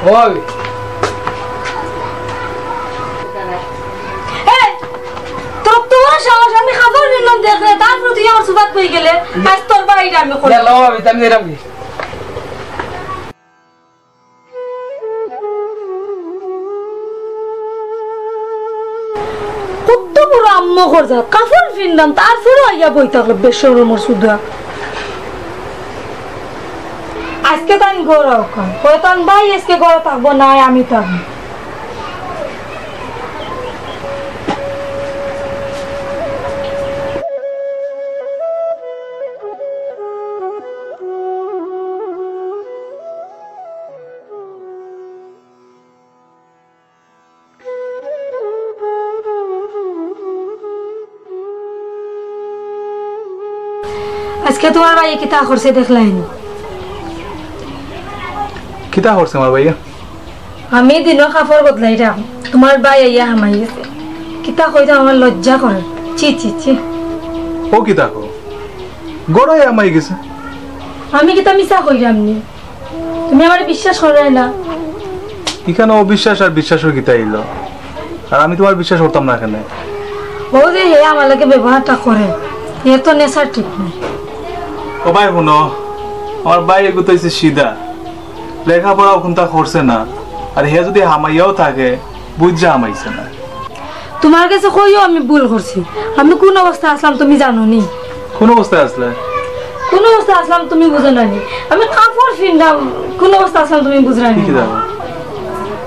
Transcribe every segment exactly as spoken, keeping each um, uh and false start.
ও ভাবি। এই, তোর তো বড় সাহস, আমি কাপড় পিনলাম দেখরে, তারপরে তুই আমার সুবাত কই গেলে, আজ তোর বাড়িটা আমি করব। ইয়া, লও ভাবি, আমি যাইরাম কি? কত বড় আম্মা কর যা, কাপড় পিনলাম, তারপরে আইয়া বই থাকলো, বেশরমর সুদা। আজকে তান ঘর আউকা, কয় তান ভাই আজকে ঘর থাকবো না, আমি থাকবো। আজকে তোমার ভাইয়ে কিতা করছে দেখলায়নি? কিতা করছে আমার ভাইয়ে? আমি দিনর কাপড় বদলাইরাম, তোমার ভাই আইয়া হামাই গেছে। কিতা কইতাম, আমার লজ্জা করে। ছি, ছি, ছি। ও কিতা কও? ঘরো হামাই গেছে? আমি কিতা মিছা কইরাম নি? তুমি আমারে বিশ্বাস কররায় না? ইখানো অবিশ্বাস আর বিশ্বাসর কিতা অইলো? আর আমি তোমার বিশ্বাস করতাম না কেনে? ও যে হে আমার লগে ব্যবহারটা করে, এর তো nature ঠিক নাই। ও ভাই হুনো, আমার ভাই এগু তো অইছে সিধা, লেখাপড়াও কুন্তা করছে না, আর হে যুদি হামাইয়াও থাকে, বুঝা হামাইছে না। তোমার গেছে কইও আমি ভুল করছি। আমি কুন অবস্থায় আছলাম তুমি জানো নি? কুন অবস্থায় আছলায়? কুন অবস্থায় আছলাম তুমি বুঝো না নি? আমি কাপড় পিনরাম, কুন অবস্থায় আছলাম তুমি বুঝরায় নি?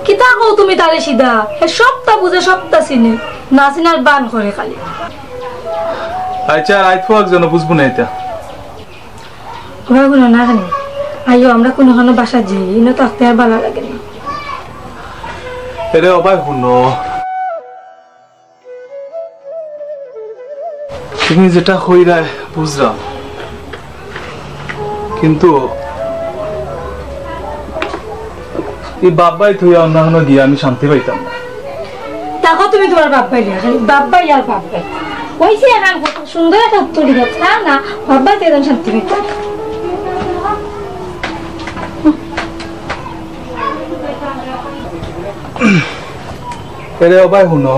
কিতা কও তুমি তারে সিধা? হে সবটা বুঝে, সবটা চিনে, না চিনার বান করে খালি। আচ্ছা, রাইত ফুয়াক যেন বুঝবো না ইতা। ওবা, হুনো না কেনে? আইও, আমরা কুনুখানো বাসাত যাই, ইনো থাকতে আর ভালা লাগে না। এরে ও ভাই, হুনো, তুমি যেটা কইরায় বুঝরাম, কিন্তু ই বাপ ভাই থইয়া অন্য কুনো গিয়া আমি শান্তি পাইতাম না। দেখো তুমি তোমার বাপ ভাই নিয়া, খালি বাপ ভাই আর বাপ ভাই। ওই যে এখন কত সুন্দর একটা উত্তর দিল, তা না, বাপ ভাই তো একদম শান্তি পাইতাম। এরে ও ভাই হুনো,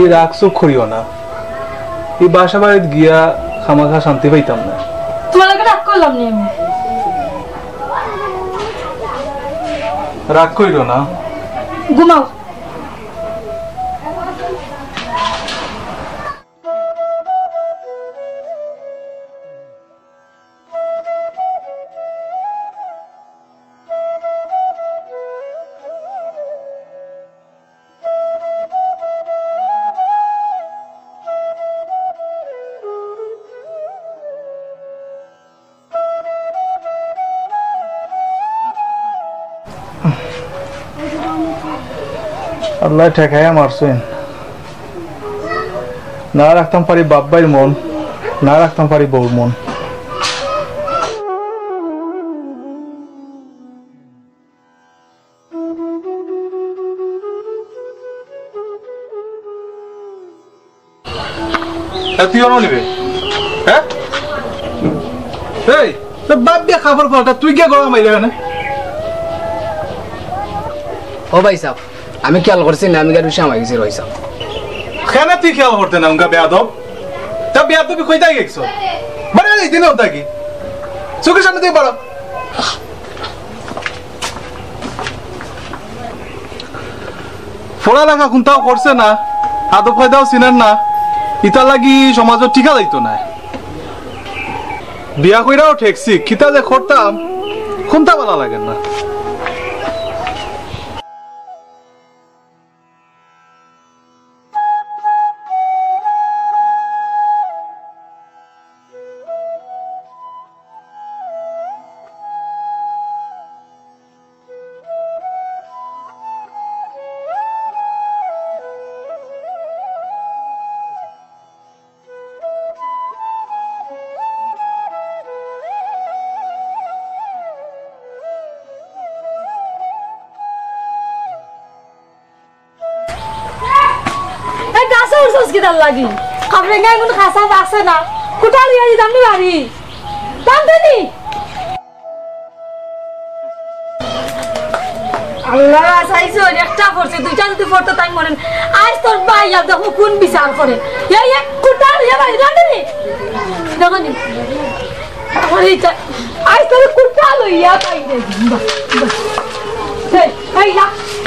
ই রাগ চুক করিও না। ই বাসা বাড়িত গিয়া খামাখা শান্তি পাইতাম না। তোমার লগে রাগ করলাম নি আমি। রাগ করিও না। ঘুমাও। আল্লায় ঠেকাইয়া মারছইন। না রাখতাম পারি বাপ ভাইর মন, না রাখতাম পারি বউর মন। এ, তুই অনো নিবে? হ্যাঁ? এই, তোর বাপ দিয়া কাপড় পাল্টা, তুই গিয়া গলা মাইরে কেনে? ও ভাই সাহেব, আমি খেয়াল করছি না, আমি গাড়ি সামাই গেছি ভাই সাহেব। কেনে তুই খেয়াল করতে না, উনকা বেয়াদব? তা বেয়াদবি কইতাই গেছো? বারে বারে এই দিনে হতা কি? চোখের সামনে থেকে বাড়া। পড়ালেখা কুন্তাও করছে না, আদব কায়দাও চিনের না, ইতার লাগি সমাজো টিকা যাইতো না। বিয়া কইরাও ঠেকছি, কিতা যে করতাম, কুন্তা ভালা লাগে না। এই গাছে উঠছস কিতার লাগি? কাপড়ে গায়ে কোনো খাসা আছে না। কুটা লইয়া দিতাম নি বাড়ি। টান দে নি। আল্লাহ, চাইছো, একটা পড়ছে, দুইটা যদি পড়তো তাই মরে না। আইজ তোর ভাই আর দেখো কোন বিচার করে। এই এক কুটাল, এ ভাই, রাখেনি। দেখো নি। আমার এইটা, আইজ তোর কুটাল লইয়া পাই রে। বাহ, বাহ। এই, এই, লা,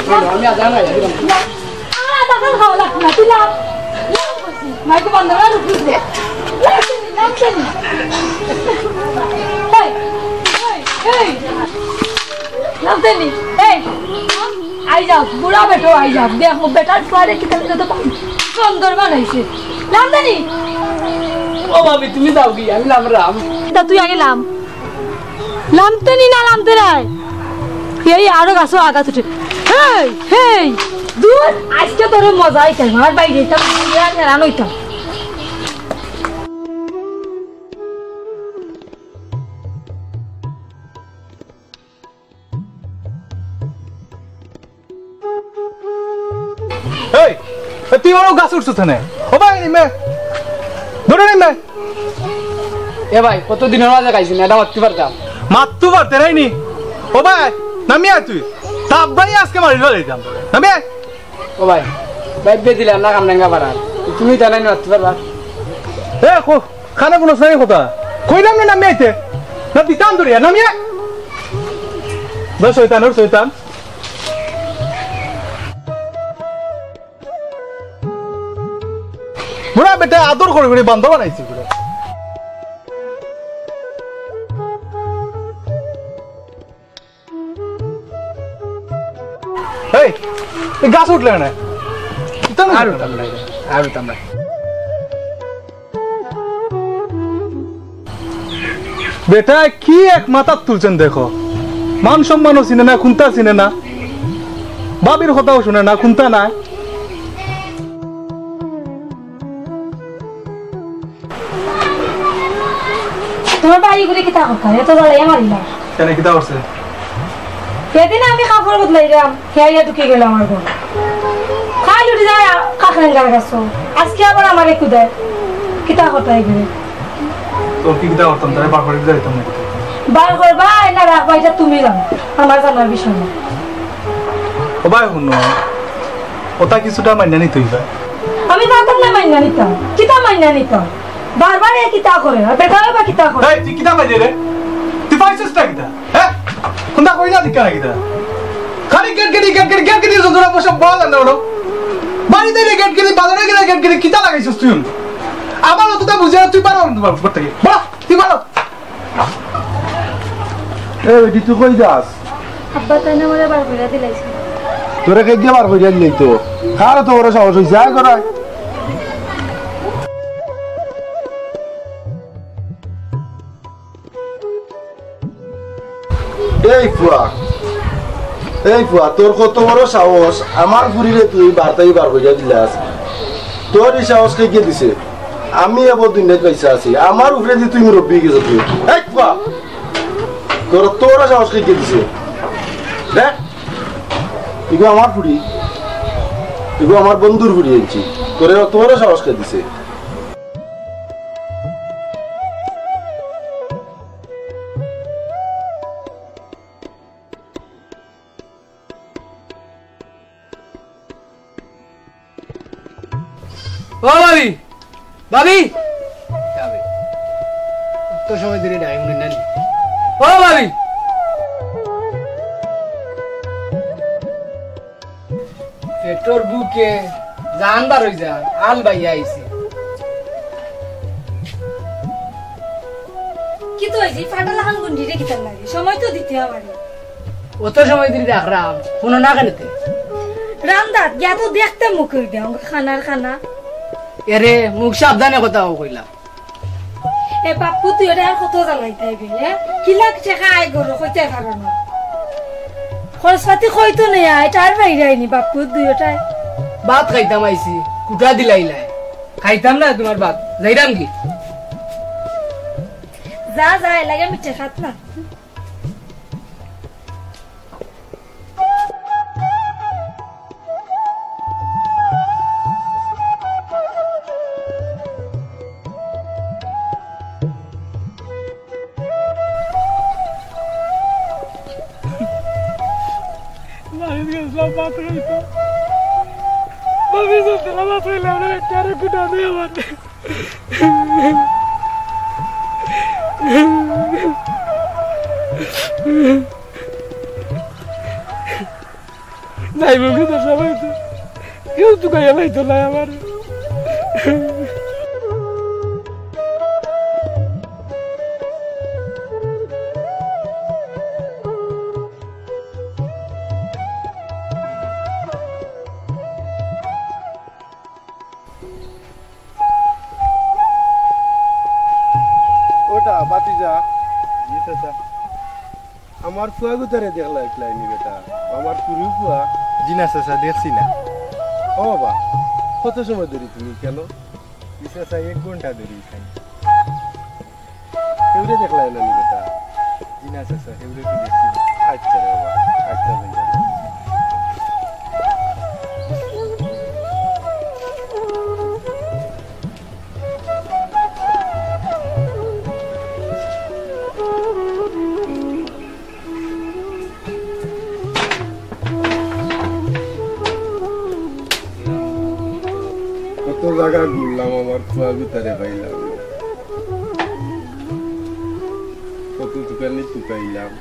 লা। আমি আজান আই, আমি আজান। না, আমার আজান খাওয়া লাগবে না, তুই লাম। লাম করছি, মাইকে বন্ধ করে উঠবি রে। লাম করছি, লাম করছি। এই, এই, এই। লামতেনি, এই, আই যাও, বুড়া বেটো আই যাও। দেখো, বেটার ফুয়ারে কিতা যত সুন্দর বানাইছে। লামতেনি। ও ভাবি, তুমি যাও কি? আমি লামরাম। তা তুই আগে লাম। লামতেনি না লামতে নাই? এই আরো গাছো আগাত উঠে। হেই, হেই, দূর, আজকে তোরে মজা আইতাম। আমার বাইরে এটা হেরান হইতাম। এই, এ, তুই ওর গাছ উঠছিস কেনে? ও ভাই, নিমে। ধরে নিমে। এ ভাই, কত দিনর মাঝে খাইছি না, এটা মারতে পারতাম। মারতে পারতে নাই নি? ও ভাই, নামিয়া তুই। তাপ ভাই আজকে মারি ফেলে দিতাম। নামিয়া। ও ভাই, ভাই, বে দিলে আমরা কামরাঙ্গা পাড়ার। তুমি জানাই মারতে পারবা। এ, কো, কানে কোনো নাই কথা। কইলাম না নামিয়া আইতে। না দিতাম ধরিয়া, নামিয়া। বে শয়তান, ওর শয়তান। বুড়া বেটা আদর করে করে বান্দা বানাইছি বুড়া। এই, এই গাছ উঠলে না। কিতা না আর উঠতাম না, আর উঠতাম না। বেটায় কি এক মাথাত তুলছেন দেখো, মান সম্মানও চিনে না, কুন্তা চিনে না, ভাবির কথাও শুনে না, কুন্তা নাই। তোমার ভাই ঘুরে কিতা কথা? এত জ্বালাইয়া মারিলা। কেনে কিতা করছে? সেদিন আমি কাপড় বদলাইলাম, হে আইয়া ঢুকি গেল আমার ঘর। খাই উঠি যায় কাকরেঙ্গার গাছো। আজকে আবার আমারে কুদায়। কিতা কথা এগুলো? তোর কি কিতা করতাম? তারে বার করে দিতে দিতাম নাকি? বার করবা না রাখবা, এটা তুমি জানো, আমার জানার বিষয় না। ও ভাই, হুনো, ওটা কিছুটা মাইনা নিতে হইবে। আমি পারতাম না মাইনা নিতাম। কিতা মাইনা নিতাম? বারবার এ কিতা করে? আর বেটাও বা কিতা করে? এই, তুই কিতা পাইলে রে? তুই পাইছিস না কিতা? হ্যাঁ? কোনটা কইলা দিকে না কিতা? খালি গেট গেটি, গেট গেটি, গেট গেটি, যত বসে বল না ওরা। বাড়িতে রে গেট গেটি, বাজারে গেলে গেট গেটি, কিতা লাগাইছিস তুই? আমার অতটা বুঝে না, তুই পারো না তোমার উপর থেকে। বড়, তুই পারো। এ, বেটি, তুই কই যাস? আব্বা তাই না আমারে বার করিয়া দিলাইছে। তোরে কে দিয়ে বার করিয়া দিলাই তো? কার তো বড় সাহস হইছে, আয় করায়। এই ফুয়া, এই ফুয়া, তোর কত বড় সাহস, আমার ফুরিরে তুই বার্তাই বার করিয়া দিলাস। তোর এই সাহস কে কে দিছে? আমি এবার দুনিয়াত পয়সা আছি, আমার উপরে দি তুই মুরব্বি গেছে তুই। এই ফুয়া, তোর অত বড় সাহস কে কে দিছে? দেখ, এগু আমার ফুরি, এগু আমার বন্ধুর ফুরি আনছি, তোরে অত বড় সাহস কে দিছে? ও ভাবি, ভাবি, ভাবি, অত সময় ধরে ডাইং হুনি না নি। ও ভাবি, পেটর ভুকে জান বার হই যায়, আল বাইয়া আইছে। কিতা অইছে? ফাটা লাখান গুন্ডি রে কিতার লাগি? সময় তো দিতে হবে। অত সময় ধরে রাখরাম, হুনো না কেনে তে? রান্দাত গিয়া তো দেখতে মুখ হই দেও, খানার খানা। এরে, মুখ সাবধানে কথা কইলা। এ বাপ্পু, তুই ওটা আর কত জ্বালাইতে আইবি, হ্যাঁ? কি লাখ টাকা আয় গরু কইতে পারো না। খরচপাতি কইতো নেই, এটা আর বাইরে আইনি বাপ্পু, দুই ওটায়। ভাত খাইতাম আইছি, কুটা দিলাইলাই। খাইতাম না তোমার ভাত, যাইরাম কি? যা, যা, এর লাগে মিঠে খাত না। ভাত খাইতো। ভাবি, যত ভাত খাইলে আমরা একটা আরো গুটা দেয় আমার। যাইব কিন্তু সবাই তো, কেউ তো গাইয়া পাইতো না আমার। ওটা বাতিজা। জি চাচা। আমার ফুয়া গুতারে দেখলা একলাইনি বেটা? আমার কুরু ফুয়া। জি না চাচা, দেখছি না। ও বাবা, কত সময় ধরি তুমি কেন? জি চাচা, এক ঘন্টা ধরি এখানে। কেউরে দেখলা না নি বেটা? জি না চাচা, কেউরে তো দেখছি না। আচ্ছা রে বাবা, আচ্ছা ভাই। কত জাগা ঘুরলাম, আমার ফুয়া গুতারে পাইলাম না। কত দোকানে তুকাইলাম,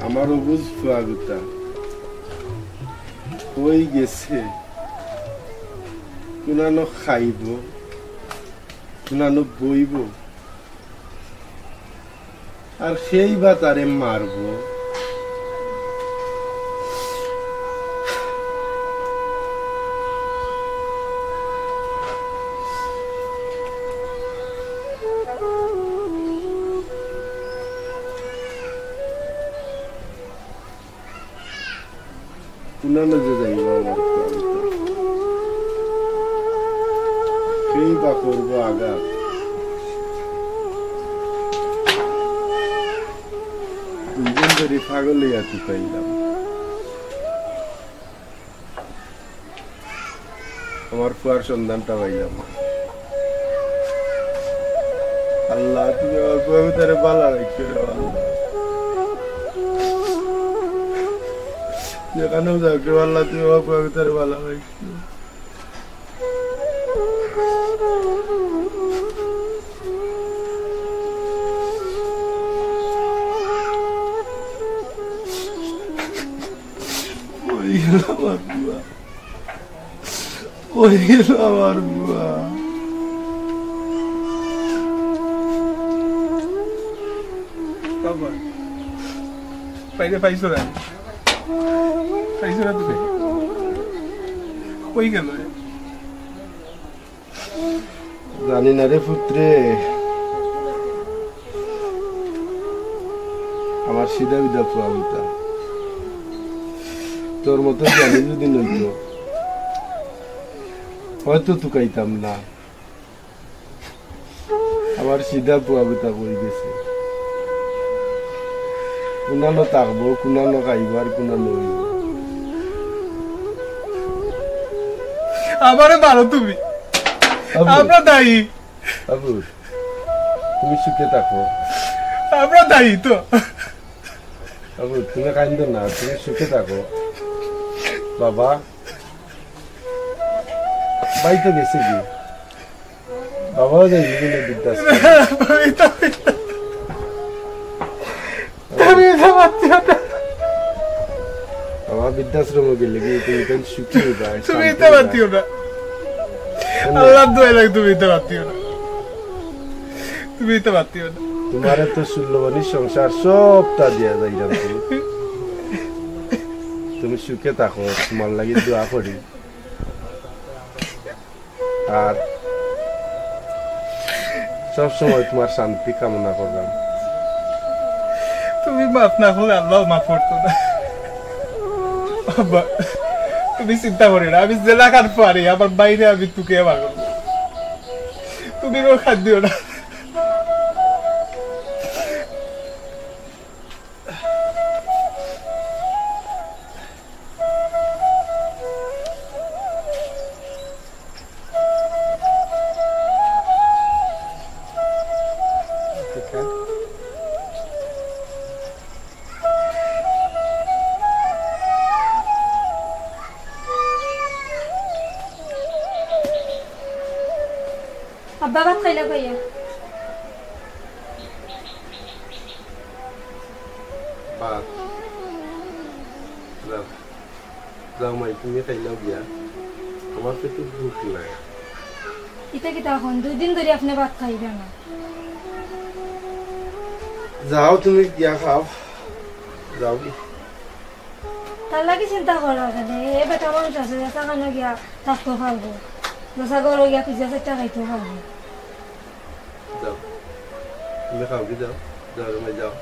আমার অবুঝ ফুয়া গুতা কই গেছে? কুনানো খাইব, কুনানো বইব। আর সেই বা তারে মারবো। কুনানো যে যাইব আমার প্রাণটা। সেই বা করবো আঘাত। দুইজন ধরে পাগল হইয়া তুকাইলাম। আমার ফুয়ার সন্ধানটা পাইলাম না। আল্লাহ, তুমি আমার ফুয়া গুতারে ভালা রাখিও রে আল্লাহ। যেখানেও যাও কেউ আল্লাহ, তুমি আমার ফুয়া গুতারে ভালা রাখিও। ওই গেল আমার ফুয়া। ওই গেল আমার বুয়া। বাবা, বাইরে পাইছো না? পাইছো না তুমি? কই গেল এ? জানি না রে পুত্রে, আমার সিধা বিধা ফুয়া গুতা। তোর মতো জ্ঞানী যদি নইতো, হয়তো তুকাইতাম না। আমার সিধা ফুয়া গুতা কই গেছে। কুনানো থাকবো, কুনানো খাইবো, আর কুনানো অইবো। আমারে মারো তুমি। আবু। আমরা দায়ী। আবু, তুমি সুখে থাকো। আমরা দায়ী তো। আবু, তুমি কাইন্দো না, তুমি সুখে থাকো। বাবা, ভাই তো গেছে কি? বাবাও যাই বিভিন্ন বৃদ্ধাশ্রম। তুমি তো, তুমি তো মাতিও না। বাবা বৃদ্ধাশ্রম গেলে কি তুমি কেন সুখী হইবা? তুমি শান্তি তো হইবা? মাতিও না। কেন? আল্লাহর দোয়াই লাগে, তুমি তো মাতিও না। তুমি তো মাতিও না। তোমারে তো ষোলো বনি সংসার সবটা দিয়া যাইলাম তুমি। তুমি সুখে থাকো, তোমার লাগি দোয়া করি। আর সব সময় তোমার শান্তি কামনা করলাম। তুমি মাফ না করলে আল্লাহ মাফ করতো না। আব্বা, তুমি চিন্তা করিও না, আমি যেলাখান পারি আমার বাইরে আমি তোকে আমার তুমি কোনো খাদ দিও না। বাবা খাইলা কইয়া। বাদ। যাও। যাও মাই, তুমি খাইলাও গিয়া। আমার পেটো ভুক নাই। ইতা কিতা অখন? দুই দিন ধরি আপনে ভাত খাইরা না। যাও তুমি গিয়া খাও। যাও গি। তার লাগি চিন্তা করো কেনে? এ বেটা মানুষ আছে, যেতা খানো গিয়া থাকতো পারবো। যেতা ঘরো গিয়া পিজ্জা চাইট্টা খাইতো পারবো। যাও। তুমি খাও গি যাও। যাও রে মাই যাও।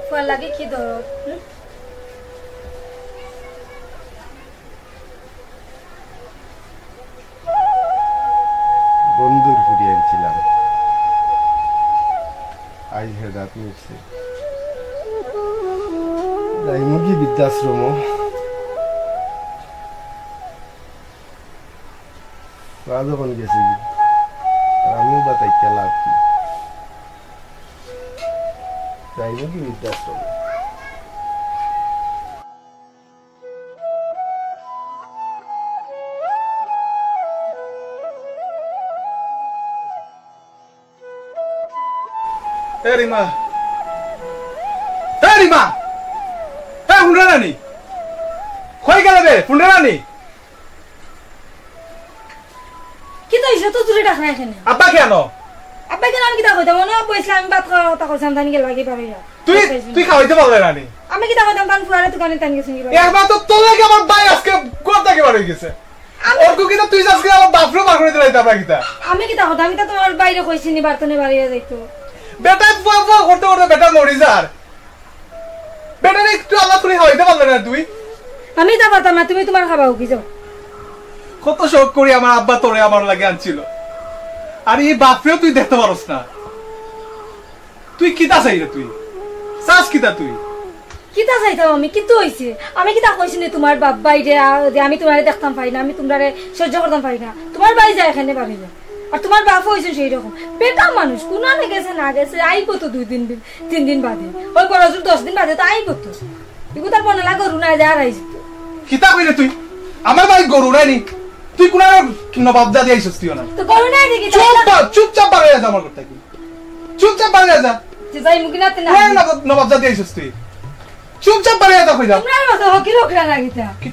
ফুয়ার লাগি কি দরদ? হুম? বন্ধুর ফুরি আনছিলাম। আইজ হেদাত মিলছে। যাইমুগি বৃদ্ধাশ্রম। মা যখন গেছে গি, আর আমিও বা তাই লাভ কি? যাইমুগি বৃদ্ধাশ্রম। এ রিমা, এ রিমা, এ হুনরে নানি, কই গেলে রে? হুনরে নানি? কিতা অইছে? অত জোরে ডাকরা কেনে? আব্বা কেনে? আব্বা কেনে? আমি কিতা কইতাম? অনো আব্বা আইছলা, আমি ভাত খাওয়ার কথা কইছিলাম, তাইন গেলা গি বারইয়া। তুই, তুই খাওয়াইতে পারলে না নি? আমি কিতা কইতাম? তান ফুয়ারে দোকানে তাইন গেছইন গি বারইয়া। একবার তো তোর লাগি আমার ভাই আজকে ঘর থাকি বার অই গেছে। আমি অগু কিতা তুই আজকে আমার বাপরে বার করি দিলে, তারপর কিতা? আমি কিতা কইতাম? আমি তো তুমার ভাইরে কইছি নি বার তনে বারইয়া যাইতো। বেটায় ফুয়া ফুয়া করতে করতে বেটা মরি যার। বেটারে একটু আলাপ করি খাওয়াইতে পারলে না তুই? আমি ইতা পারতাম না, তুমি তুমার খাবাও গি যাও। কত শখ করি আমার আব্বা তোরে আমার লাগি আনছিল, আর ই বাপরেও তুই দেখতে পারস না। তুই কিতা চাইরে তুই? চাস কিতা তুই? কিতা চাইতাম আমি? কিতা অইছে? আমি কিতা কইছি নি তুমার বাপ ভাইরে, আ, যে আমি তুমারে দেখতাম পারি না, আমি তুমরারে সহ্য করতাম পারি না? তুমার ভাই যায় কেনে বারইয়া। আর তুমার বাপও অইছইন সেই রকম। বেটা মানুষ, কুনানে গেছে না গেছে, আইবো তো দুই দিন, তিন দিন বাদে। ওই বড় জোর দশ দিন বাদে তো আইবো তো। ইগু তার মনে লাগে গরু না যায় আর আইজ। কিতা কইরে তুই? আমার ভাই গরু নাই নি? তুই কুনানে নবাবজাদি আইছস তুই না? তো গরু নাই দেখি, চুপ তাই না? বা-, চুপচাপ বারইয়া যা আমার ঘর থাকি। চুপচাপ বারইয়া যা। যে যাইমুগি না তে না। কুনানে নবাব-, নবাবজাদি আইছস তুই? চুপচাপ বারইয়া যা কইলাম। তুমরার মতো হকির হকরা না কিতা? কি?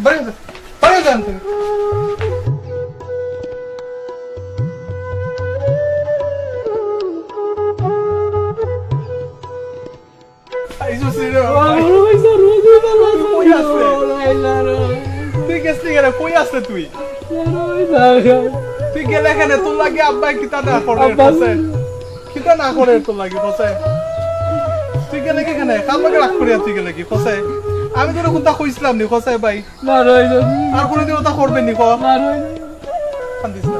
বারইয়া যা। বারইয়া যা আনতে। আইছস রে বাবা। তুই কই আছলে? তুই গেছলি কেনে? কই আছলে তুই? তুই গেলে কেনে? তোর লাগি আব্বায় কিতা না করে, আব্বা। কছে? কিতা না করে তোর লাগি, কছে? তুই গেলে গি কেনে? কার লগে রাগ করিয়া তুই গেলে গি, কছে? আমি তোরে কুন্তা কইছলাম নি, কছে ভাই? না, রই যান। আর কুনুদিন অতা করবে নি, ক? না, রই যান। কান্দিস না।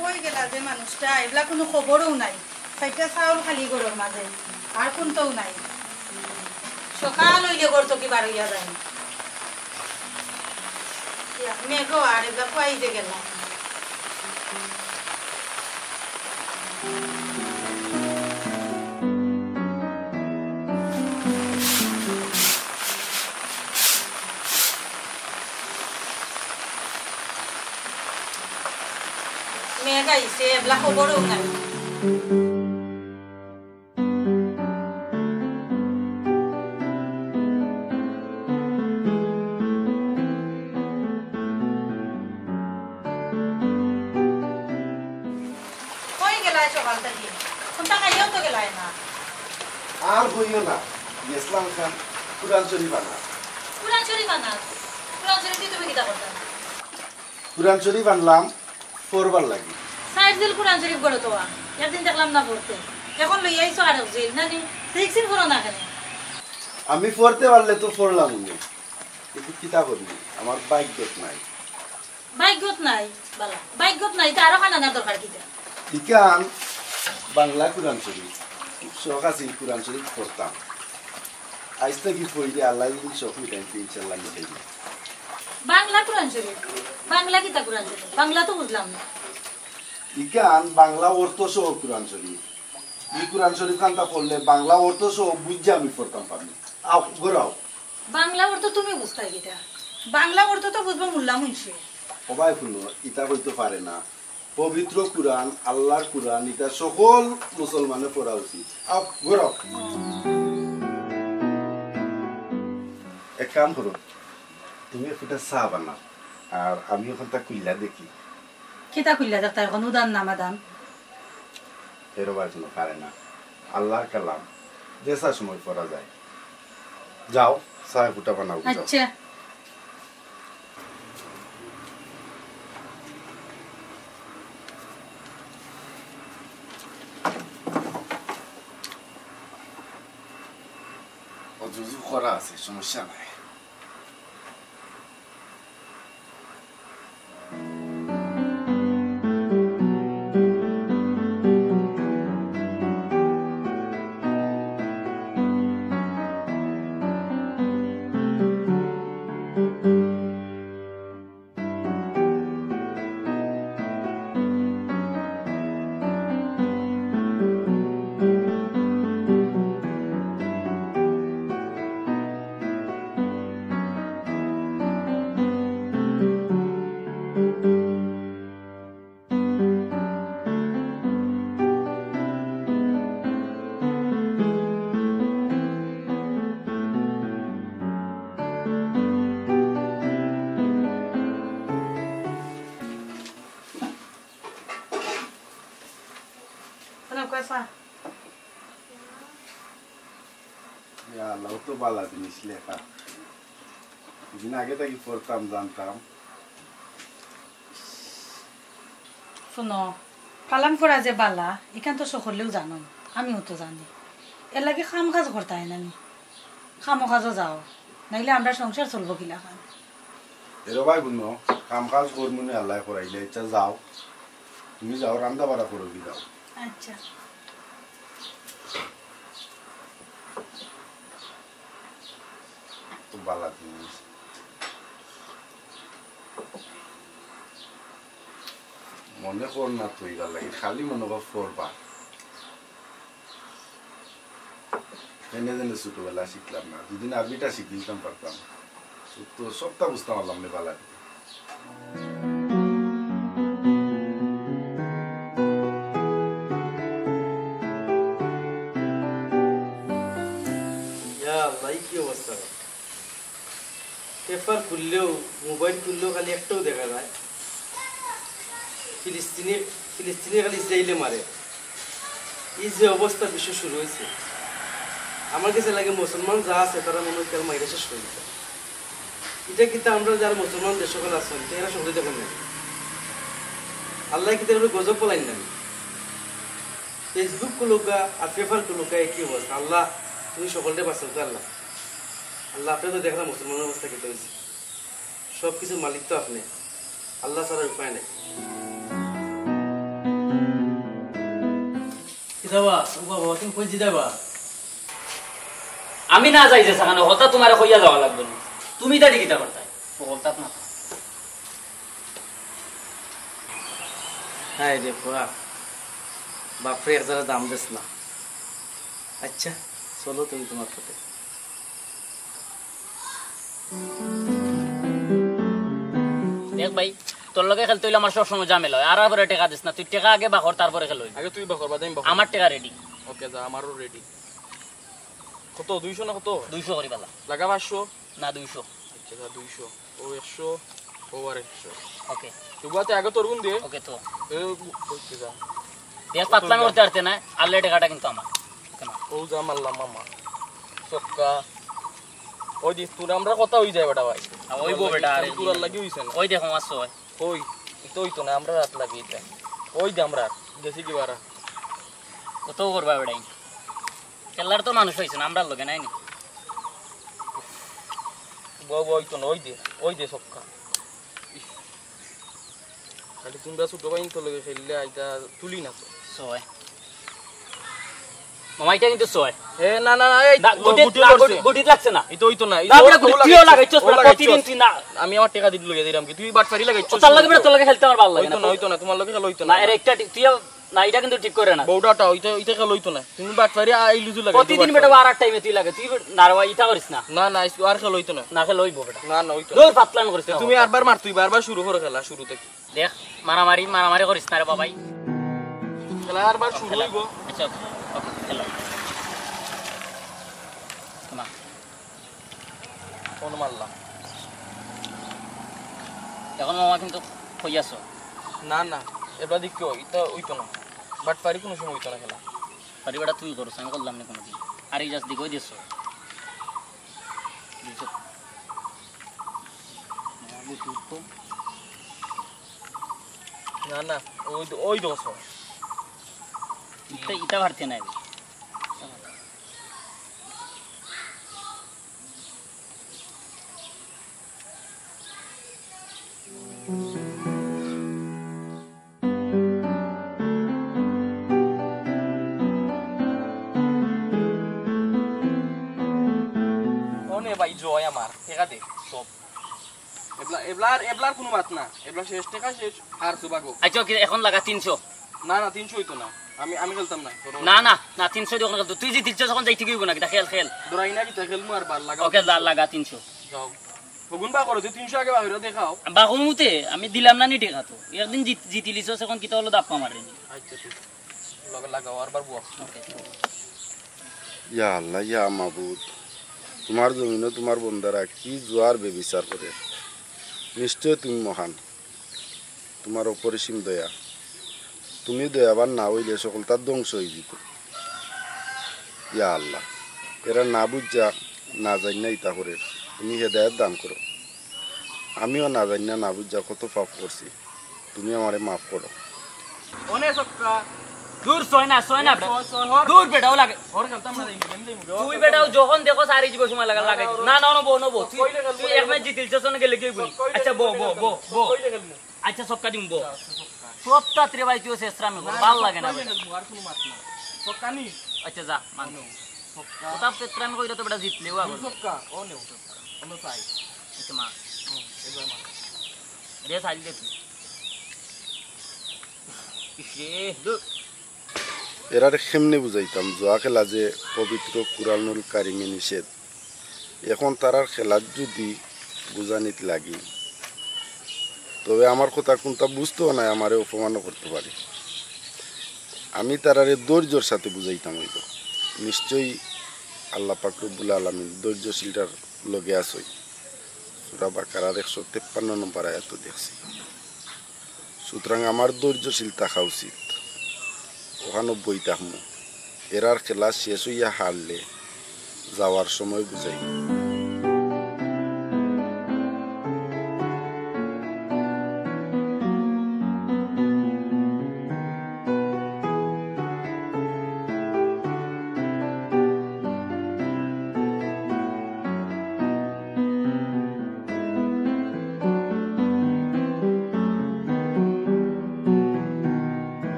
কই গেলা যে মানুষটা? এবলা কুনু খবরও নাই। চাইরটা চাউল খালি ঘরর মাঝে, আর কুন্তাও নাই। সকাল অইলে ঘর থাকি বার অইয়া যায়। ইয়া, মেঘও আর এবলা কই যে গেলা। মেঘ আইছে, এবলা খবরও নাই। কই গেলায় সকাল থাকি? কুন্তা খাইয়াও তো গেলায় না। আর কইও না, গেছলাম খান কুরআন শরীফ আনাত। কুরআন শরীফ আনাত? কুরআন শরীফ দি তুমি কিতা করতায়? কুরআন শরীফ আনলাম পড়বার লাগি। চাইর জিল কুরআন শরীফ ঘরো থওয়া, একদিন দেখলাম না পড়তে, এখন লইয়া আইছো আরক জিল, না নি? দেখছি পড়ো না কেনে? আমি পড়তে পারলে তো পড়লাম নে। কিন্তু কিতা করবি, আমার ভাগ্যত নাই। ভাগ্যত নাই? বালা, ভাগ্যত নাই, তে আরো খান আনার দরকার কিতা? ইখান বাংলা কোরআন শরীফ, খুব শখ আছিল কোরআন শরীফ পড়তাম। আইজ থাকি পড়িয়া আল্লায় যদি শখ মিটাইন, ইনশাআল্লাহ মিটাইব। বাংলা কোরআন শরীফ? বাংলা কিতা কোরআন শরীফ? বাংলা তো বুঝলাম না। ইখান বাংলা অর্থ সহ কোরআন শরীফ। ই কোরআন শরীফ খানটা পড়লে বাংলা অর্থ সহ বুঝিয়া আমি পড়তাম পারি। আও, ঘরো আও। বাংলা অর্থ তুমি বুঝতায় কিতা? বাংলা অর্থ তো বুঝবো মোল্লা মুন্সি। ও ভাই হুনো, ইতা কইতো পারে না। পবিত্র কোরআন, আল্লার কোরআন, ইতা সকল মুসলমানে পড়া উচিত। আও, ঘরো আও। এক কাম করো, তুমি একটা চা বানাও, আর আমি অখানটা খুলিয়া দেখি। কিতা খুলিয়া দেখতায়, অখন উদান না মাদান? এরো ভাই হুনো, পারে না। আল্লার কালাম, যেছা সময় পড়া যায়। যাও, চা ফুটা বানাও, যাও। আচ্ছা। অজু করা আছে, সমস্যা নাই। ইয়া আল্লাহ, অত বালা জিনিস লেখা। দুদিন আগে থাকি পড়তাম, জানতাম। হুনো, কালাম পড়া যে বালা, ইখান তো সকলেউ জানইন, আমিও তো জানি। এরলাগি কাম কাজ করতায় না নি, কামো কাজো যাও, নাইলে আমরার সংসার চলবো কিলাখান? এরো ভাই হুনো, কাম কাজ করমু নে আল্লায় করাইলে, ইচ্ছা যাও, তুমি যাও, রান্দা বাড়া করো কি যাও। আচ্ছা। তো বালা জিনিস। মনে কর না তুই গা লাগে, খালি মনে কর পড়বা। এনে যেনে ছোটবেলা শিখলাম না, দুদিন আরবিটা শিখিলতাম পারতাম। তো সবটা বুঝতাম পারলাম না বালা। ইয়া আল্লাহ, ই কি অবস্থা? পেপার খুললেও, মোবাইল খুললেও খালি একটাউ দেখা যায়, ফিলিস্তিনে, ফিলিস্তিনে খালি ইসরায়েলে মারে। ই যে অবস্থা বিশ্ব শুরু অইছে, আমার গেছে লাগে মুসলমান যা আছে তারা মনে অয় কাল মাইরা শেষ করি দিতা। ইটা কিতা আমরা যারা মুসলমান দেশ সকল আছি, ইটা এরা সকলে দেখইন না? আল্লায় কিতা এরা গজব ফালাইন না? Facebook খুলউক্কা আর পেপার খুলউক্কা একই অবস্থা। আল্লাহ, তুমি সকলরে বাঁচাও তো আল্লাহ। আল্লাহ, আপনে তো দেখরা মুসলমানর অবস্থা কিতা অইছে। সব কিছুর মালিক তো আপনে, আল্লাহ ছাড়া উপায় নাই। কিতা বা, ও বাবা, তুমি কই যাইতায় বা? আমি না যাই যে সেখানে, হতা তুমারে কইয়া যাওয়া লাগবো না। তুমি ইতা কিতা করতায়? ও হতা না। হায় রে পুয়া, বাপরে এক জারা দাম দেস না। আচ্ছা, চলো তুমি তুমার পথে। দেখ ভাই, তোর লগে খেলতে অইলে আমার সব সময় ঝামেলা অয়। আর, আর পরে টেকা দিস না, তুই টেকা আগে বার কর, তারপরে খেলো। আগে তুই বার কর, বাদে আমি বার করমু। আমার টেকা রেডি। ওকে, যা, আমারও রেডি। কত, দুইশো না কত? দুইশো করি বালা। লাগা পাঁচশো? না, দুইশো। আচ্ছা, যা, দুইশো। ও একশো, ও আর একশো। ওকে। তুই বাতে আগে তোর গুণ দে। ওকে তো। এ, ওকে, যা। দেখ, পাতলামি করতে পারতে না, আল্লাহ টেকাটা কিন্তু আমার। ওকে, না। ও যা মারলাম মামা। ছক্কা। ওই দিস, তোর আমরা কথা অই যায় বেটা ভাই। হ্যাঁ, অইবো বেটা, আরে তোর আর লাগি অইছে না। ওই দেখো, মারছো ভাই। কই? ইতা অইতো না, আমরার আত লাগে ইতা। ওই দে আমরার, গেছে কি বারা। কত করবা বেটাইন? খেলার তো মানুষ অইছে না, আমরার লগে নাই নি। বউ, বউ, ওই তো না, ওই দে, ওই দে ছক্কা। ইস, খালি তুমরা ছোট ভাইন্তর লগে খেললে ইটা তুলি না তো। ছয়। মামা, ইটা কিন্তু ছয়। এ, না, না, না, এই না, গুটিত, গুটি না, লড়ছে। গুটি, গুটিত লাগছে না। ইটা ওই তো না, না, ইটা বেটা, ওই গুটি লাগছে, তুইও লাগাইছস, ওই বেটা, লাগাইছে। প্রতিদিন তুই না। আমি আমার টেকা দিতে লগে দিরাম কি? তুই বাটফারি লাগাইছস। ওটার লগে বেটা, তোর লগে খেলতে আমার ভালো লাগে না। ওই তো না, ওই তো না, তোমার লগে খেলা ওই তো না। না, এর একটা টি-, তুইও না, ইটা কিন্তু ঠিক করে না। বউডাটা, ওইটা, ওইটা খেলা ওইতো না। তুমি বাটফারি আই লুজু লাগে, প্রতিদিন বাটফারি। বেটা আর টাইমে তুই লাগে। তুই বেটা, না রে ভাই, ইটা করিস না। না, না, আইজ আর খেলা ওইতো না। না খেলা ওইবো বেটা। না, না, ওইতো না। দূর ফাতলামি করিস না তুমি বাবা। আরবার মার, তুই বারবার শুরু করো খেলা, শুরু থাকি। দেখ, মারামারি, মারামারি করিস না রে বাবাই। খেলা আরবার শুরু খেলা। অইবো। আচ্ছা, ওকে, খেলা। থামা। ফোন মারলাম। এখন মামা কিন্তু কই আছো? না, না, এবার দেখিও, ইটা ওইতো না। বাটফারি কোনো সময় ওইতো না খেলা। বাটফারি বেটা তুই করছ, আমি করলাম না কোনোদিন। আর এই just দিকে ওই দিছো। বুঝছো? মামা, তুই তো না, না, ওই, ওই দোষ। ইটা, ইটা বাড়তে নাই। অনে ভাই জয় আমার, টেকা দে, সব। এবলা, এবলার, এবলার কোনো মাত না। এবলা শেষ, টেকা শেষ, আর সুবাগো। আচ্ছা, ওকে, এখন লাগা তিনশো। না, না, তিনশো অইতো না। আমি, আমি খেলতাম না। না, না, না, তিনশো দিয়ে ওখানে খেলতো। তুই যে তিনশো যখন যাইতে গিয়ে না, কিতা খেল, খেল। দৌড়াই না, কিতা খেলমু আর বার লাগা। ওকে, লা-, লাগা তিনশো। যাও। হগুন বা করো, তুই তিনশো আগে বাহিরে দেখাও। বা কমুতে, আমি দিলাম না নি টেকা তো। একদিন জিত-, জিতিলিছস, এখন কিতা হলো দাপ্পা মারে নি। আচ্ছা, ঠিক। লগে লাগাও, আরবার বুয়া। ওকে। ইয়া আল্লাহ, ইয়া মাবুদ, তোমার জমিনো তোমার বন্দারা কি জুয়ার বেবিচার করে। নিশ্চয় তুমি মহান, তোমার অপরিসীম দয়া। তুমি দয়াবান না অইলে সকলতা ধ্বংস অইযিতো। ইয়া আল্লাহ, এরা না বুঝা, না জানিয়া ইতা করের, তুমি হেদায়েত দান করো। আমিও না জানিয়া না বুঝা কত পাপ করছি, তুমি আমারে মাফ করো। অনে ছক্কা। দূর, ছয় না, ছয় না, বেটা। ছয়, ছয়, হর। দূর, বেটা, ও লাগে। হর খেলতাম না, যাইমু, যাইমু, যাইমু। তুই, বেটা, ও যখন দেখো, সারি জীবন সময় লাগা, লাগাই। না, না, নবো, নবো। তুই, কইলে খেলবো, তুই এক ম্যাচ জিতিলছস, অনে গেলে কি অইবো? কইলে আচ্ছা, বো, খেলবো, বো, বো, বো। কইলে খেলবো। আচ্ছা, ছক্কা দিমু, বো। যা, আচ্ছা, ছক্কা। সব তাত্রে ভাই, তুই শেষ রামে কর, না, ভালো না, লাগে না, কইলে বেটা। খেলবো, আর কোনো মাত না। ছক্কা নি? আচ্ছা, যা, মান। অনে, ছক্কা। ওটা পেত্রামি কইরা তো বেটা জিতলে, ও আগে। ছক্কা, অনে, অনে চাই। আচ্ছা, মা। হুম, এবার মা। দে, সাইল দে তুই। ইস রে, দূর। এরারে কেমনে বুঝাইতাম, জুয়া খেলা যে পবিত্র কুরআনুল কারিমে নিষেধ। এখন তারার খেলাত যদি বুঝানিত লাগি, তবে আমার কথা কুনতা বুঝতো নায়, আমারে অপমানও করতো পারে। আমি তারারে ধৈর্যর সাথে বুঝাইতাম অইবো। নিশ্চয়ই আল্লাহ পাক রব্বুল আলামিন ধৈর্যশীলরার লগে আছইন। সূরা বাকারার একশো তেপ্পান্ন নম্বর আয়াতো দেখছি। সুতরাং আমার ধৈর্যশীল থাকা উচিত। অখানো বই থাকমু। এরার খেলা শেষ অইয়া হারলে যাওয়ার সময় বুঝাইমু।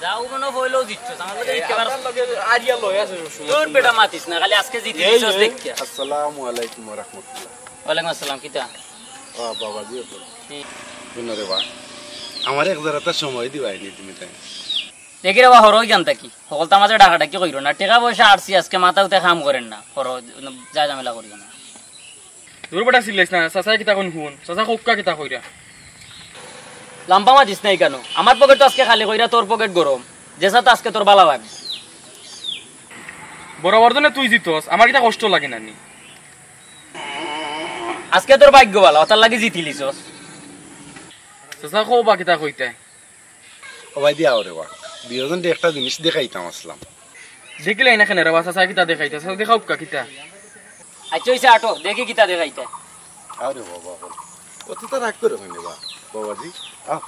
যাও, মনে হইলেও জিতছো, আমার লগে এই, জিততে পারো। আপনার লগে আরিয়া লয় আছে সবসময়। দূর বেটা, মাতিস না, খালি আজকে জিতি এই, দিছস এই, দেখিয়া। আসসালামু আলাইকুম ওয়া রাহমাতুল্লাহ। ওয়ালাইকুম আসসালাম, কিতা? ও বাবা, জি, আপনি। হুম। শুনো রে বা, আমার এক জারাটা সময় দিবায় নি তুমি তাই? দেখি রে বা, হরই জানতা কি? হকলতা মাঝে ডাকাডাকি কইরো না। টেকা পয়সা আরছি আজকে, মাথা উঠে কাম করের না। হরো, যা ঝামেলা করিও না। দূর বেটা, চিল্লাইস না। চাচায় কিতা কইন হুন। চাচা কউক্কা কিতা কইরা। লাম্বা মাতিস না ইকানো। আমার পকেট তো আজকে খালি কইরা, তোর পকেট গরম। যেছা তো আজকে তোর বালা লাগবো। বরাবর জনে তুই জিতস, আমার কিতা কষ্ট লাগে না নি? আজকে তোর ভাগ্য বালা, অতার লাগি জিতিলিছস। চাচা কও বা কিতা কইতায়। ও ভাই দিয়া ওরে বা, দুইওজনরে একটা জিনিস দেখাইতাম আছলাম। দেখিলাই না কেনে রে বা, চাচা কিতা দেখাইতা, চাচা দেখাউক্কা কিতা। আচ্ছা, অইছে, আটো, দেখি কিতা দেখাইতা। আরে বাবা, বাবা। অততা রাগ করো কেনে বা, বাবাজি? আও।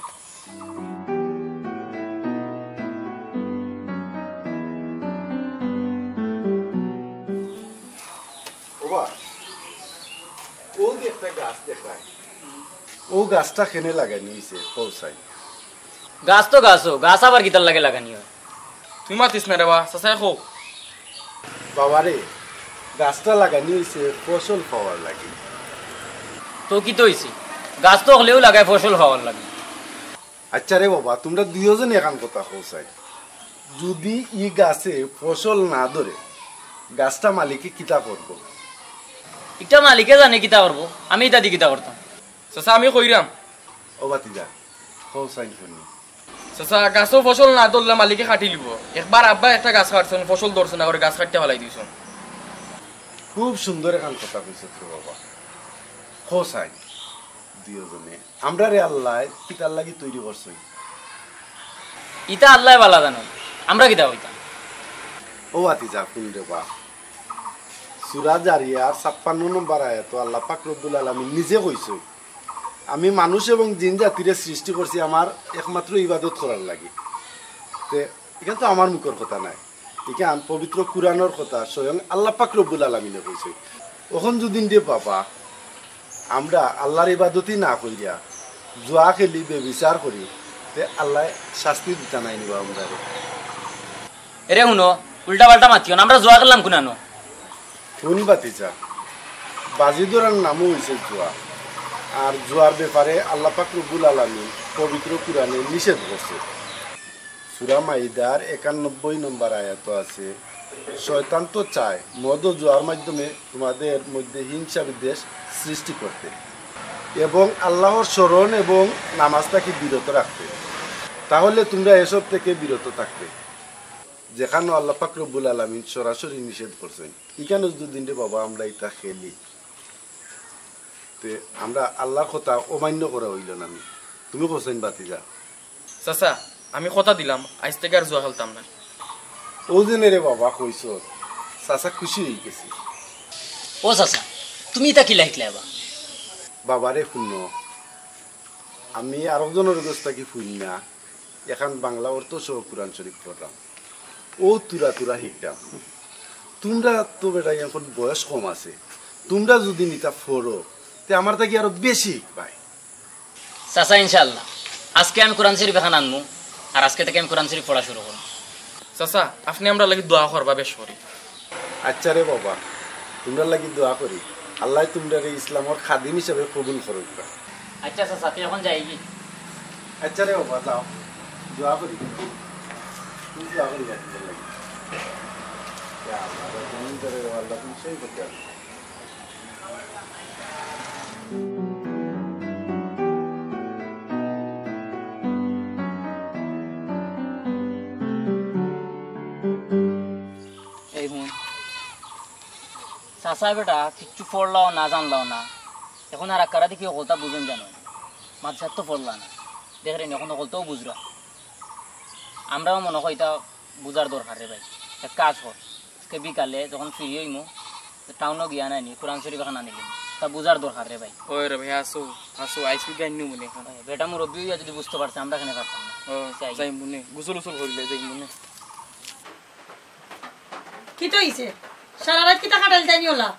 অউ যে একটা গাছ দেখায়, অউ গাছটা কেনে লাগানি অইছে, কও চাই। গাছ তো গাছও, গাছ আবার কিতার লাগি লাগানি অয়? তুই মাতিস না রে বা, চাচায় কও। বাবারে, গাছটা লাগানি অইছে ফসল পাওয়ার লাগি। তো কিতা অইছে? গাছ তো অকলেউ লাগায় ফসল পাওয়ার লাগি। আচ্ছা রে বাবা, তুমরা দুইওজনে এখান কথা কও চাই। যুদি ই গাছে ফসল না ধরে, গাছটা মালিকে কিতা করবো? ইটা মালিকে জানে কিতা করবো, আমি ইতা দি কিতা করতাম? চাচা, আমি কইরাম। ও ভাতিজা, কও চাই হুনি। চাচা, গাছো ফসল না ধরলে মালিকে কাটিলিবো। একবার আব্বা একটা গাছ কাটছইন, ফসল ধরছে না করি গাছ কাটিয়া ফালাই দিছইন। খুব সুন্দর এখান কথা কইছো তো বাবা। কও চাই, দুইওজনে আমরারে আল্লায় কিতার লাগি তৈরি করছইন? ইতা আল্লায় ভালা জানইন, আমরা কিতা কইতাম? ও ভাতিজা, হুন রে বা। সূরা জারিয়ার ছাপ্পান্ন নম্বর আয়াতো আল্লাহ পাক রব্বুল আলামিন নিজে কইছইন, "আমি মানুষ এবং জিন জাতিরে সৃষ্টি করছি আমার একমাত্র ইবাদত করার লাগি।" তে ইখান তো আমার মুখর কথা নায়, ইখান পবিত্র কুরআনর কথা, স্বয়ং আল্লাহ পাক রব্বুল আলামিনে কইছইন। অখন যুদি রে বাবা, আমরা আল্লাহর ইবাদতই না করিয়া জুয়া খেলি, ব্যভিচার করি, তে আল্লায় শাস্তি দিতা নায় নি বা আমরারে? এরে হুনো, উল্টা পাল্টা মাতিও না, আমরা জুয়া খেললাম কুনানো? হুন ভাতিজা, বাজি ধরার নামও অইছে জুয়া। আর জুয়ার ব্যাপারে আল্লাহ পাক রব্বুল আলামিন পবিত্র কুরআনে নিষেধ করছে। সূরা মাইদার একানব্বই নম্বর আয়াতো আছে, "শয়তান তো চায় মদ ও জুয়ার মাধ্যমে তোমাদের মধ্যে হিংসা বিদ্বেষ সৃষ্টি করতে এবং আল্লাহর স্মরণ এবং নামাজ থাকি বিরত রাখতে। তাহলে তোমরা এসব থেকে বিরত থাকবে।" যেখানো আল্লাহ পাক রব্বুল আলামিন সরাসরি নিষেধ করছইন, ইখানো যুদি রে বাবা আমরা ইতা খেলি, তে আমরা আল্লাহর কথা অমান্য করা অইলো না নি? তুমি কও চাইন ভাতিজা? চাচা, আমি কথা দিলাম, আইজ থাকি আর জুয়া খেলতাম না। অউ যে নে রে বাবা কইছস, চাচা খুশি অইগেছে। ও চাচা, তুমি ইতা কিলা হিকলায় বা? বাবারে হুনো, আমি আরক জনর গেছ থাকি হুনি না, এখান বাংলা অর্থ সহ কুরআন শরীফ পড়রাম। অউ তুরা তুরা হিকরাম। তুমরা তো বেটা অখন বয়স কম আছে, তুমরা যুদি ইতা পড়ো, তে আমার থাকি আরো বেশি হিকবায়। চাচা, ইনশাআল্লাহ, আজকে আমি কুরআন শরীফ এখান আনমু, আর আজকে থাকি আমি কুরআন শরীফ পড়া শুরু করমু। চাচা, আপনে আমরার লাগি দোয়া করবা বেশ করি। আচ্ছা রে বাবা, তুমরার লাগি দোয়া করি, আল্লায় তুমরারে ইসলামর খাদিম হিসাবে কবুল করউক্কা। আচ্ছা চাচা, তে অখন যাইগি? আচ্ছা রে বাবা, যাও, দোয়া করি, তুমি দোয়া করি, তুমরার লাগি। ইয়া আল্লাহ, তুমি ধরে আল্লাহ, তুমি সেই করতে পারো। এই হুন, চাচা বেটা কিচ্ছু পড়লাও না, জানলাও না, অখন আর আক্কারা দেখি হকলতা বুঝইন জানো, মাদ্রাসাত তো পড়লা না, দেখরে নি অখন হকলতাও বুঝরা। আমরাও মনো করি ইতা বুঝার দরকার রে ভাই। এক কাজ কর, আজকে বিকালে যখন free অইমু, তো টাউনো গিয়া নায় নি, কুরআন শরীফ এখান আনিলিমু। ইতা বুঝার দরকার রে ভাই। ওই রে ভাই, আসো, আসো, আইসু গাইন নু মনে অয়। বেটা মুরব্বি অইয়া যুদি বুঝতে পারছে, আমরা কেনে পারতাম না? ও, যাই। যাইমু নে, গোসল উসল করিলে যাইমু নে। কিতা অইছে? সারা রাইত কিতা কাটাইল তাইন অলা?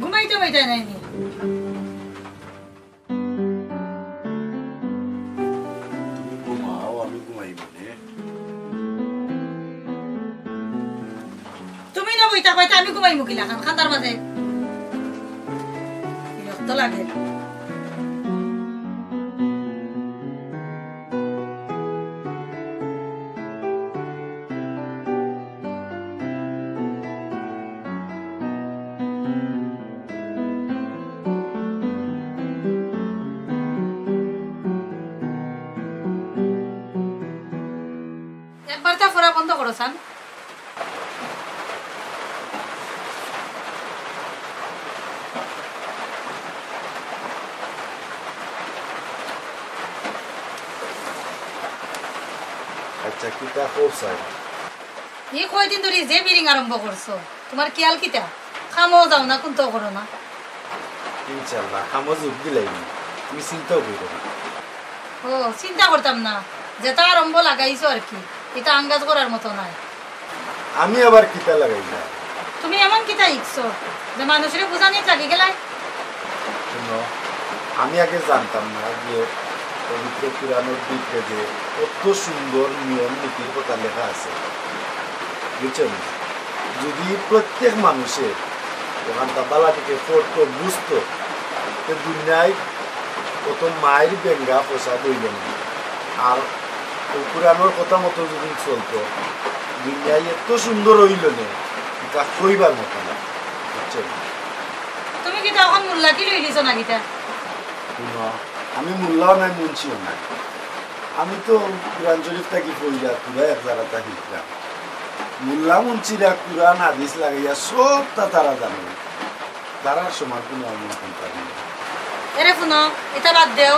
ঘুমাইতে পাইতা নায় নি? তুমি ঘুমাও, আমি ঘুমাইমু নে। তুমি না বইতা কইতা আমি ঘুমাইমু কিলাখান, খাতার মাঝে বিরক্ত লাগে। একবার তা পড়া বন্ধ করো, সান। আচ্ছা, কিতা কও চাই? ই কয়দিন ধরি যে মিটিং আরম্ভ করছো, তুমার খিয়াল কিতা? কামো যাও না, কুন্তাও করো না। ইনশাআল্লাহ, কামো যোগ দিলাইমু, তুমি চিন্তাও করিও না। ও, চিন্তা করতাম না, যেটা আরম্ভ লাগাইছো আর কি, ইটা আঙ্গাজ করার মতো নায়। আমি আবার কিতা লাগাইলাম? তুমি এমন কিতা শিখছো যে মানুষরে বুঝানিত লাগি গেলায়? হুনো, আমি আগে জানতাম না যে পবিত্র কুরআনর ভিতরে যে অত সুন্দর নিয়ম নীতির কথা লেখা আছে, বুঝছো নি? যদি প্রত্যেক মানুষে অখানতা ভালা করি পড়তো, বুঝতো, তে দুনিয়ার অত মাইর বেঙ্গা ফসাদ অইলো না। আর অউ কুরআনর কথা মতো যদি চলতো, দুনিয়া অত সুন্দর অইলো নে, ইটা কইবার মতো না, বুঝছো নি? তুমি কিতা অখন মোল্লাকি লইলিছো না কিতা? হুনো, আমি মোল্লাও নায়, মুন্সিও নায়। আমি তো কুরআন শরীফ থাকি পড়িয়া পুরা এক জাগাত শিখলাম। মোল্লা মুন্সিরা কুরআন হাদিস লাগাইয়া সবতা তারা জানে। তারার সমান কুনু আমল করতাম না। এরে হুনো, ইতা বাদ দেও,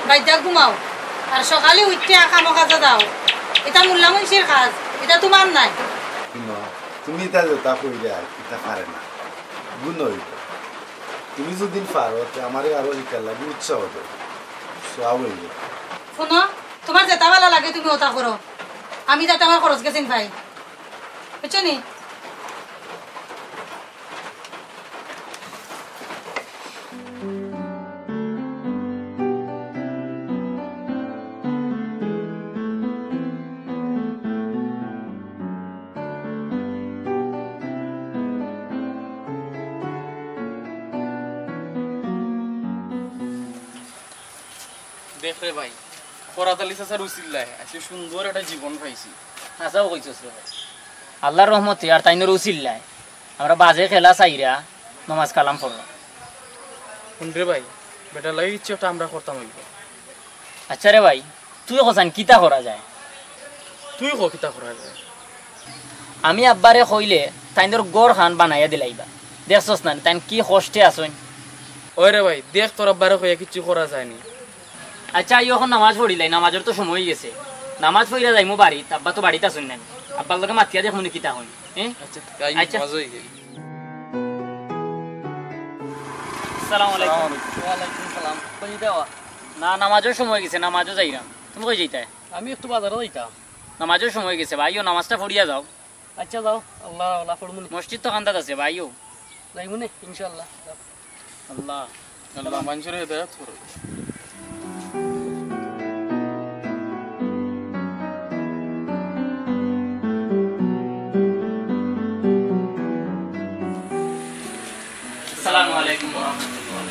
বাদ দেও, ঘুমাও। আর সকালে উঠিয়া কামো কাজো যাও। ইতা মোল্লা মুন্সির কাজ, ইতা তুমার নায়। হুনো, তুমি ইতা যেতা কইরায়, ইতা পারে না। গুনা অইবো। তুমি যদি পারো, তে আমারে আরো ইতার লাগি উৎসাহ দেও। সওয়াব অইবো। হুনো, তুমার যেতা ভালা লাগে তুমি অতা করো। আমি যাতে আমার খরচ গেছিন পাই। বুঝছো নি? দেখ রে ভাই, করাত আলী চাচার উছিলায় আইজকে সুন্দর একটা জীবন পাইছি। হাছাউ কইছস রে ভাই। আল্লার রহমতে আর তাইনর উছিলায় আমরা বাজে খেলা ছাড়িয়া নমাজ কালাম পড়লাম। হুন রে ভাই, বেটার লাগি কিচ্ছু একটা আমরা করতাম অইবো। আচ্ছা রে ভাই, তুই কছাইন কিতা করা যায়? তুই ক কিতা করা যায়? আমি আব্বারে কইলে তাইনর ঘরখান বানাইয়া দিলাইবা। দেখছস না তাইন কি কষ্টে আছইন? ওই রে ভাই, দেখ তোর আব্বারে কইয়া কিচ্ছু করা যায়নি। আচ্ছা, আইও অখন নামাজ পড়িলাই, নামাজর তো সময় অইগেছে। নামাজ পড়িয়া যাইমু বাড়িত, আব্বা তো বাড়িত আছইন না। আব্বার লগে মাতিয়া দেখমু নি কিতা কইন, হ্যাঁ? আচ্ছা, আচ্ছা। নামাজ অইগেল। আসসালামু আলাইকুম। আসসালামু আলাইকুম। ওয়ালাইকুম সালাম। কই যাইতায়? না, নামাজর সময় অইগেছে, নামাজো যাইরাম। তুমি কই যাইতায়? আমি একটু বাজারো যাইতাম। নামাজর সময় অইগেছে বা, আইও নামাজটা পড়িয়া যাও। আচ্ছা, যাও, আল্লাহ, আল্লাহ পড়মুনি। মসজিদ তো কান্দাত আছে বা, আইও। যাইমুনি, ইনশাআল্লাহ। যাও। আল্লাহ, আল্লাহ মানষরে হেদায়েত করো। আসসালামু আলাইকুম ওয়া রাহমাতুল্লাহ।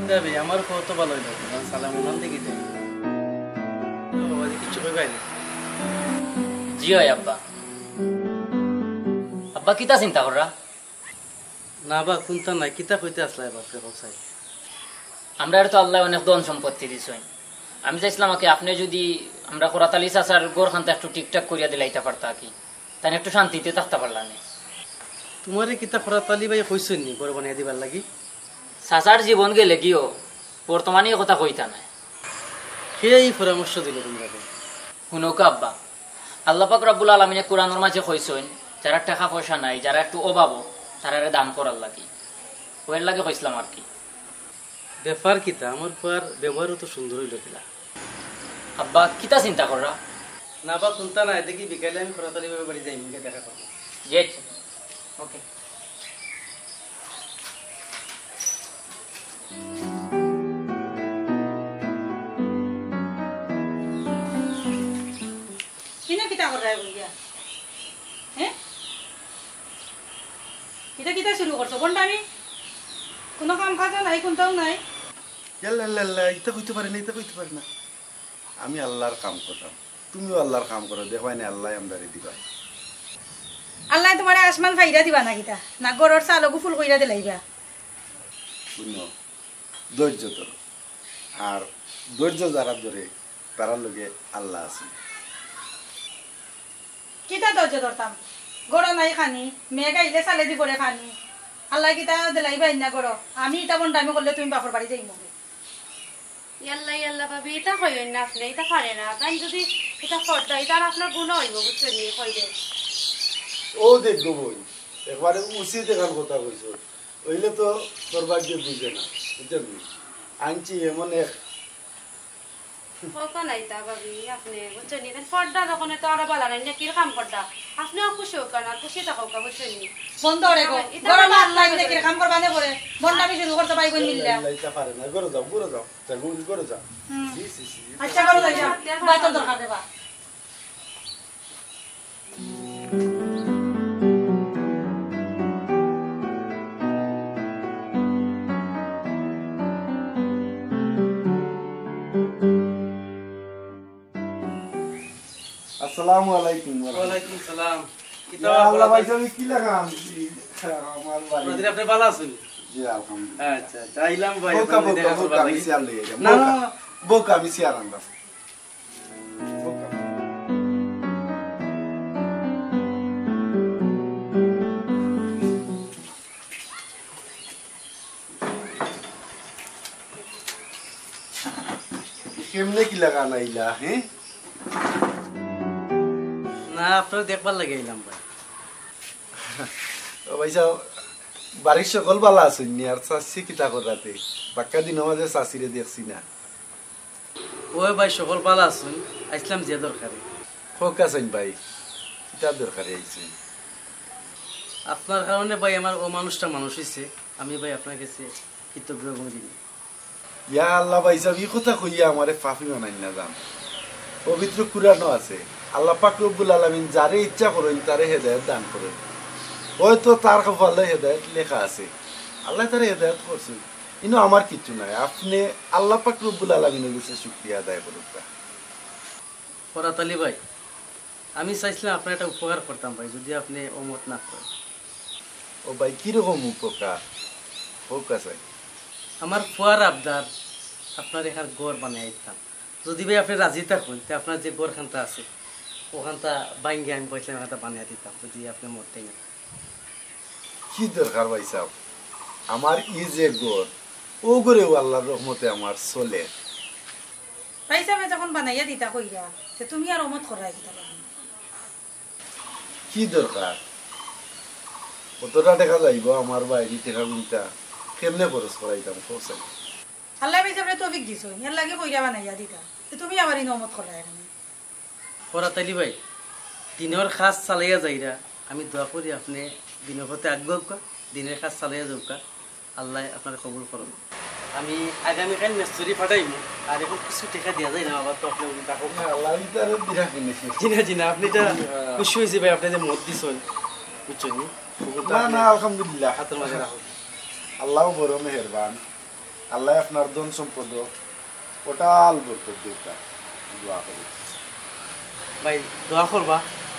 যাবে, আমার খবর তো ভালো অইলো, সালাম ওনার দিকে যাই। ও বাবা, কিচ্ছু কইবায় না? জি অয় আব্বা। আব্বা, কিতা চিন্তা কররা? না বা, কুন্তা নায়, কিতা কইতে আছলায় বাপরে, কও চাই। আমরারে তো আল্লায় অনেক ধন সম্পত্তি দিছইন। আমি চাইছলাম আকি আপনে যুদি আমরা করাত আলী চাচার ঘরখানতা একটু ঠিকঠাক করিয়া দিলাইতা পারতা আকি, তাইন একটু শান্তিতে থাকতা পারলা নে। তুমারে কিতা করাত আলী ভাইয়ে কইছইন নি ঘর বানাইয়া দিবার লাগি? চাচার জীবন গেলেগিও বর্তমানে ই কথা কইতা নায়। কে ই পরামর্শ দিলো তুমরারে? হুনউক্কা আব্বা, আল্লাহ পাক রাব্বুল আলামিনে কুরআনর মাঝে কইছইন, যারার টেকা-পয়সা নাই, যারা একটু অভাবো, তারারে দান করার লাগি। অউ এর লাগি কইছলাম আর কি। ব্যাপার কিতা? আমার ফুয়ার ব্যবহারও তো সুন্দর অইলো কিলা। আব্বা, কিতা চিন্তা কররা? না বা, কুন্তা নায়, দেখি বিকালে আমি করাত আলী ভাইর বাড়ি যাইমু, গিয়া দেখা করমু। জি, আচ্ছা। ওকে। ইনো কিতা কররায় বইয়া? হে? ইটা কিতা শুরু করছো? ভন্ডামি? কুনু কাম কাজও নাই, কুন্তাও নাই। ইয়াল্লা, ইয়াল্লা, ইয়াল্লা, ইতা কইতে পারে না, ইতা কইতে পারে না। আমি আল্লার কাম কররাম, তুমিও আল্লার কাম করো, দেখবায় নে আল্লায় আমরারে দিবা। আল্লায় তুমারে আসমান ফাইরা দিবা না কিতা? না ঘরর চালগু ফুল কইরা দিলাইবা? হুনো, ধৈর্য ধরো, আর ধৈর্য যারা ধরে, তারার লগে আল্লা আছে। কিতা ধৈর্য ধরতাম? ঘরো নাই খানি, মেঘ আইলে চালেদি পড়ে খানি। আল্লায় কিতা দিলাইবা ইন্না ঘরো? আমি ইতা ভন্ডামি করলে তুমি বাপর বাড়ি যাইমু। ইয়াল্লা, ইয়াল্লা ভাবি, ইতা কইন না আপনে, ইতা পারে না। তাইন যুদি ইতা করতা, ইতা আর আপনার গুনা অইবো, বুঝছইন নি? কইরে। ও দেখবো বই, একবারে উচিত এখান কথা কইছো। অইলে তো তোর ভাইয়ে বুঝে না, বুঝছনি? আনছি এমন এক কওকা নাইতা ভাবি, আপনে বুঝছনি? ইখান পর্দা যখন তো আরো বালা নায়, নেকির কাম পর্দা। আপনেও খুশি অউকা না, খুশি থাকউকা, বুঝছনি? বন্ধ রে গো। ইতা গরম বন্ধ আল্লাহ করে। নেকির কাম করবা নে করে। বন্ডামি শুরু করতে ভাই বোন মিল্লা। ইতা পারে না, ঘরো যাও, ঘরো যাও। যাও, ঘরো যাও। হুম। জি, জি, জি। আচ্ছা, ঘরো যাই, যা। ভাই তোর দরকার রে বা। আসসালামু আলাইকুম। ওয়ালাইকুম সালাম। কিতা ইয়া আল্লাহ ভাই, আমি কি লাগাম? আমার বাড়ি। আপনি ভালা আছইন? জি, আলহামদুলিল্লাহ। আচ্ছা, আচ্ছা, আইলাম ভাই, বোকা, আপনার বোকা, দেখা বোকা, করবার আমি লাগি। চেয়ার লই আইলাম। না, বোকা, না, না। বোকা, আমি চেয়ার আনলাম। কেমনে কি লাগান আইলা, হ্যাঁ? না, আপনারে দেখবার লাগি আইলাম ভাই। ও ভাই সাহেব, বাড়ির সকল ভালা আছইন নি? আর চাচি কিতা কররাতে? বাক্কা দিনর মাঝে চাচিরে দেখছি না। ওই ভাই, সকল ভালা আছইন? আইছলাম যে দরকারে। কওকা চাইন ভাই, কিতা দরকারে আইছইন? আপনার কারণে ভাই আমার অমানুষটা মানুষ অইছে, আমি ভাই আপনার গেছে কৃতজ্ঞ এবং ঋণী। ইয়া আল্লাহ ভাই সাহেব, ই কথা কইয়া আমারে পাপী বানাইন না যান। পবিত্র কুরআনো আছে, আল্লাহ পাক রব্বুল আলামিন যারে ইচ্ছা করইন তারে হেদায়েত দান করইন। হয়তো তার কপালো হেদায়েত লেখা আছে, আল্লায় তারে হেদায়েত করছইন। ইনো আমার কিচ্ছু নাই, আপনে আল্লাহ পাক রব্বুল আলামিনর গেছে শুকরিয়া আদায় করউক্কা। ফরাত আলী ভাই, আমি চাইছলাম আপনারে একটা উপকার করতাম ভাই, যুদি আপনে অমত না করইন। ও ভাই, কিরকম উপকার? কওকা চাইন। আমার ফুয়ার আবদার, আপনার এখান ঘর বানাইয়া দিতাম। যুদি ভাই আপনে রাজি থাকইন, তে আপনার যে ঘরখানতা আছে, অখানতা ভাঙ্গিয়া আমি কইছলাম এখানতা বানাইয়া দিতাম, যুদি আপনে মত দেইন। কি দরকার ভাই সাহেব, আমার ই যে ঘর, অউ ঘরেও আল্লার রহমতে আমার চলের। ভাই সাহেবে যখন বানাইয়া দিতা কইরা, তে তুমি আর অমত কররায় কিতার লাগি? কি দরকার? কতটা টেকা যাইবো আমার বাইরে টেকা গুনতা, কেমনে খরচ করাইতাম, কও চাইন। আল্লায় ভাই সাহেবরে তৌফিক দিছইন, এরলাগি কইরা বানাইয়া দিতা। তে তুমি আবার ইনো অমত কররায় কেনে? ফরাত আলী ভাই, দিনর কাজ চালাইয়া যাইরা, আমি দোয়া করি আপনে দিনর পথে আগুয়াউক্কা, দিনর কাজ চালাইয়া যাউক্কা, আল্লায় আপনারে কবুল করউক। আমি আগামীকাইল মেস্তরি পাঠাইমু, আর অখন কিছু টেকা দিয়া যাইরাম, আবার তো আপনে উল্টা কউক্কা। না, আল্লাহ ইতারে দিরা কিনেছে। জি না, জি না, আপনে ইটা খুশি অইছি ভাই, আপনে যে মত দিছইন, বুঝছইন নি? না, না, আলহামদুলিল্লাহ। হাতর মাঝে রাখো। আল্লাহ বড় মেহেরবান। আল্লায় আপনার ধন সম্পদ অটাল বরকত দেউক্কা, দোয়া করি। ভাই, দোয়া করবা,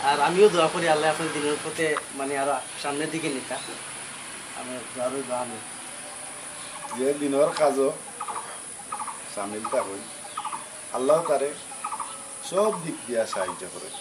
আর আমিও দোয়া করি আল্লায় আপনার দিনর পথে মানে আরো সামনের দিকে নিতা। আমি দোয়া রইল আমি। যে দিনর কাজও সামিল থাকইন, আল্লাহ তারে সব দিক দিয়া সাহায্য করইন।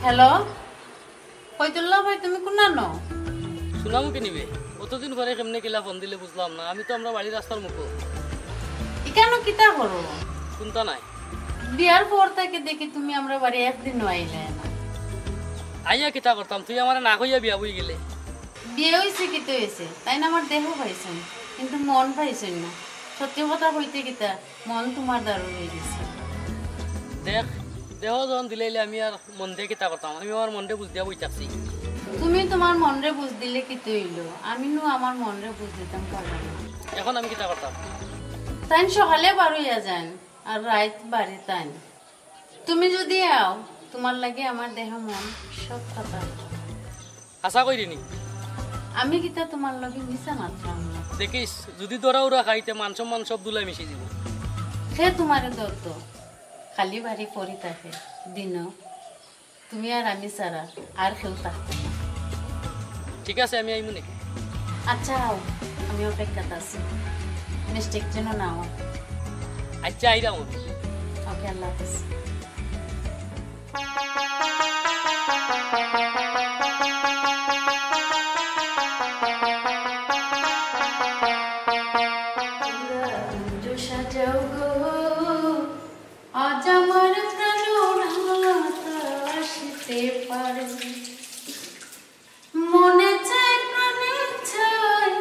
হ্যালো, ফয়তুল্লাহ ভাই, তুমি কুনানো? সুনামু কিনিবে? অতদিন পরে কেমনে কিলা ফোন দিলে বুঝলাম না। আমি তো আমরা বাড়ির রাস্তার মুখো। ইকানো কিতা করো? কুন্তা নাই। বিয়ার পর থাকি দেখি তুমি আমরা বাড়ি একদিনও আইলে না। আইয়া কিতা করতাম? তুই আমারে না কইয়া বিয়া বই গেলে। বিয়া অইছে কিতা অইছে? তাইন আমার দেহ পাইছইন, কিন্তু মন পাইছইন না। সত্যি কথা কইতে কিতা, মন তুমার দারু অই গেছে। দেখ, দেহ যখন দিলাইলে আমি আর মন দিয়া কিতা করতাম? আমি আমার মনরে বুঝ দিয়া বই থাকছি। তুমি তুমার মনরে বুঝ দিলে কিতা অইলো? আমি নু আমার মনরে বুঝ দিতাম পারলাম না। এখন আমি কিতা করতাম? তাইন সকালে বারইয়া যাইন, আর রাইত বাড়িত আইন। তুমি যুদি আও, তুমার লাগি আমার দেহ মন সব পাতা। আশা করি নি। আমি কিতা তুমার লগে মিছা মাতরাম না। দেখিস, যুদি দরা উরা খাইতে মান সম্মান সব ধুলায় মিশি দিব। হে তুমারে দর তো, খালি বাড়ি পড়ি থাকে দিনও। তুমি আর আমি ছাড়া আর কেউ থাকতো না। ঠিক আছে, আমি আইমু নে। আচ্ছা, আও, আমি অপেক্ষাত আছি। মিস্টেক যেন না হয়। আচ্ছা, আইরাম আমি। ওকে, আল্লাহ হাফেজ। সাজাও গো, আজ আমার প্রাণনাথ আসিতে পারে। মনে চায়, প্রাণে চায়,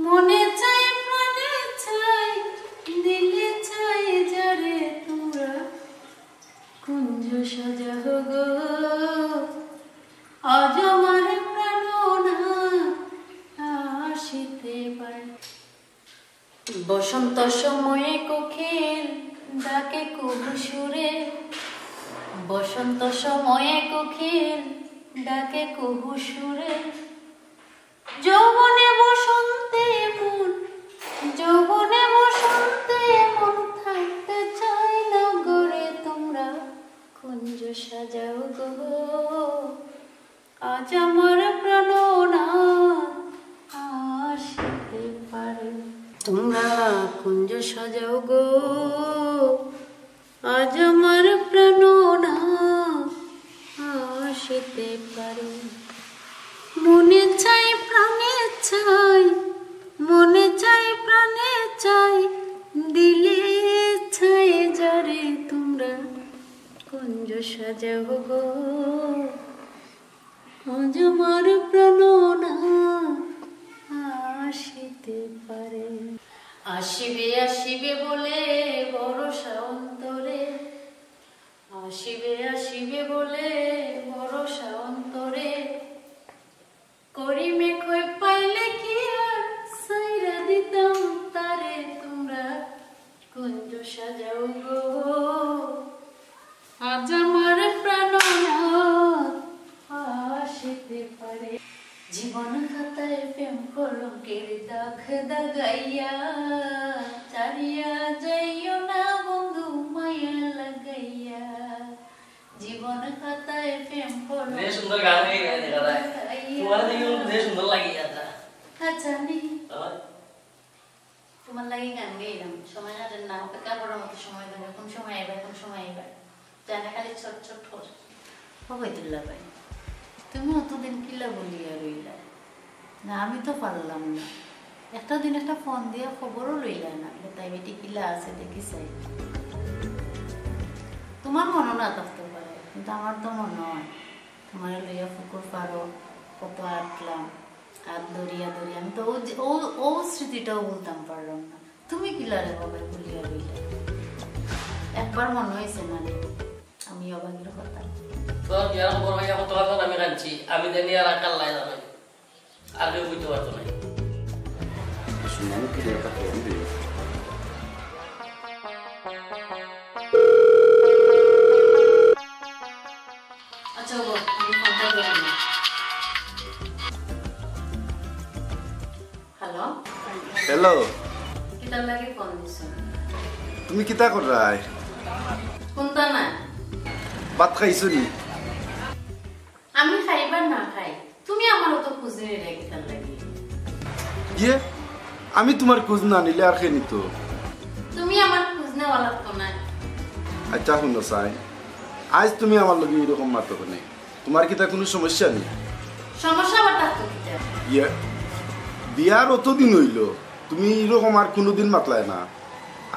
মনে চায়, প্রাণে চায়, দিলে চায় যারে তোমরা। কুঞ্জ সাজাও গো, আজ আমার প্রাণনাথ আসিতে পারে। বসন্ত সময়ে কোকিল ডাকে কুহু সুরে, বসন্ত সময়ে কোকিল ডাকে কুহু সুরে। যৌবনে বসন্তে এমন, যৌবনে বসন্তে এমন, থাকতে চাই না ঘরে তোমরা। কুঞ্জ সাজাও গো, আজ আমার প্রাণনাথ আসিতে পারে। তোমরা কুঞ্জ সাজাও গো, আজ আমার প্রাণনাথ আসিতে পারে। মনে চাই, প্রাণে চাই, মনে চাই, প্রাণে চাই, দিলে চাই যারে তোমরা। কুঞ্জ সাজাও গো, আজ আমার প্রাণনাথ আসিতে পারে। আসিবে, আসিবে বলে ভরসা অন্তরে, আসিবে, আসিবে বলে ভরসা অন্তরে। করিমে কই পাইলে কি আর ছাইড়া দিতাম তারে তোমরা। কুঞ্জ সাজাও গো, আজ আমার প্রাণনাথ আসিতে পারে। জীবন খাতায় প্রেম কলঙ্কের দাগ দাগাইয়া, ছাড়িয়া যাইও না বন্ধু মায়া লাগাইয়া। জীবন খাতায় প্রেম কলঙ্কের যে সুন্দর গান গাইলে দেখা যায়। দাগাইয়া। তোমার দেখি যে সুন্দর লাগে এটা। আচ্ছা, আমি হয়। তুমার লাগি গান গাইলাম, সময় কাটে না, অপেক্ষা করার মতো সময় ধরে, কোন সময় আইবা, কোন সময় আইবা, জানে খালি ছট ছট করে। ও বাইতুল্লাহ ভাই, তুমি অতদিন কিলা বলিয়া রইলা? না, আমি তো পারলাম না। একটা দিন একটা ফোন দিয়া খবরও লইলা না, তাই বেটি কিলা আছে দেখি চাই। তোমার মনো না থাকতে পারে, কিন্তু আমার তো মনো হয়। তোমারে লইয়া পুকুর পাড়ো কত আটলাম, আত ধরিয়া ধরিয়া। আমি তো ও যে, ও, ও স্মৃতিটাও ভুলতাম পারলাম না। তুমি কিলা রে বাবা ভুলিয়া রইলে? একবার মনো অইছে না রে, আমি অভাগীর কথা। তোর বিয়ার খবর পাইয়া কত কথা আমি কানছি, আমি জানি আর কার লাই জানাই। আর কেউ বুঝতে পারতো না। শুনানি কি দরকার তো আমি দিই। আচ্ছা, ও, আমি ফোনটা ধরে নিই। হ্যালো? হ্যালো। কিতার লাগি ফোন দিছো? তুমি কিতা কররায়? কুন্তা না। ভাত খাইছো নি? আমি খাইবার না খাই, তুমি আমার অত খুঁজ নিলে কিতার লাগি? ইয়ে, আমি তুমার খুঁজ না নিলে আর কে নিতো? তুমি আমার খুঁজ নেওয়া লাগতো না। আচ্ছা, হুনো চাই, আইজ তুমি আমার লগে ইরকম মাতো কেনে? তোমার কিতা কুনু সমস্যা নি? সমস্যা আবার থাকতো কিতা? ইয়ে, বিয়ার অতদিন অইলো, তুমি ইরকম আর কুনুদিন মাতলায় না।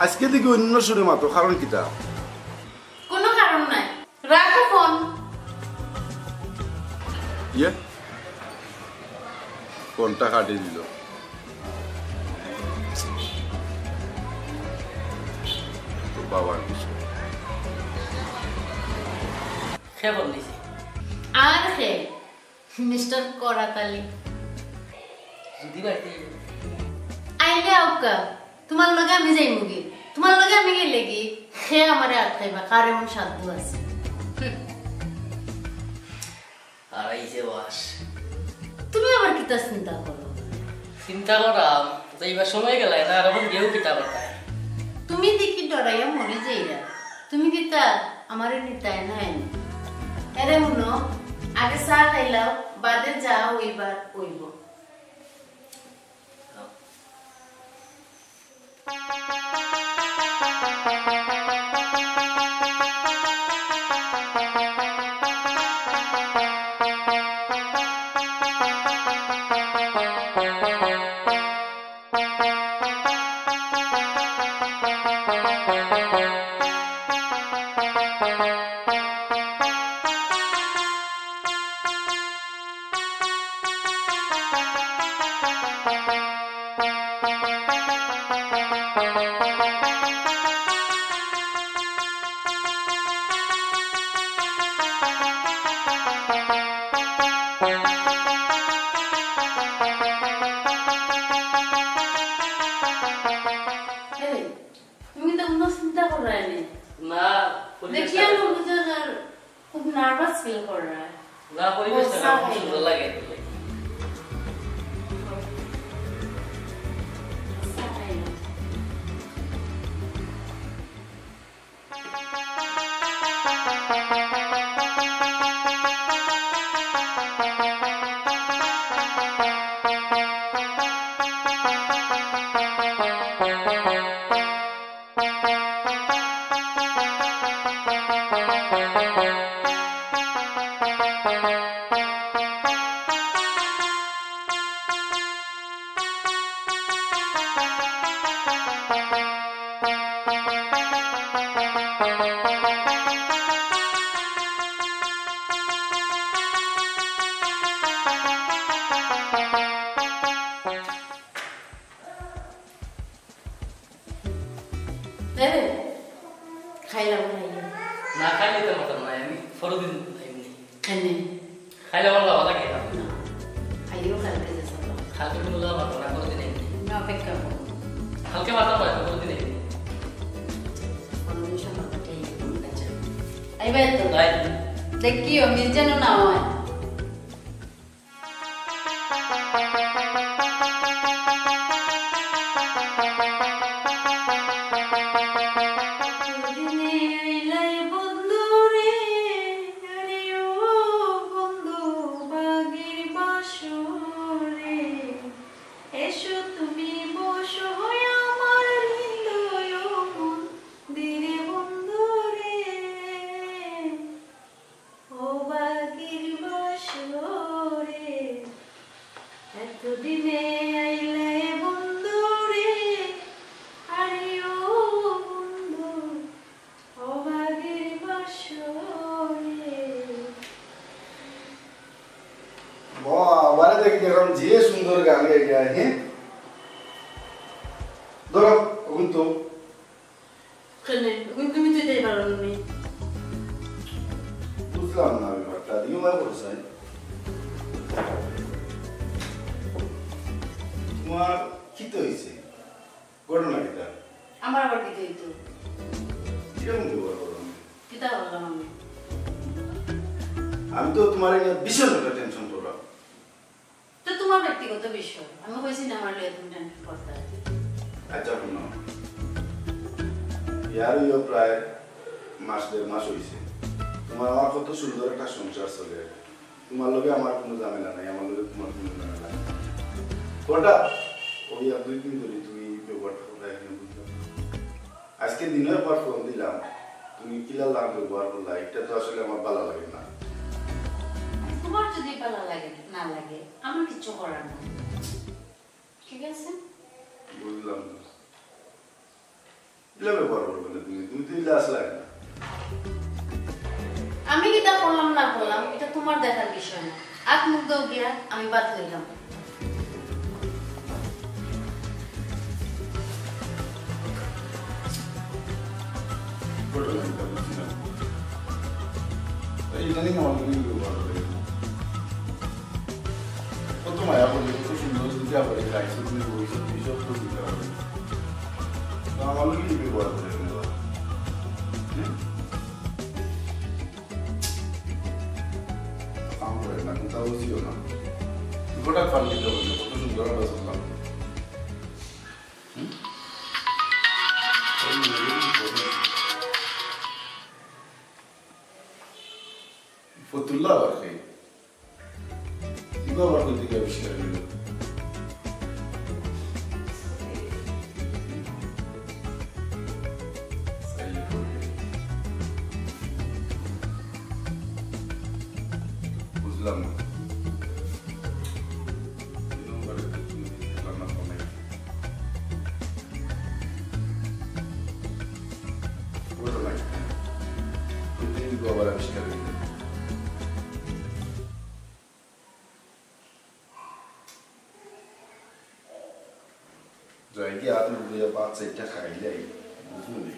আইজকে দেখি অইন্য সুরে মাতো, কারণ কিতা? কুনু কারণ নাই। রাখো ফোন। ইয়ে, ফোনটা কাটি দিল। তো বাবার কিছু। কে ফোন দিছে? আর কে? মিস্টার করাত আলী। যদি বাড়িতে আইলে আউক্কা, তোমার লগে আমি যাইমুগি। তোমার লগে আমি গেলেগি, কে আমারে আটকাইবা, কার এমন সাধ্য আছে? হুম। আর এই যে বাস। তুমি আবার কিতা চিন্তা করো? চিন্তা করাম, যাইবার সময় গেলায় না, আর এখন গেও কিতা করতায়? তুমি দেখি ডরাইয়া মরি যাইরা। তুমি কিতা আমারে নিতায় নাই? এরে হুনো, আগে চা খাইলাও, বাদে যা অইবার অইবো। এই, তুমি তো কোনো চিন্তা করো না। না, পরিবেশ দেখি খারাপ। আমি বুঝে যার খুব নার্ভাস ফিল করা। না, পরিবেশটা আমার খুব সুন্দর লাগে। এরে, খাইলাম, খাইলাম। না খাইলে তো মতন নাই, আমি পরদিন এমনি। খাইনি। খাইলে আমার বাবা লাগে না। না, খাইও কালকে যে সব। কালকে কোনো বাবা না, পরদিন এমনি। না, অপেক্ষা করো। কালকে বাবা না, পরদিন এমনি। পরদিন সকাল থেকে এমনি কাছে। আইবে তো? তাই। দেখিও, মিস যেন না হয়। ও বাগির বাসরে, এতদিনে আইলে বন্ধুরে, আরে ও বন্ধু, ও বাগির বাসরে। বাহ, বারে দেখি দেখলাম যে সুন্দর গান গাইয়া, হ্যাঁ? ধরো, এখন তো কেনে? তুমি, তুমি তো যাই পারো না। বুঝলাম না ব্যাপারটা, দিও মা বলছে। তোমার কিতা হইছে? ঘটনা কিতা? আমার আবার কিতা হইতো? কিরকম ব্যবহার করো? কিতা করলাম আমি? আমি তো তোমার নিয়ে ভীষণ একটা টেনশন করলাম। তো তোমার ব্যক্তিগত বিষয়, আমি কইছি না আমার লইয়া তুমি টেনশন করতে। আচ্ছা, হুনো, ইয়ার অইও প্রায় মাস, দেড় মাস হইছে। তোমার আমার কত সুন্দর একটা সংসার চলে। তোমার লগে আমার কোনো ঝামেলা নাই, আমার লগে তোমার কোনো ঝামেলা নাই। হঠাৎ ওই এক দুই দিন ধরে তুমি ব্যবহারটা করলে, এখানে বুঝলাম। আজকে দিনে একবার ফোন দিলাম, তুমি কিলা লাগ ব্যবহার করলা, এটা তো আসলে আমার ভালো লাগে না। তোমার যদি ভালা লাগে, না লাগে, আমার কিচ্ছু করার নাই। ঠিক আছে? বুঝলাম না। ইলা ব্যবহার করবে না তুমি, তুমি তো ইলা আসলে না। আমি কিতা করলাম না করলাম, ইটা তোমার দেখার বিষয় না। আত মুখ ধও গিয়া, আমি বাদ হইলাম। ঘটনা ইটা বুঝছি না। এই ইদানিং আমার লগে ব্যবহার করে। কত মায়া করি, কত সুন্দর যদি আবার এই লাইফ তুমি বই সব, এই সব তো দিতে হবে। তো আমার লগে কি ব্যবহার করে না? হুম? কাম করে না, কোথাও বুঝিও না। হঠাৎ ফাল দিতে হবে, কত সুন্দর আমরা চললাম। হুম? ফতুল্লা আবার কে? ইগু আবার কই থাকি আবিষ্কার হইল? বুঝলাম না। এই নম্বরে তো তুমি দেখলাম না ফোনে। ওটা নাই। কই থাকি ইগু আবার আবিষ্কার হইল? যাই গিয়া আদর করিয়া ভাত চাইরটা খাইলাই, বুঝলি?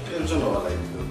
টেনশন হওয়া লাগবে না।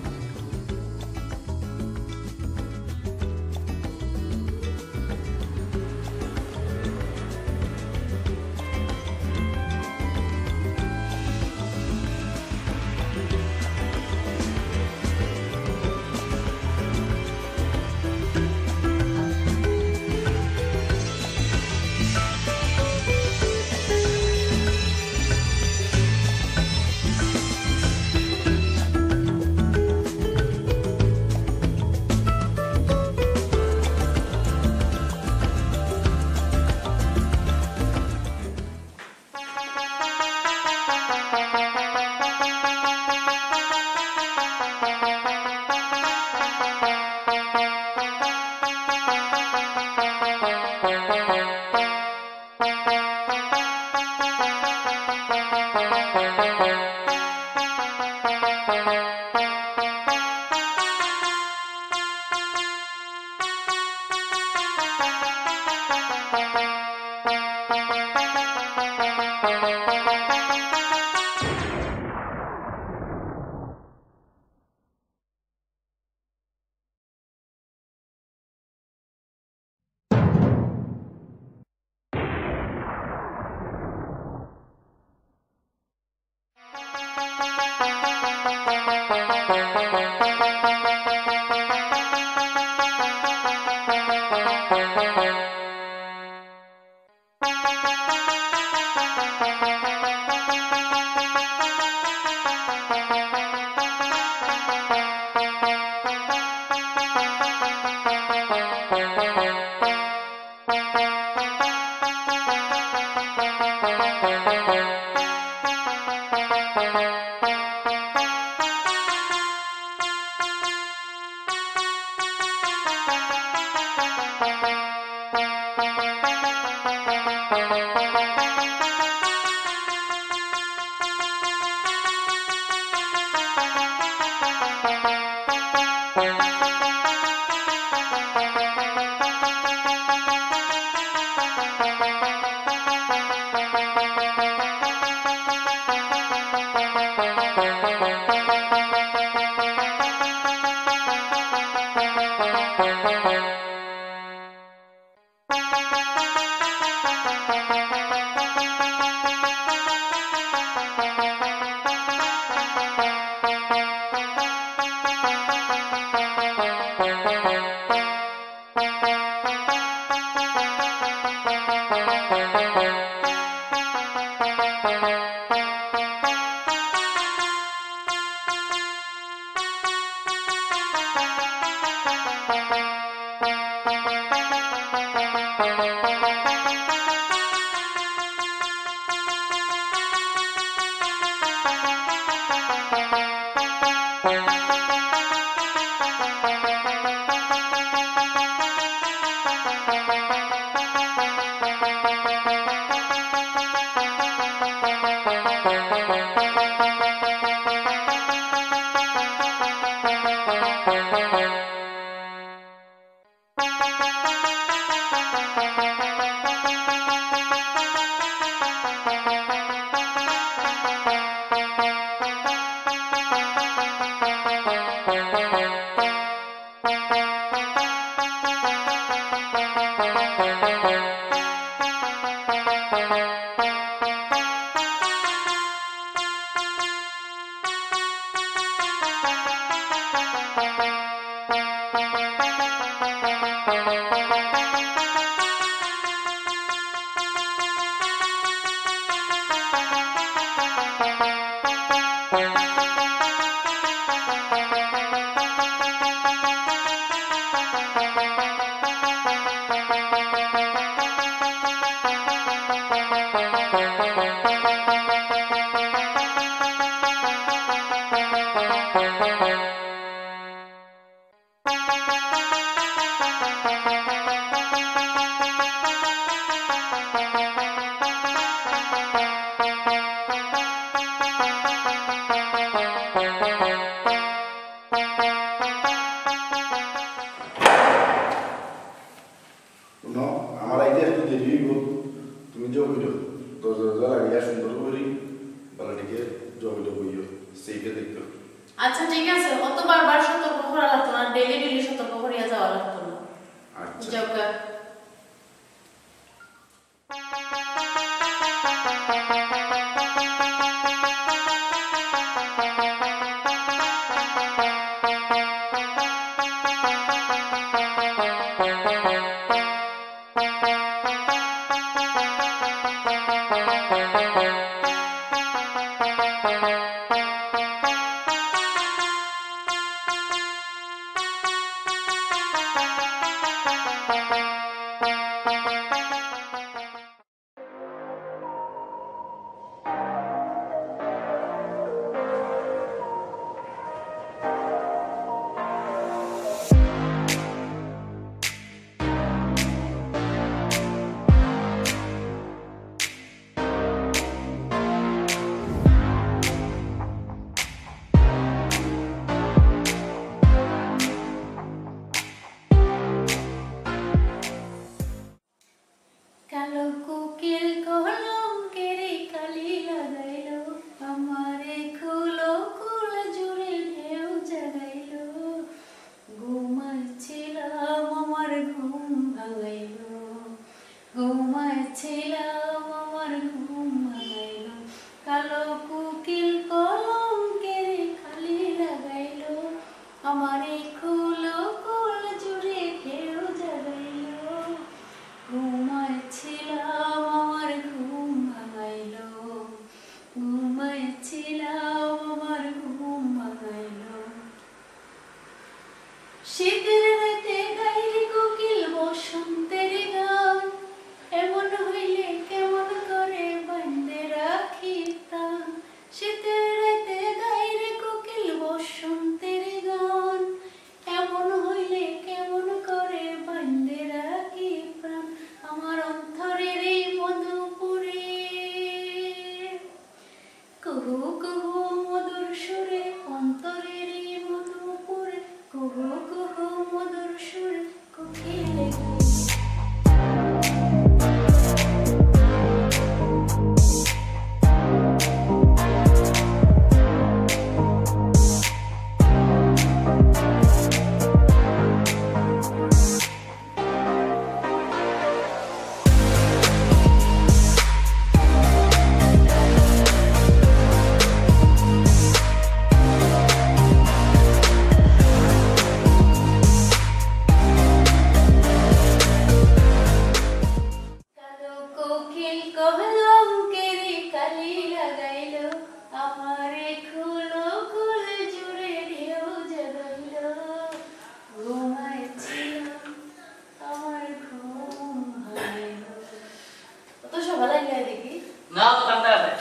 হুনো, আমার আইতে একটু দেরি অইবো। তুমি যে কইরো, দরজা দরজা লাগাইয়া সুন্দর করি বালাটিকে জগইটা বইও, সেইটা দেখতো। আচ্ছা, ঠিক আছে, অত বারবার সতর্ক করা লাগতো না, ডেইলি ডেইলি সতর্ক করিয়া যাওয়া লাগতো না। আচ্ছা। যাও গা। কালো কোকিল কলঙ্কের কালি লাগাইলো, আমারে কুল কুল জুড়ে ঢেউ জাগাইলো। ঘুমাইছিলাম, আমার ঘুম ভাঙাইলো। ঘুমাইছিলাম, আমার ঘুম ভাঙাইলো। কালো কোকিল কলঙ্কের কালি লাগাইলো, আমারে কুল কুল জুড়ে ঢেউ জাগাইলো। ঘুমাইছিলাম, আমার ঘুম ভাঙাইলো। ঘুমাইছিলাম, আমার ঘুম ভাঙাইলো। শীতের রাতে গাইরে কোকিল বসন্তের গান, এমন হইলে কেমন করে বান্ধে রাখি প্রাণ। শীতের রাতে গাইরে কোকিল বসন্তের গান, এমন হইলে কেমন করে বান্ধে রাখি প্রাণ। আমার অন্তরের এই মধুপুরে কুহু কুহু মধুর সুরে, অন্তরের এই মধুপুরে কুহু কুহু মধুর সুরে কোকিলে। কালো কোকিল কলঙ্কের কালি লাগাইলো, আমারে কুল কুল জুড়ে ঢেউ জাগাইলো। ঘুমাইছিলাম, আমার ঘুম ভাঙাইলো। অত সকালে আইলে দেখি। না, তো কান্দা আছে।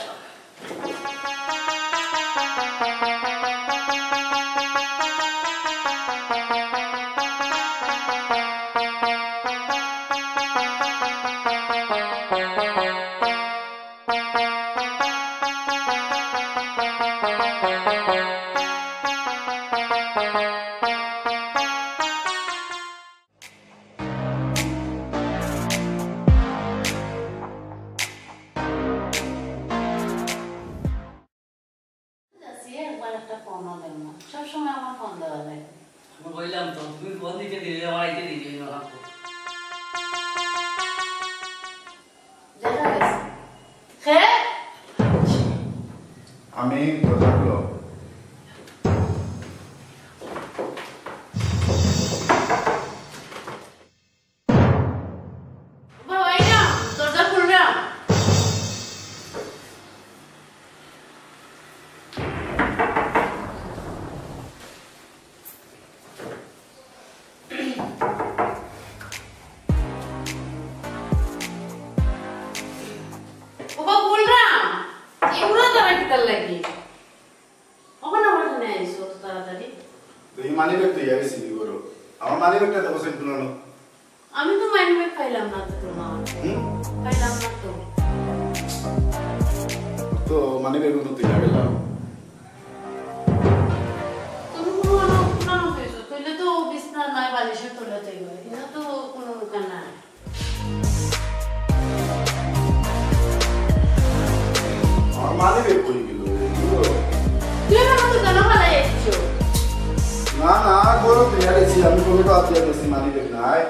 যাচ্ছি, একবার একটা ফোনও দেব না, সবসময় আমার ফোন দেওয়া লাগে। আমি কইলাম তো, তুমি ফোন দিতে দিলে, আমার আইতে দিলে না। দেখা গেছে। কে? আমি প্রজাগুলো। বাবা, এই না, দরজা খুল না। ওবা, খুল না। এগুলো তারা কিতার লাগি? ওখানে আমার কানে আইছো অত তাড়াতাড়ি। তো এই মানি ব্যাগ তো ইয়া গেছি নি করো। আমার মানি ব্যাগটা দেখো সেট পুরানো। আমি তো মানি ব্যাগ পাইলাম না তো তোমার। হুম? পাইলাম না তো। তো মানি ব্যাগ তো তুই গেলাম। তুমি কোনো বালিশর তলে থাকবো, ইনো তো কুনু দোকান নাই। আমার মানি ব্যাগ কই গেল? তুই আমার দোকানে ফালাই আসছো। না, না, গরম পেয়ে গেছি, আমি পকেটে হাত দিয়ে গেছি, মানি ব্যাগ নাই।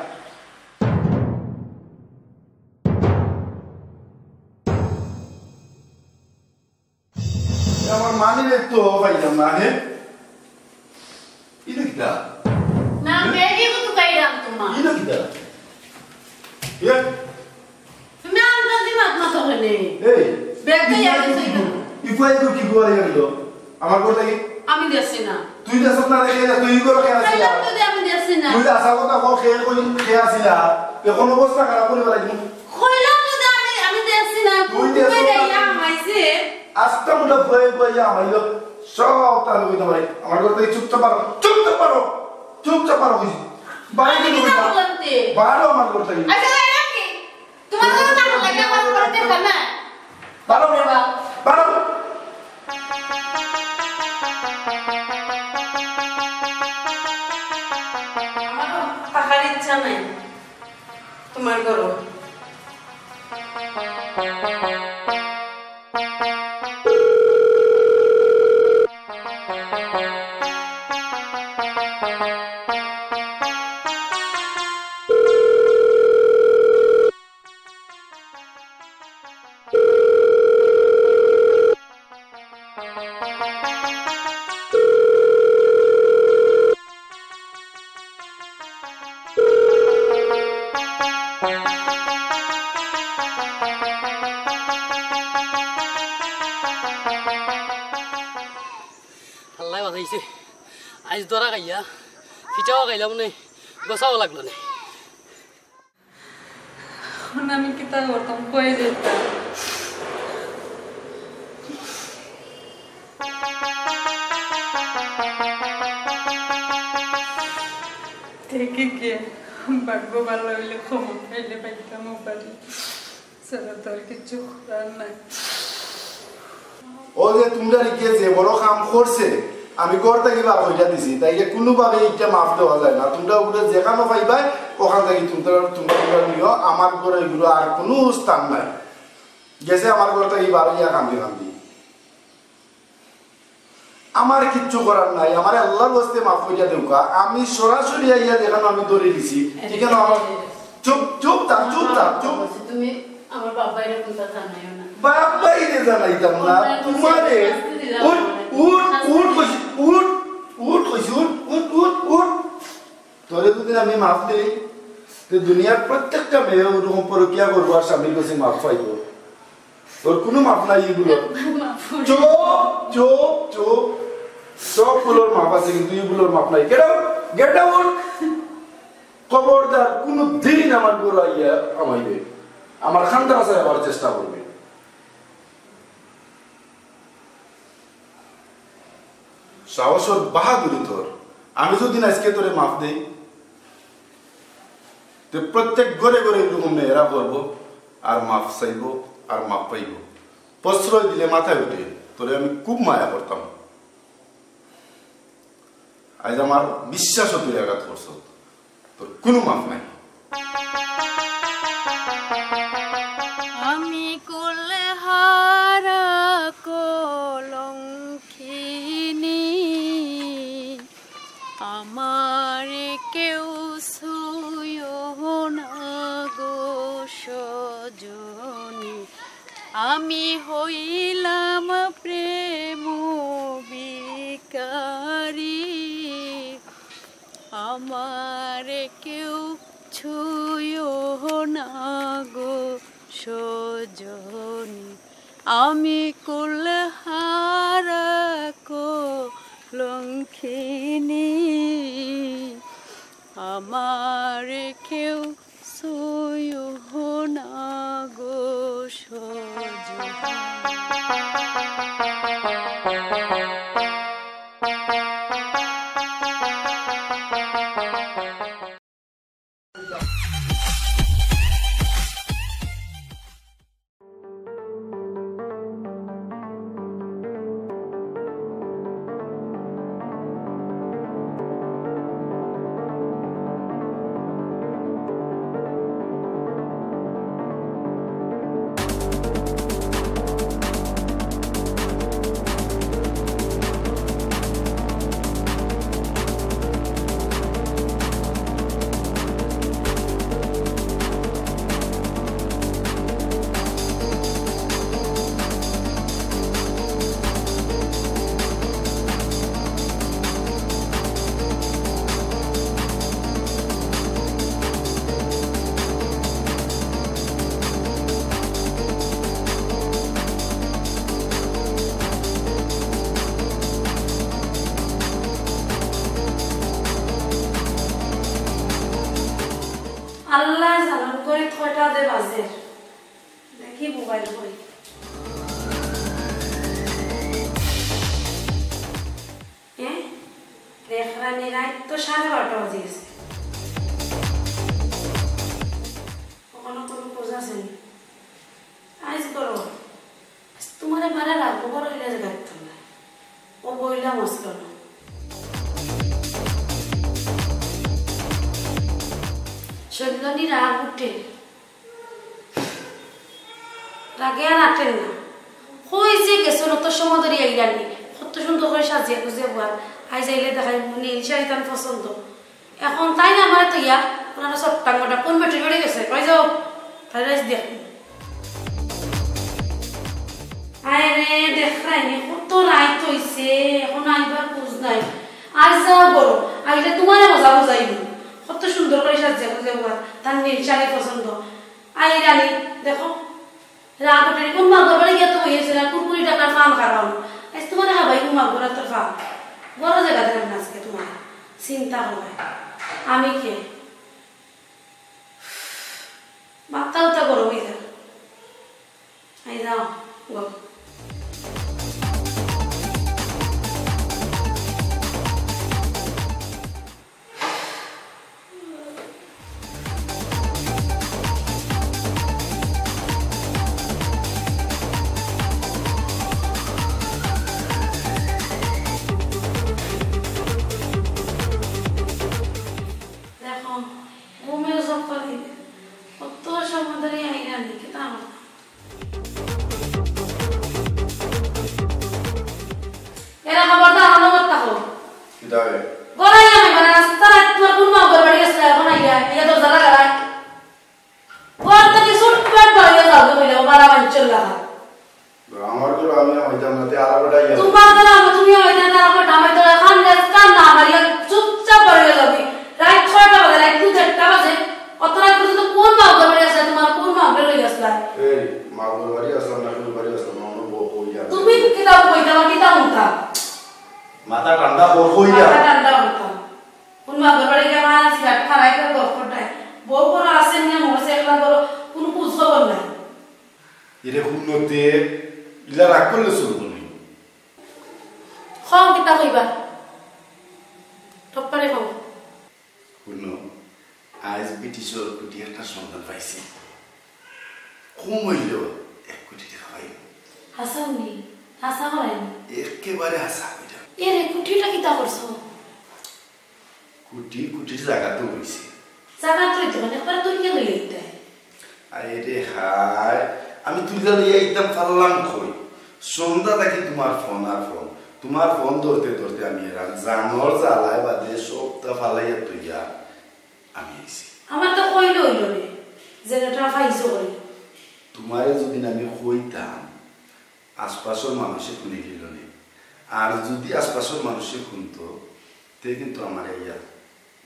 এ, আমার মানি ব্যাগ তো পাইলাম না, হে? ইটা কিতা? না, ব্যাগে তো তুকাইলাম তোমার। ইটা কিতা? এ? তুমি আন্দাজি মাত মাতো কেনে? এই, ব্যাগ তো ইফা ইয়ার ইফা সই করো। ইফা ইফা কি করে গেল? আমার কথা কি? আমি দেখছি না। তুই দেখছ না, দেখে না, তুই করে কে আছিলা? কইলাম তো যে আমি দেখছি না। তুই যে আশা কথা কর, কে কই, কে আছিলা? এখন অবস্থা খারাপ করে বেলাই। কইলাম তো যে আমি, আমি দেখছি না। তুই দেখছ তুমি না। দেখিয়া হামাইছে। আস্তা মুন্ডা ভয়ে ভয়ে হামাইলো। সব তার কইতে পারে। আমার কথা কি চুপচাপ পারো? চুপচাপ পারো। চুপচাপ পারো কইছি। বাইরে আমি কি কইতা? যাবো বলতে? বারো আমার কথা কি? আচ্ছা, যাই না কি? তোমার কথা না লাগে আমার করতে পারে না। বারো রে বাবা, বারো। আমার থাকার ইচ্ছা নাই তোমার ঘরো। আল্লায় বাঁচাইছে। আইজ ধরা খাইয়া, ফিটাও খাইলাম নে, গোছাও লাগলো নে। এখন আমি কিতা করতাম, কই যাইতাম? দেখি গিয়া, ভাগ্য ভালা অইলে ক্ষমা পাইলে পাইতাম ও বাড়ি। ছাড়া তো আর কিচ্ছু করার নাই। ও যে তুমরা লিখে যে বড় কাম করছে, আমি ঘর থাকি বার করিয়া দিছি, তাইলে কুনুভাবে ইটা মাফ দেওয়া যায় না। তুমরা ওগুলো যেখানো পাইবায়, ওখান থাকি তুমরা, তুমরা, তুমরা নিও, আমার ঘরো এগুলো আর কুনু স্থান নাই। গেছে আমার ঘর থাকি বার অইয়া কান্দি কান্দি। আমার কিচ্ছু করার নাই, আমারে আল্লার ওয়াস্তে মাফ করিয়া দেউক্কা। আমি সরাসরি আইয়া যেখানো আমি ধরি দিছি, এখানো আমার চুপ, চুপ থাক, চুপ থাক, চুপ। তুমি আমার বাপ ভাইরে কুনতা জানাইও না। বাপ ভাইরে জানাইতাম না, তোমারে। উঠ, উঠ, উঠ কইছি, উঠ, উঠ কইছি, উঠ, উঠ, উঠ, উঠ। তোরে যদি আমি মাফ দেই, তে দুনিয়ার প্রত্যেকটা মেয়ে ওরকম পরকিয়া করবো আর স্বামীর কাছে মাফ পাইবো। তোর কুনু মাফ নাই ইগুলোর। মাফ করে। চুপ, চুপ, চুপ। সবগুলোর মাফ আছে, কিন্তু ইগুলোর মাফ নাই। Get out, get out। খবরদার, কুনু দিন আমার ঘরো আইয়া আমাইবে। আমার খান্দার আছে আবার চেষ্টা করবে। সাহস অর বাহাদুরি তোর। আমি যদি না আজকে তোরে মাফ দেই, তে প্রত্যেক ঘরে ঘরে এরকম মেয়েরা করবো, আর মাফ চাইবো, আর মাফ পাইবো। প্রশ্রয় দিলে মাথায় উঠে, তোরে আমি খুব মায়া করতাম। আজ আমার বিশ্বাসও তুই আঘাত করছস, তোর কুনু মাফ নাই। আমি কুলহারা কলঙ্কিনী, আমারে কেউ ছুঁয়ো না গো সজনী। আমি হইলাম প্রেম ভিখারি, আমারে কেউ ছুঁয়ো না গো সজনী। আমি কুলহারা কলঙ্কিনী, আমারে কেউ ছুঁয়ো না গো সজনী। আল্লায় জানইন ঘড়িত কয়টা যে বাজের। দেখি মোবাইল কই। এ? দেখরায়নি, রাইত তো সাড়ে বারোটা বাজি গেছে। অখনো কুনু খোঁজ আছে নি? আইজ করো। আইজ তুমারে মারা রাখবো, বড় অইলে যে গাইতাম না। ও বইলা মস্ত না। শৈলনি রাগ উঠে। রাগে আর আটের না। কই যে গেছো, অত সময় ধরি আইলানি। কত সুন্দর করি সাজিয়া গুজিয়া বওয়ার। আইজ আইলে দেখাই নীল শাড়ি তান পছন্দ। অখন তাইন আমারে থইয়া, ওনারা সব টাঙ্গাটা কোন বেটির বাড়ি গেছে? কই যাও? তাইরে আইজ দেখ। আরে দেখরায়নি, কত রাইত অইছে, অখন আইবার খোঁজ নাই। আইজ যাও ঘরো, আইলে তুমারে মজা বুঝাইমু। কত সুন্দর করি সাজিয়া গুজিয়া বওয়ার, তান নীল শাড়ি পছন্দ। আইরানি, দেখো, রাগ উঠে, কোন মাগুর বাড়ি গিয়া তো বইছে না, কুরকুরি টাকার পান খাওয়াও। আইজ তুমারে খাবাইমু মাগুর আতর পান। বড় জাগা দিলাম না আজকে তুমারে। চিন্তা করো না। আমি কে? মাথা উতা গরম অই যায়। আই যাও, গো। দেখো, ঘুমেও সব করে। কত সময় ধরি আইলানি, কিতা করতাম? এরা খবরদার, আমার নম্বর থাকো। কিতা রে? গড়াইয়া আমি মানে রাস্তা রাত তোমার কোন মা ঘর বাড়ি গেছে, অখন আইয়া, আইয়া দরজা লাগাই। ঘর থাকি ছুটপাট বাড়িয়া যাও, কইলে, ও বালা মানষর লাগা। আমার ঘর আমি হইতাম না, তে আর বেটা ইয়া। তোমার ঘর আমি, তুমি হইতাম না, আমার জামাই তো এখন রেস্কা না মারিয়া চুপচাপ বাড়িয়া যাবি। রাত ছয়টা বাজে, রাত দুই চারটা বাজে। অত রাত পর্যন্ত কোন মা ঘর বাড়ি আছে, তোমার কোন মা ঘর বাড়ি আছে? এই, মা ঘর বাড়ি আসলাম না, কোন বাড়ি আসলাম না, আমার বউ কই যাবে? তুমি কিতা কইতা, আমার কিতা হুনতা? মাথা ঠান্ডা কর, কই যা? মাথা ঠান্ডা হুনতা। কোন মা ঘর বাড়ি গিয়া মারা সিগারেট খারাই করে গল্প নাই। বউ ঘরো আছে নিয়া মরছে, একলা ঘরো, কোনো খোঁজ খবর নাই। এরে হুনতে ইলা রাগ করলে চলবো নি? কও কিতা কইবা? টপ্পারে কও। হুনো, আইজ ব্রিটিশর কুটি একটা সন্ধান পাইছি। কম অইলেও এক কোটি টেকা পাইমু। হাছা নি? হাছা কইরায়নি? একেবারে হাছা কইরাম। এরে কুটিটা কিতা করছো? কুটি, কুটির জাগা তো অইছে। জাগা তো অইতো মানে, একবার তুলিয়া লইয়া আইতায়। আরে হায়, আমি তুলিয়া লইয়া আইতাম পারলাম কই? সন্ধ্যা থাকি তোমার ফোন আর ফোন, তোমার ফোন ধরতে ধরতে আমি এরাম জানর জ্বালায় বাদে সবটা ফালাইয়া থইয়া আমি আইছি। আমার তো কইলে অইলো নে, যে এটা পাইছো কই। তোমারে যদি আমি কইতাম, আশপাশর মানুষে হুনিলিলো নে। আর যদি আশপাশর মানুষে হুনতো, তে কিন্তু আমারে ইয়া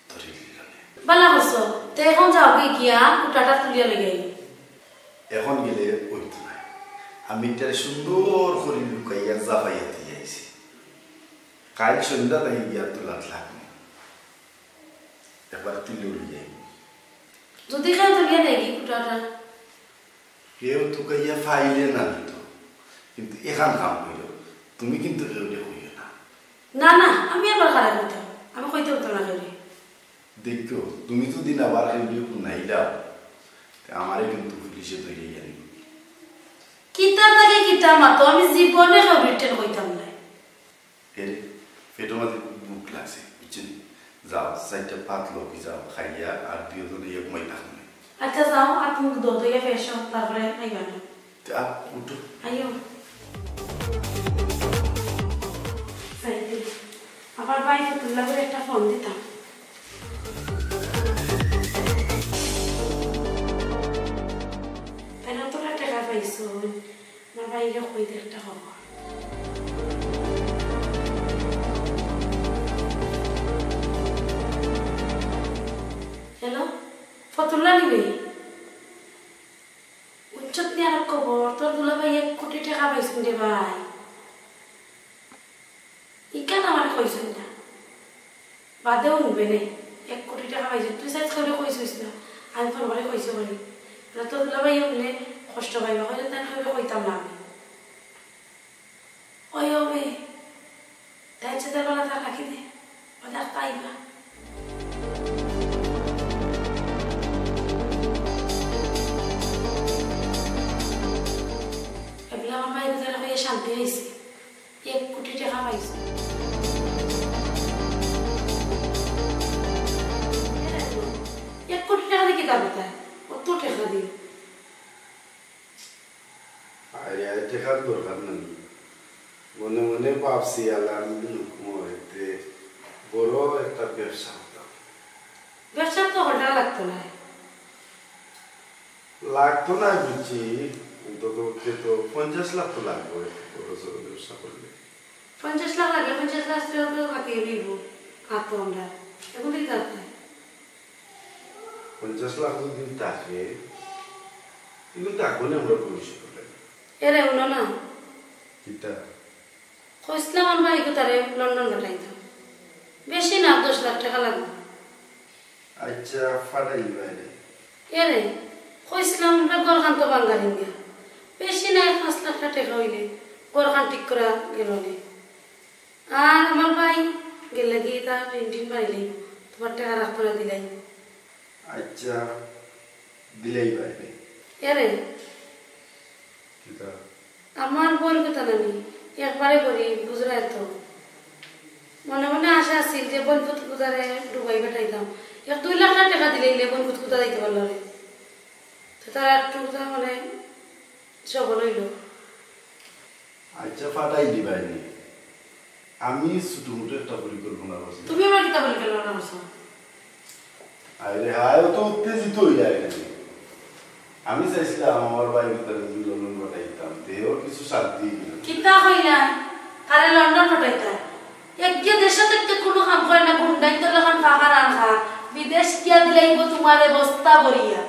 ধরিলিলো নে। বালা করছো, তে এখন যাওগি গিয়া কুটাটা তুলিয়া লইয়া আইও। এখন গেলে অইতো নায়। আমি ইটারে সুন্দর করি লুকাইয়া জাফাইয়া দিয়া আইছি। কাইল সন্ধ্যা তাই গিয়া তুলাত লাগমু। একবার তুলিয়া লইয়া আইমু। যদি কেউ তুলিয়া নেয়গি কুটাটা? কেউ তুকাইয়া ফাইলে না নিতো, কিন্তু এখান কাম কইরো, তুমি কিন্তু কেউরে কইও না। না, না, আমি আবার কারে কইতাম, আমি কইতে পারতাম না কেউরে। দেখো, তুমি যদি না আবার কেউরে হুনাইলাও, তে আমারে কিন্তু পুলিশে ধরিয়া আনিবো। কিতা তাকে কিতা মাতো, আমি জীবনে কেউরে ইটা কইতাম না। এরে, পেটর মাঝে খুব ভুক লাগছে, বুঝছো নি? যাও, চাইরটা ভাত লও কি যাও, খাইয়া আর দুইও জনে ইয়া ঘুমাই থাকো নে। আচ্ছা, যাও, আর তুমি দুধ ইয়া ফ্রেশ হও, তারপরে আইবা না। তে আ, উঠো। আইও। যাইতে। আবার ভাই ফতুল্লা করে একটা ফোন দিতাম। তাইলে তোরা টেকা পাইছো। না ভাই, ইয়ে কই দে একটা খবর। হ্যালো, ফতুল্লা নিবি? উচ্চত নিয়ে আর খবর, তোর দুলাভাই এক কোটি টাকা পাইছেন রে ভাই। ইখান আমারে কইছইন না। বাদেও নিবে নে। এক কোটি টাকা পাইছইন। তুই সাইজ করে কইছইস না। আমি ফোন করি কইছি বলি, না তো দুলাভাই অইলে কষ্ট পাইবা, কইলে তাই কইবে কইতাম না আমি। ওই হবে, তাই ইচ্ছে তার বেলা তার রাখি দে, ও দেখ পাইবা। এগুলা আমার ভাই বুঝে রাখে শান্তি হয়েছে। এক কোটি টাকা পাইছে। এক কোটি টাকা দিয়ে কিতা করতে? অত টাকা দিয়ে। আরে, আরে, টাকার দরকার নাই। মনে মনে ভাবছি, আল্লাহর যদি হুকুম হয়, তে বড় একটা ব্যবসা করতাম। ব্যবসা তো হঠাৎ লাগতো না। লাগতো না বুঝছি, অন্তত পক্ষে তো পঞ্চাশ লাখ তো লাগবে, বড় সড়ো ব্যবসা করলে। পঞ্চাশ লাখ লাগে, পঞ্চাশ লাখ টাকা তো হাতিয়ে নিব, আর তো আমরা এখন দিতে পারতাম। পঞ্চাশ লাখ যদি থাকে, এগুলো তো এখনই আমরা ভবিষ্যতে পাই। এরে, হুনো না। কিতা? কইছিলাম আমার ভাইকে তারে লন্ডন পাঠাইতাম। বেশি না, দশ লাখ টাকা লাগবে। আচ্ছা, পাঠাইলি বাইরে। এরে, কইছিলাম আমরা ঘর খান তো বাঙ্গার ইন্ডিয়া। বেশি না, এক পাঁচ লাখ টাকা হইলে ঘর খান ঠিক করা গেল নে। আর আমার ভাই গেলে গিয়ে তা ঋণ টিন মারিলে তোমার টাকা রাখতো না দিলাই। আচ্ছা, দিলাই বাইরে। এরে। কিতা? আমার বোন কথা নানি, একবারে গরিব, বুঝরায় তো। মনে মনে আশা আছিল যে বোন পুত কুদারে ডুবাই পাঠাইতাম। এক দুই লাখ টাকা দিলে ইলে বোন পুত কুদা দিতে পারলো রে। তো তারা একটু কুদা মানে সবল হইল। আচ্ছা, পাঠাই দিবাই নি। আমি ছোট মোটো একটা পরিকল্পনা করছি। তুমি আমার কিতা পরিকল্পনা করছো? আরে হায়, ও তো উত্তেজিত হইয়া গেছে। আমি চাইছিলাম আমার ভাই ভিতরে যদি লন্ডন পাঠাইতাম, দেহর কিছু শান্তি হইল। কিতা কইলা? আরে লন্ডন পাঠাইতা? একগে দেশে থাকতে কোনো কাম করে না, গুন্ডাইন্তর লাখান ফাঁকা রাখা। বিদেশ গিয়া দিলাইব তোমারে বস্তা ভরিয়া।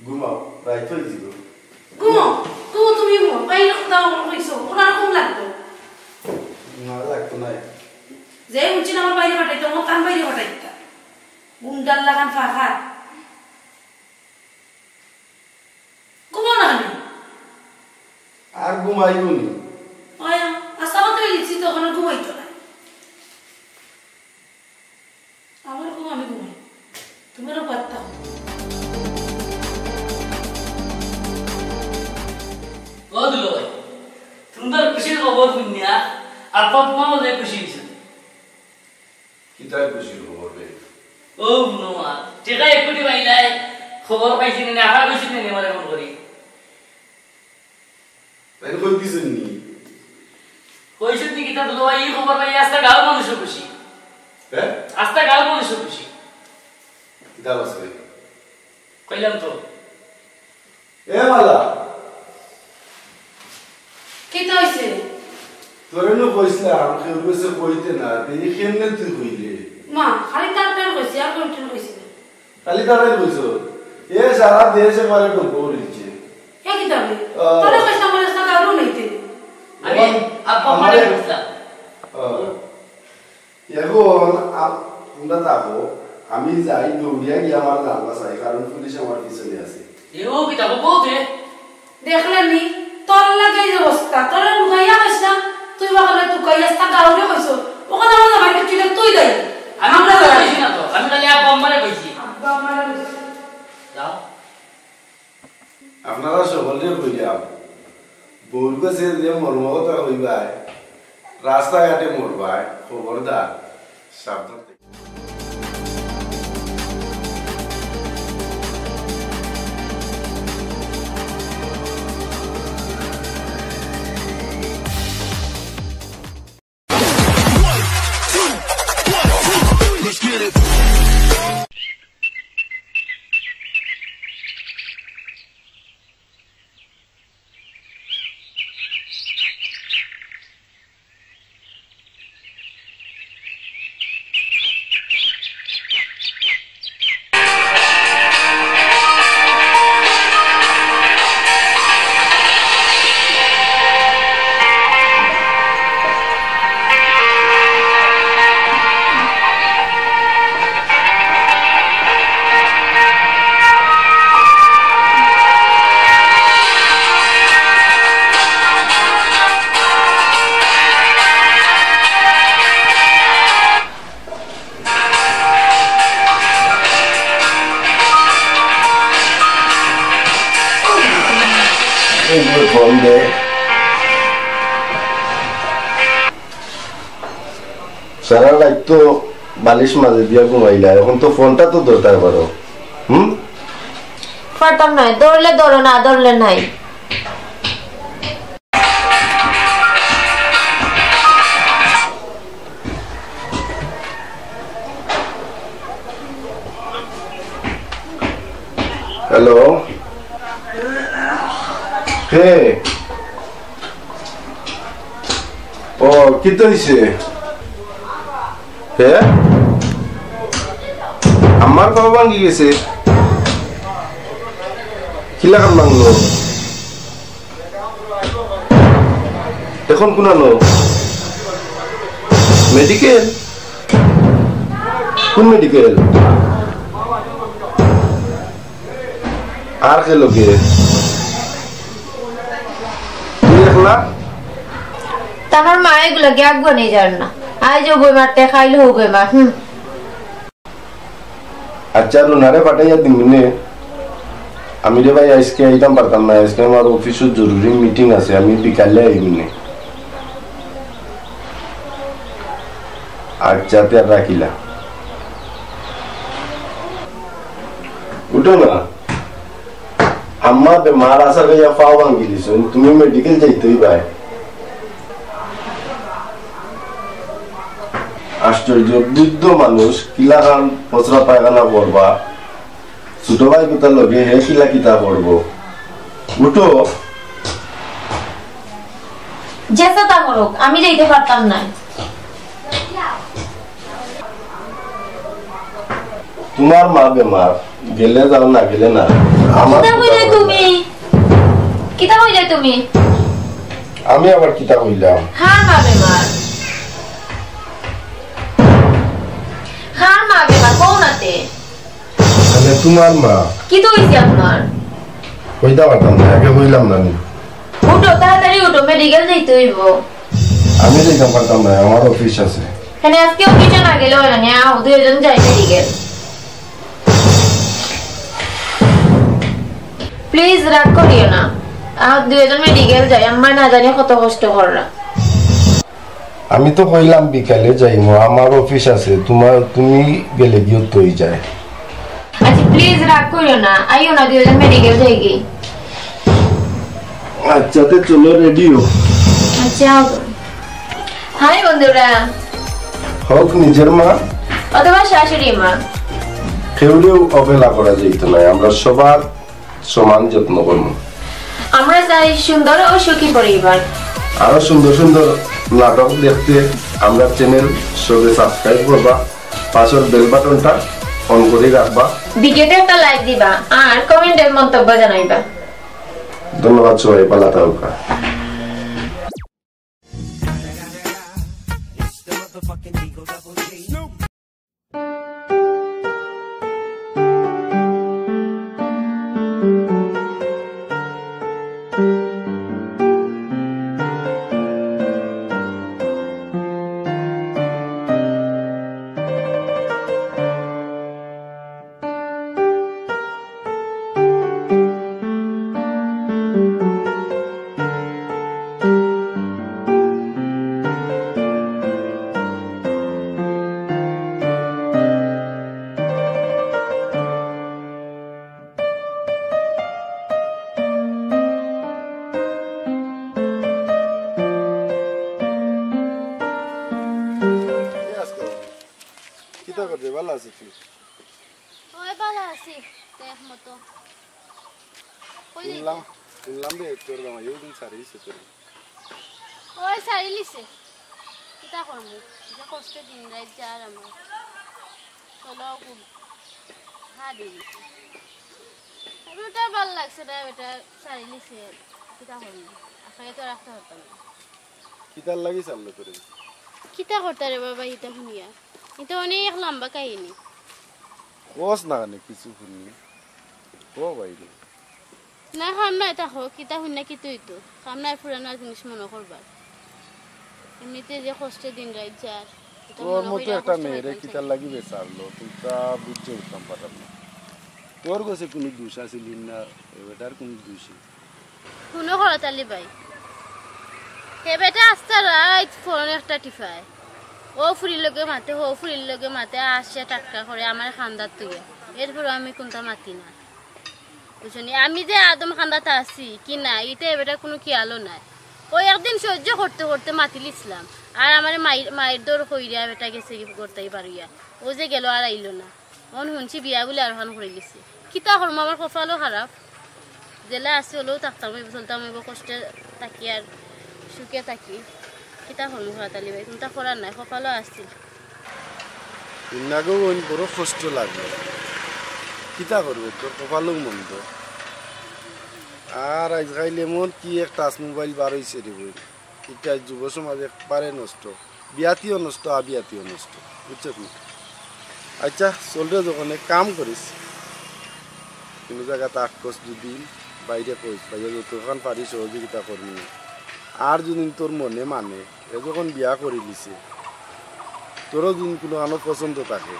ঘুমাও, রাইত হয়ে দিব। ঘুমো, ঘুমো, তুমি ঘুমো। বাইরে কোথাও ঘুম হইছো? ওনার ঘুম লাগতো। না, লাগতো না। যে উঠছি না আমার বাইরে পাঠাইতো, আমার কান বাইরে পাঠাইতা। গুন্ডার লাখান ফাঁকা। ঘুমাও না কেন? আর ঘুমাইব নি। ওই, আশা মাত্র লিখছি তো ওখানে ঘুমাইতো না। আমার ঘুম আমি ঘুমাই, তুমিও পারতাম। ও দুলো ভাই, তোমার খুশির খবর শুনিয়া আব্বা আম্মা বলে খুশি হয়েছে। কিতার খুশির খবর রে? ও হুনো মা, টেকা এক কোটি পাইলাই, খবর পাইছি না, আশা করছি না, মানে ফোন করি। তাই কই দিছেন নি? কইছেন নি কিতা দুলো ভাই, এই খবর পাই আস্তা গাঁওর মানুষও খুশি। হ্যাঁ? আস্তা গাঁওর মানুষও খুশি। কিতা আছে? কইলাম তো। এ মালা। কিতা হইছে? তোরে নু কইছিলাম, কেউ কাছে কইতে না, তে এই কেমনে তুই কইলে? মা, খালি তার তার কইছি, আর কোন কইছি না। খালি তারাই কইছো। এ সারা দেশ এবারে গল্প করিছে। এ কিতা বে? ও। তারা কইছে আমার সাথে আরো নেই তে। আমি এখন আব্বা আমারে মারে কইছিলাম। ও। এখন আ-, তোমরা থাকো, আমি যাই দৌড়িয়া গিয়া আমার জান বাঁচাই, কারণ পুলিশ আমার পিছনে আছে। এও কিতা বলতে? দেখলে নি, তোর লাগে এই অবস্থা, তোর লুকাইয়া কইস না, তুই ওখানে তুকাইয়া তা গাউরে কইছ, ওখানে আমার জামাইকে তুই তুই দেয়। আমি আমরা তো যাই। কইছি না তো, আমি খালি আব্বা আম্মারে কইছি। আব্বা আম্মারে কইছি। যাও। আপনারা সকলরে কইলাম, বউর কাছে যে মর্ম কথা কইবায়, রাস্তাঘাটে মরবায়, খবরদার, সাবধান থাকি। সারা রাইত তো বালিশ মাঝে দিয়া ঘুমাইলা, এখন তো ফোনটা তো ধরতায় পারো। হুম? পারতাম নায়, ধরলে ধরো, না ধরলে নাই। হ্যালো, কে? ও, কিতা অইছে? হে? আমার পাও ভাঙ্গি গেছে। কিলাখান ভাঙলো? এখন কুনানো? মেডিকেল? কুন মেডিকেল? আর কে লগে? তুমি একলা? তার মা এগুলা গিয়া আগুয়া নিয়ে যার না। আইজ ও বেমার, তে কাইল হউ বেমার। হুম। আচ্ছা, রুনারে পাঠাইয়া দিমুনে। আমি রে ভাই, আইজকে আইতাম পারতাম না, আইজকে আমার অফিসো জরুরি মিটিং আছে, আমি বিকালে আইমুনে। আচ্ছা, তে আর রাখিলা। উঠো না। আম্মা বেমার, আশা করি পাও ভাঙ্গি দিছইন, তুমি মেডিকেল যাইতে অইবায়। আশ্চর্য, বৃদ্ধ মানুষ কিলাখান পচরা পায়খানা করবা, ছোট ভাই কুতার লগে হে কিলা কিতা করবো। উঠো। যেতা করুক, আমি যাইতে পারতাম না। তোমার মা বেমার, গেলে যাও, না গেলে না। আমার কিতা কইলে তুমি? কিতা কইলে তুমি? আমি আবার কিতা কইলাম? কার মা বেমার? কার মা বেমার? কও না তে। মানে তোমার মা। কিতা অইছে আপনার? কইতা পারতাম না, আগে কইলাম না নি। উঠো, তাড়াতাড়ি উঠো, মেডিকেল যাইতে অইবো। আমি যাইতাম পারতাম না, আমার অফিস আছে। কেনে আইজকে অফিসো না গেলে অয় না নি? আও, দুইজন যাই মেডিকেল। প্লিজ, রাগ করিও না। আও, দুইজন মেডিকেল যাই, আম্মায় না জানি কত কষ্ট কররা। আমি তো কইলাম বিকালে যাইমু, আমার অফিস আছে, তোমার, তুমি গেলে গিয়ে তো অই যায়। আচ্ছা, প্লিজ রাগ করিও না, আইও না, দুইজন মেডিকেল যাইগি। আচ্ছা, তে চলো, রেডি হও। আচ্ছা, আও তো। হাই বন্ধুরা। হোক নিজের মা অথবা শাশুড়ি মা, কেউরেউ অবহেলা করা যাইতো না, আমরা সবার সমান যত্ন করমু। আমরা চাই সুন্দর ও সুখী পরিবার। আরো সুন্দর সুন্দর নাটক দেখতে আমরা চ্যানেল সবে সাবস্ক্রাইব করবা, পাশের বেল বাটনটা অন করে রাখবা। ভিডিওতে একটা লাইক দিবা আর কমেন্টে মন্তব্য জানাইবা। ধন্যবাদ সবাই, ভালা থাকুকা। কিতা করবে? ভালা আছো তুই? ওই ভালা আছি, দেখ মতো। কই যাইতে? শুনলাম, শুনলাম রে, তোর জামাই ওই দিন ছাড়ি দিছে তোর। ওই ছাড়ি লিছে। কিতা করমু? যে কষ্টে দিন রাইত যার আমার। চলো খুব হা দিয়ে দিছে। আমি ওটা ভালা লাগছে না, ওটা ছাড়ি লিছে। কিতা করমু? আশায় তো রাখতে পারতাম না। কিতার লাগি ছাড়লো তোরে? কিতা করতা রে বাবা, ইতা হুনিয়া? ইতা অনেক লম্বা কাহিনী। কস না কেনে কিছু হুনি? ও ভাই রে। না, কাম নাই, তা হোক, কিতা হুন না, কিতা অইতো? কাম নাই, পুরানা জিনিস মনো করবার। এমনিতে যে কষ্টে দিন রাইত যার, ইতা তোর মনো মতো কইরা একটা কষ্ট মেয়েরে পাইতাম কিতার চাই। লাগি বেচারলো, তুই তা বুঝে উঠতাম পারলাম না। তোর কাছে কোনো দোষ আছিল না, এ বেটার কোনো দোষ নাই। হুনো করতালি ভাই, হে বেটা আস্তা রাইত ফোন একটা টিপায়। ও ফুরির লগে মাতে, হো ফুরির লগে মাতে, আসে টাটকা করে আমার খান্দাত তুইয়া। এরপরও আমি কুনতা মাতি না। বুঝছো নি? আমি যে আদম খান্দাত আছি কি না, ইতে এ বেটার কুনু খিয়ালও নাই। ও একদিন সহ্য করতে করতে মাতিলিছলাম। আর আমারে মাইর, মাইর দর কইরা বেটা গেছে গি করতাই পারিয়া। ও যে গেল আর আইলো না। অন হুনছি বিয়া বুলে আরোহান করিলিছে। কিতা করমু, আমার কপালও খারাপ। যেলা আছি অলাউ থাকতাম অইবো, চলতাম অইবো, কষ্টে থাকি আর সুখে থাকি। কিতা করমু খরাত আলী ভাই, কুনতা করার নাই, কপালও আছিল। ইন্নাগো বইন বড় কষ্ট লাগলো। কিতা করবে, তোর কপালও মন্দ। আর আইজকাইল এমন কি এক টাচ মোবাইল বার অইছে রে বইন, ইটা যুব সমাজ একবারে নষ্ট। বিয়াতিও নষ্ট, আবিয়াতিও নষ্ট, বুঝছো নি? আচ্ছা, চল রে, যখন এক কাম করিস, কুনু জাগাত আটকস দুদিন, বাইরে কইস, বাইরে যতখান পারি সহযোগিতা করমু। আর যদি তোর মনে মানে, এ যখন বিয়া করিলিছে, তোরও যদি কুনু আনো পছন্দ থাকে,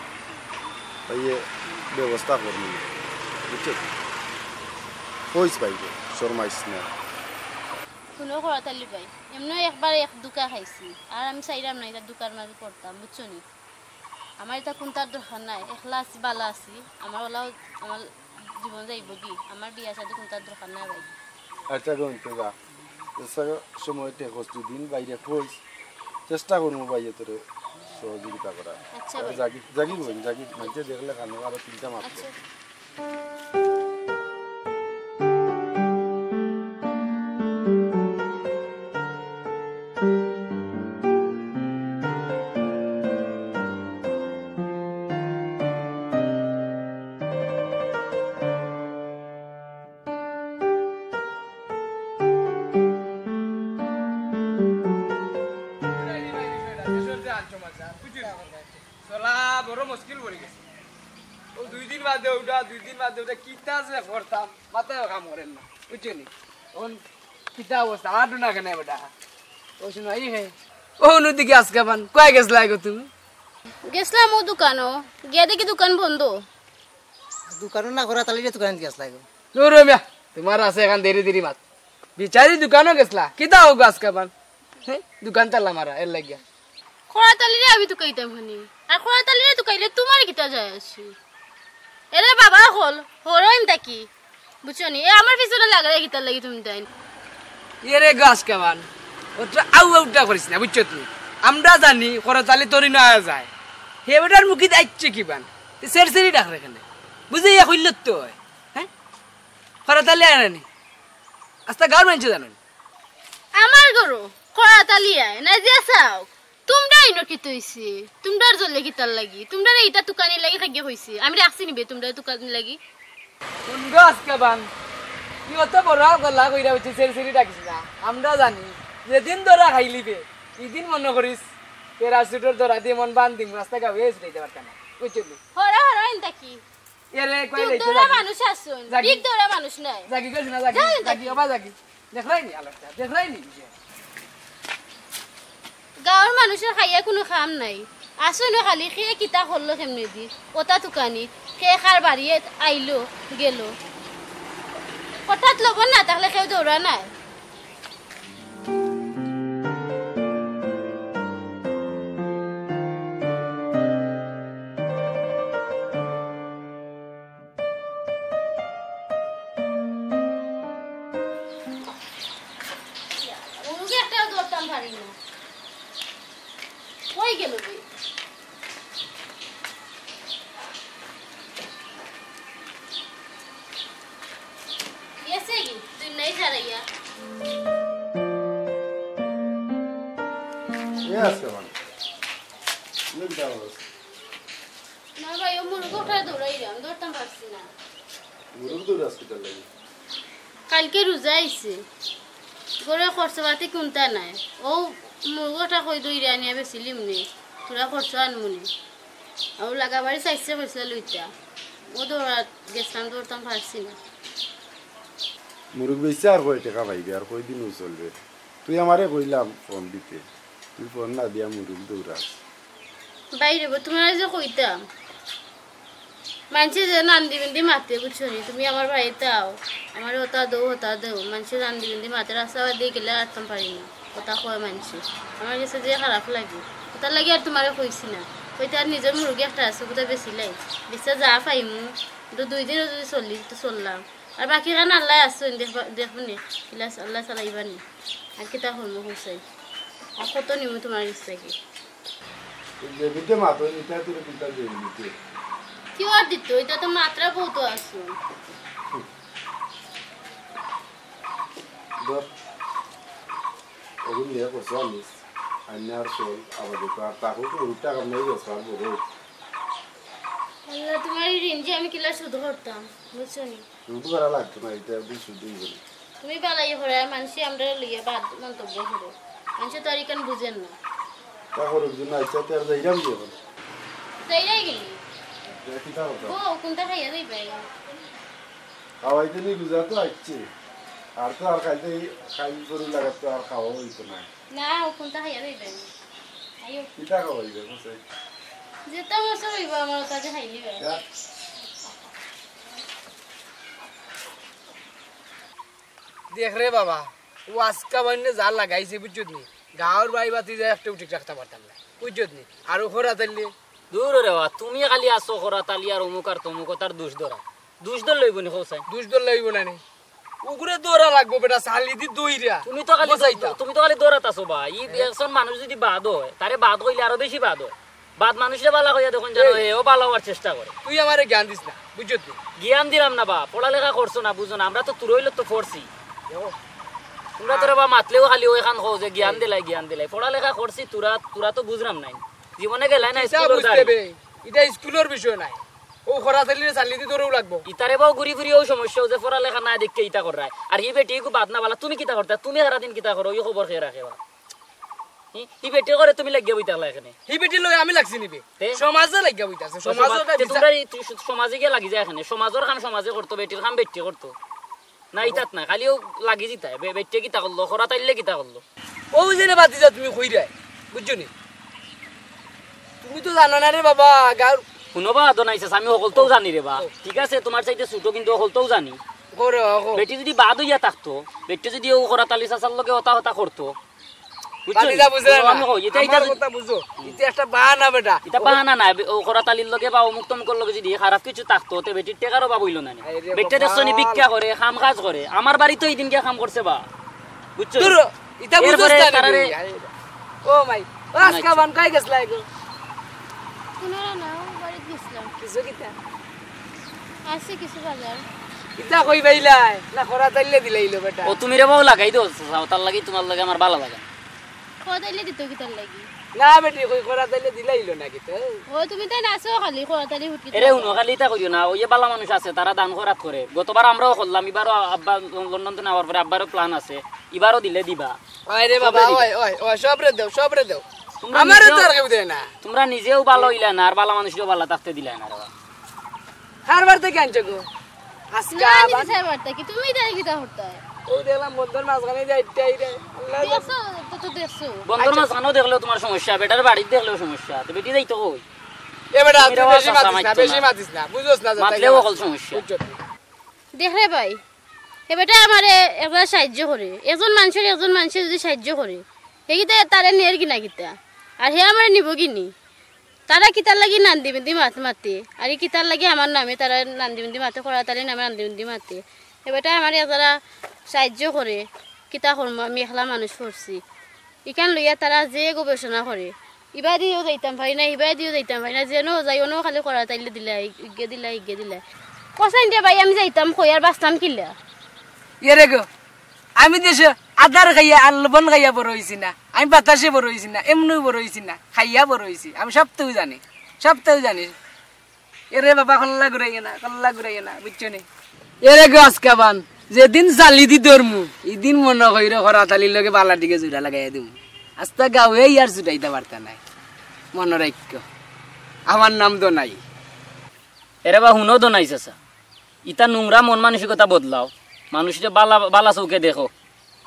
বাইরে ব্যবস্থা করমু, বুঝছো নি? কইস বাইরে, শরমাইস না। হুনো খরাত আলী ভাই, এমনেও একবার এক ধুকা খাইছি, আর আমি চাইরাম না ইতা ধুকার মাঝে পড়তাম, বুঝছো নি? আমার ইতা কুনতার দরকার নাই, একলা আছি, বালা আছি, আমার অলাউ আমার জীবন যাইবো গি, আমার বিয়া শাদি কুনতার দরকার নাই ভাই। আচ্ছা গো, ইন্তে যা, সময় টেকস দুদিন বাইরে কইস, চেষ্টা করমু বাইরে তোরে সহযোগিতা করার। আচ্ছা ভাই। জাগি, জাগি বইন, জাগি, মানষে দেখলে কানো আরো চিন্তা মারতো। আচ্ছা। চলা বড় মুশকিল পড়ি গেছে। ও দুই দিন বাদে উঠা, দুই দিন বাদে উঠা, কিতা যে করতাম, মাথায় কাম করের না, বুঝছো নি? অখন কিতা অবস্থা, আডু না কেনে বেটা? ও শুনো, এই হে, ও নদী কি আজকে পান, কই গেছলা গো তুমি? গেছলাম ও দোকানো, গিয়া দেখি দোকান বন্ধ। দোকানো না খরাত আলীরে তুকাইন গেছলা গো। নুরু মিয়া, তুমার আছে এখান দেরি দেরি মাত। বিচারি দোকানো গেছলা, কিতা অউক আজকে পান? হে, দোকান তালা মারা, এর লাগিয়া। খরাত আলীরে আমি তুকাইতাম খানি। আর খরাত আলীরে তুকাইলে তুমার কিতা যায় আছে? এরে বাবা অকল, হরইন তাকি। বুঝছো নি? এ আমার পিছনে লাগালে কিতার লাগি তুমি তাইন? এরে গাছ কামান, অতটা আউ আউটা করিস না, বুঝছো তুই? আমরা জানি খরাত আলী তোর ইনো আয়া যায়। হে বেটার মুখিত আইচ্ছে কি বান? তুই সেরসেরি ডাক রে কেনে। বুঝে ইয়া কইল তো হয়। হ্যাঁ? খরাত আলী আয় না নি? আস্তা গাঁওর মানষে জানইন। আমার ঘরো খরাত আলী আয় না যে চাও। তুমরা ইনো কিতা অইছে? তুমরার জ্বলে কিতার লাগি? তুমরারে ইটা তুকানির লাগি খাইগে কইছে। আমি রাখছি নিবে তুমরারে তুকানির লাগি। কোন গো আজকে বান? তুই অত বড় গলা কইরা অইছে, সেরি সেরি ডাকিস না। আমরা জানি, যেদিন ধরা খাইলিবে, ইদিন মনো করিস, প্যারাশুটর ধরা দিয়া মন বান দিমু, রাস্তা গাউয়ে ছুটাইতে পারতা না। বুঝলি? হরা হরা ইনতা কি? এরে, কই বিগ লইতে দৌড়া যাবি? মানুষ আছইন, জাগি। বিগ দৌড়া মানুষ নাই। জাগি কইছ না, জাগি, যাও, জাগি, জাগি। ওবা জাগি। দেখরায় নি, আলাদা, দেখরায় নি, যে। গাঁওর মানুষর খাইয়া কুনু কাম নাই। আছইন অউ খালি কে কিতা করলো কেমনে দি, অতা তুকানি, কে কার বাড়িয়ে আইলো, গেলো। হঠাৎ লবণ না থাকলে কেউ দৌড়া নায়। মুরগি একটাও ধরতাম পারি না। কই গেল রে? গেছে কি? তুই নাই ছাড়াইয়া। এ আছে মানে। না ভাই, ও মুরগ ওটা দৌড়াইলাম, ধরতাম পারছি না। মুরগ দৌড়াস কিতার লাগি? কাইলকে রোজা আইছে, ঘরো খরচপাতি কুনতা নাই। অউ মুরগ ওটা কই দৌড়াইয়া আনিয়া বেচিলিমু নে, থুড়া খরচ আনমু নে। অউ লাগাবাড়ি চাইছে কইছলা লইতা, অউ দৌড়াত গেছলাম, ধরতাম পারছি না। মুরগ বেচিয়া আর কয় টেকা পাইবে, আর কয়দিন অউ চলবে? তুই আমারে কইলাম ফোন দিতে, তুই ফোন না দিয়া মুরগ দৌড়াস। বাইরে বউ, তুমারে যে কইতাম, মানষে যে নান্দি বিন্দি মাতে, বুঝছো নি? তুমি আমার বাড়িত আও, আমারে হতা দেও, হতা দেও। মানষে নান্দি বিন্দি মাতে, রাস্তা বাদ দিয়া গেলে আরতাম পারি না, কথা কয় মানষে। আমার গেছে যে খারাপ লাগে। তার লাগি আর তুমারে কইছি না। কইতে আর নিজর মুরগি একটা আছে, অটা বেচিলাই। বেচিয়া যা পাইমু, অটা দুই দিনও যুদি চলি, তো চললাম। আর বাকিখান আল্লায় আছইন, দেখবা, দেখবো নে। আল্লায়, আল্লায় চালাইবা নে। আর কিতা করমু কও চাই? আর কত নিমু তুমার ইচ্ছা কি? এই যে বিটে মাতো, ইটা তোরে কিতা দিমু বিটে? কিতা আর দিতো? ইটা তো মাত্রা বউত আছে। ধর, অগুন নিয়া করছো আনিস, আইনা আর চল, আবার দেখো, আর তাকেও তো অনেক টাকা নাই গেছে, আর বড়। আল্লাহ, তুমার ই ঋণ যে আমি কিলা শোধ করতাম, বুঝছো নি? রুটি করা লাগতো না, ইটা একদম শুদ্ধ হইব না। তুমি বালাই করে, আর মানষে আমরারে লইয়া বাদ মন্তব্য করে। মানষে তো আর ইখান বুঝের না। তা করুক যে না, ইচ্ছা তো আর যাইরাম কি এখন? যাইরাই গেলি? ইটা কিতা করতাম? ও, কুনটা খাইয়া যাইবায়? খাওয়াইতে নি রোজা তো আইছে। আর তো আর খাইতে, খাই গরু লাগাত তো আর খাওয়া হইতো না। না, ও কুনটা খাইয়া যাইবায়? আইও। কিতা খাওয়াইবে, বুঝছে? যেটা মজা হইব আমার কাছে খাইলিবায়। যা। দেখ রে বাবা, ও আজকা বান্নে যা লাগাইছে, বুঝছত নি? গাঁওর বাই বাতি যায় একটা উঠিক রাখতে পারতাম না, বুঝছত নি? আর ও খরা তাইলে? দূর রে বাবা, তুমি খালি আছো খরা তালি আর অমুক আর তমুক, তার দোষ ধরা। দোষ ধরলে হইব নি, কও চাই? দোষ ধরলে হইব না নি? উগুরে ধরা লাগবো বেটা, চালি দি দইরা। তুমি তো খালি, বুঝাইতা। তুমি তো খালি ধরাত আছো বা। ই হ্যাঁ। একজন মানুষ যদি বাদ হয়, তারে বাদ কইলে আরো বেশি বাদ হয়। বাদ মানুষরে বালা কইয়া দেখুন জানো, এই। এও বালা হওয়ার চেষ্টা করে। তুই আমারে জ্ঞান দিস না, বুঝছত নি? জ্ঞান দিলাম না বা, পড়ালেখা করছো না, বুঝো না। আমরা তো তুরইল তো পড়ছি। দেখো। তোমরা তোরা বা মাতলেও খালি ওইখান কও যে জ্ঞান দিলাই, জ্ঞান দিলাই। পড়ালেখা করছি, তোরা, তোরা তো বুঝলাম নাই। জীবনে গেলাই না ইটা স্কুলের বুঝতে দাঁড়ি। হবে, ইটা স্কুলের বিষয় নাই। ও খরা তালিরে চালি দি ধরেও লাগবো। ইতারে বাও ঘুরি ফিরি ও সমস্যা, ও যে পড়ালেখা না দেখে ইতা কররায়। আর হি বেটি ইগু বাদ না বালা, তুমি কিতা করতা? তুমি সারাদিন কিতা করো? ওই খবর খেয়ে রাখে বা। হি, হি বেটি করে তুমি লাগিয়া বইতা লাগলা এখানে। হি বেটির লগে আমি লাগছি নিবে। তে? সমাজে লাগিয়া বইতা আছে, তো সমাজে সমাজ-, ওটা তে বিচার। তোমরা এই তুই সু-, সমাজে গিয়া লাগি যায় এখানে। সমাজর কাম সমাজে করতো, বেটির কাম বেটি করতো। না, ইতাত না, খালি ও লাগি দিতা, বে-, বেটিয়ে কিতা করলো, খরা তাইলে কিতা করলো? ও যে রে বাতিজা তুমি কইরায়, বুঝছো নি? তুমি তো জানো না রে বাবা, গাঁর হুনো বা, দোনাই চাচা, আমি হকলতাউ জানি রে বা। ও। ঠিক আছে, তুমার চাইতে ছোট কিন্তু হকলতাউ জানি। করো, করো। বেটি যদি বাদ অইয়া থাকতো, বেটি যদি ও খরা তালি চাচার লগে অতা হতা করতো, বুঝছো নি? বাতিজা বুঝরায় না। আমি কই, ইতা, ইতা আমার যদি কথা বুঝো। হুম। ইতা একটা বাহানা বেটা। ইতা বাহানা নায়, বে-, ও খরা তালির লগে বা অমুক তমুকর লগে যদি খারাপ কিছু থাকতো, তে বেটির টেকার অভাব অইলো না নি। আরে রে বেটি বাবা। দেখছো নি, ভিক্ষা করে, কাম কাজ করে। আমার বাড়িত ইদিন গিয়া কাম করছে বা। বুঝছো? দূর, ইতা বুঝোস এরপরে না নি তারারে তুই? আরে রে। ও মাই, ও আজকা আচ্ছা। বান কই গেছলা এগো? কুনো না, ও বাড়িত গেছলাম। কিছু কিতা? আছে কিছু বাজার। ইতা কই পাইলাই? না, খরা তাইলে দিলাইলো বেটা। ও তুমি রে বাউ লাগাই দেও, চাও, তার লাগি তুমার লগে আমার বালা লাগে না। খরা তাইলে দিতো কিতার লাগি? না বেটি, কই খরা তাইলে দিলাইলো না কিতা? ও তুমি তাই নাচো খালি, খরা তাইলে হুটকি এরে হুনো, খালি ইতা করিও না, ওই যে বালা মানুষ আছে, তারা দান খয়রাত করে। গতবার আমরাও করলাম, ইবারও আব্বা লন্ডন থেকে আওয়ার পরে আব্বারও plan আছে, ইবারও দিলে দিবা। ওই রে বাবা, সবরে দিবা। ওই, ওই, ওই, সবরে দেও, সবরে দেও। তোমরা আমারে নিজেও তো আর কেউ দেয় না। তোমরা নিজেও বালা অইলা না, আর বালা মানুষরেও বালা থাকতে দিলা না রে বাবা। কার বাড়ি থাকি আনছো গো? আজকা না, আমি আবার তো চাই বাড়ি থাকি। তুমি তাই কিতা করতায়? ও দেখলাম বন্দর মাঝখানে যাইতে আইরে। আল্লাহ দেখছো, তো, তো দেখছো। বন্দর আচ্ছা। মাঝখানেও দেখলেও তুমার সমস্যা, বেটার বাড়িত দেখলেও সমস্যা। তো বেটি যাইতো কই? এ বেটা, তুমি তুই রে বাবা বেশি চাচা মাতিস না, মাতিস বেশি না। মাতিস না। বুঝোস না যে মাতলেও তাই হকল সমস্যা। বুঝছো তুই। দেখ রে ভাই, হে বেটায় আমারে একবার সাহায্য করে। একজন মানষর একজন মানষে যদি সাহায্য করে, হে কিতা তারে নের কি না কিতা? আর হে আমারে নিবো কি নি? তারা কিতার লাগি নান্দি বিন্দি মাত মাতে? আর ই কিতার লাগি আমার নামে তারা নান্দি বিন্দি মাতে, খরা তালির নামে নান্দি বিন্দি মাতে? হে বেটায় আমারে একবার সাহায্য করে, কিতা করমু, আমি একলা মানুষ পড়ছি। ইখান লইয়া তারা যে গবেষণা করে, ইবাদিও যাইতাম পারি না, ইবাদিও যাইতাম পারি না, যেনো যাই, অনো খালি খরা তাইলে দিলাই, ইগে দিলাই, ইগে দিলাই। কসাইন রে ভাই, আমি যাইতাম কই আর বাঁচতাম কিলা? ইয়ে রে গো, আমি দেশে আদার খাইয়া আর লবণ খাইয়া বড় অইছি না, আমি বাতাসে বড় অইছি না, এমনেও বড় অইছি না, খাইয়া বড় অইছি। আমি সবতাউ জানি, সবতাউ জানি। এরে বাবা, কল্লা ঘুরাইও না, কল্লা ঘুরাইও না, বুঝছো নি? এরে গো আজকা বান, যেদিন চালি দি ধরমু, ইদিন মনো কইরো খরা তালির লগে বালা দিকে জুড়া লাগাইয়া দিমু। আস্তা গাঁওয়ে ইয়ার জুড়াইতা পারতা নায়। মনো রাখিও, আমার নাম দোনাই। এরে বা হুনো দোনাই চাচা, ইতা নোংরা মন মানসিকতা বদলাও, মানুষরে বালা, বালা চউখে দেখো।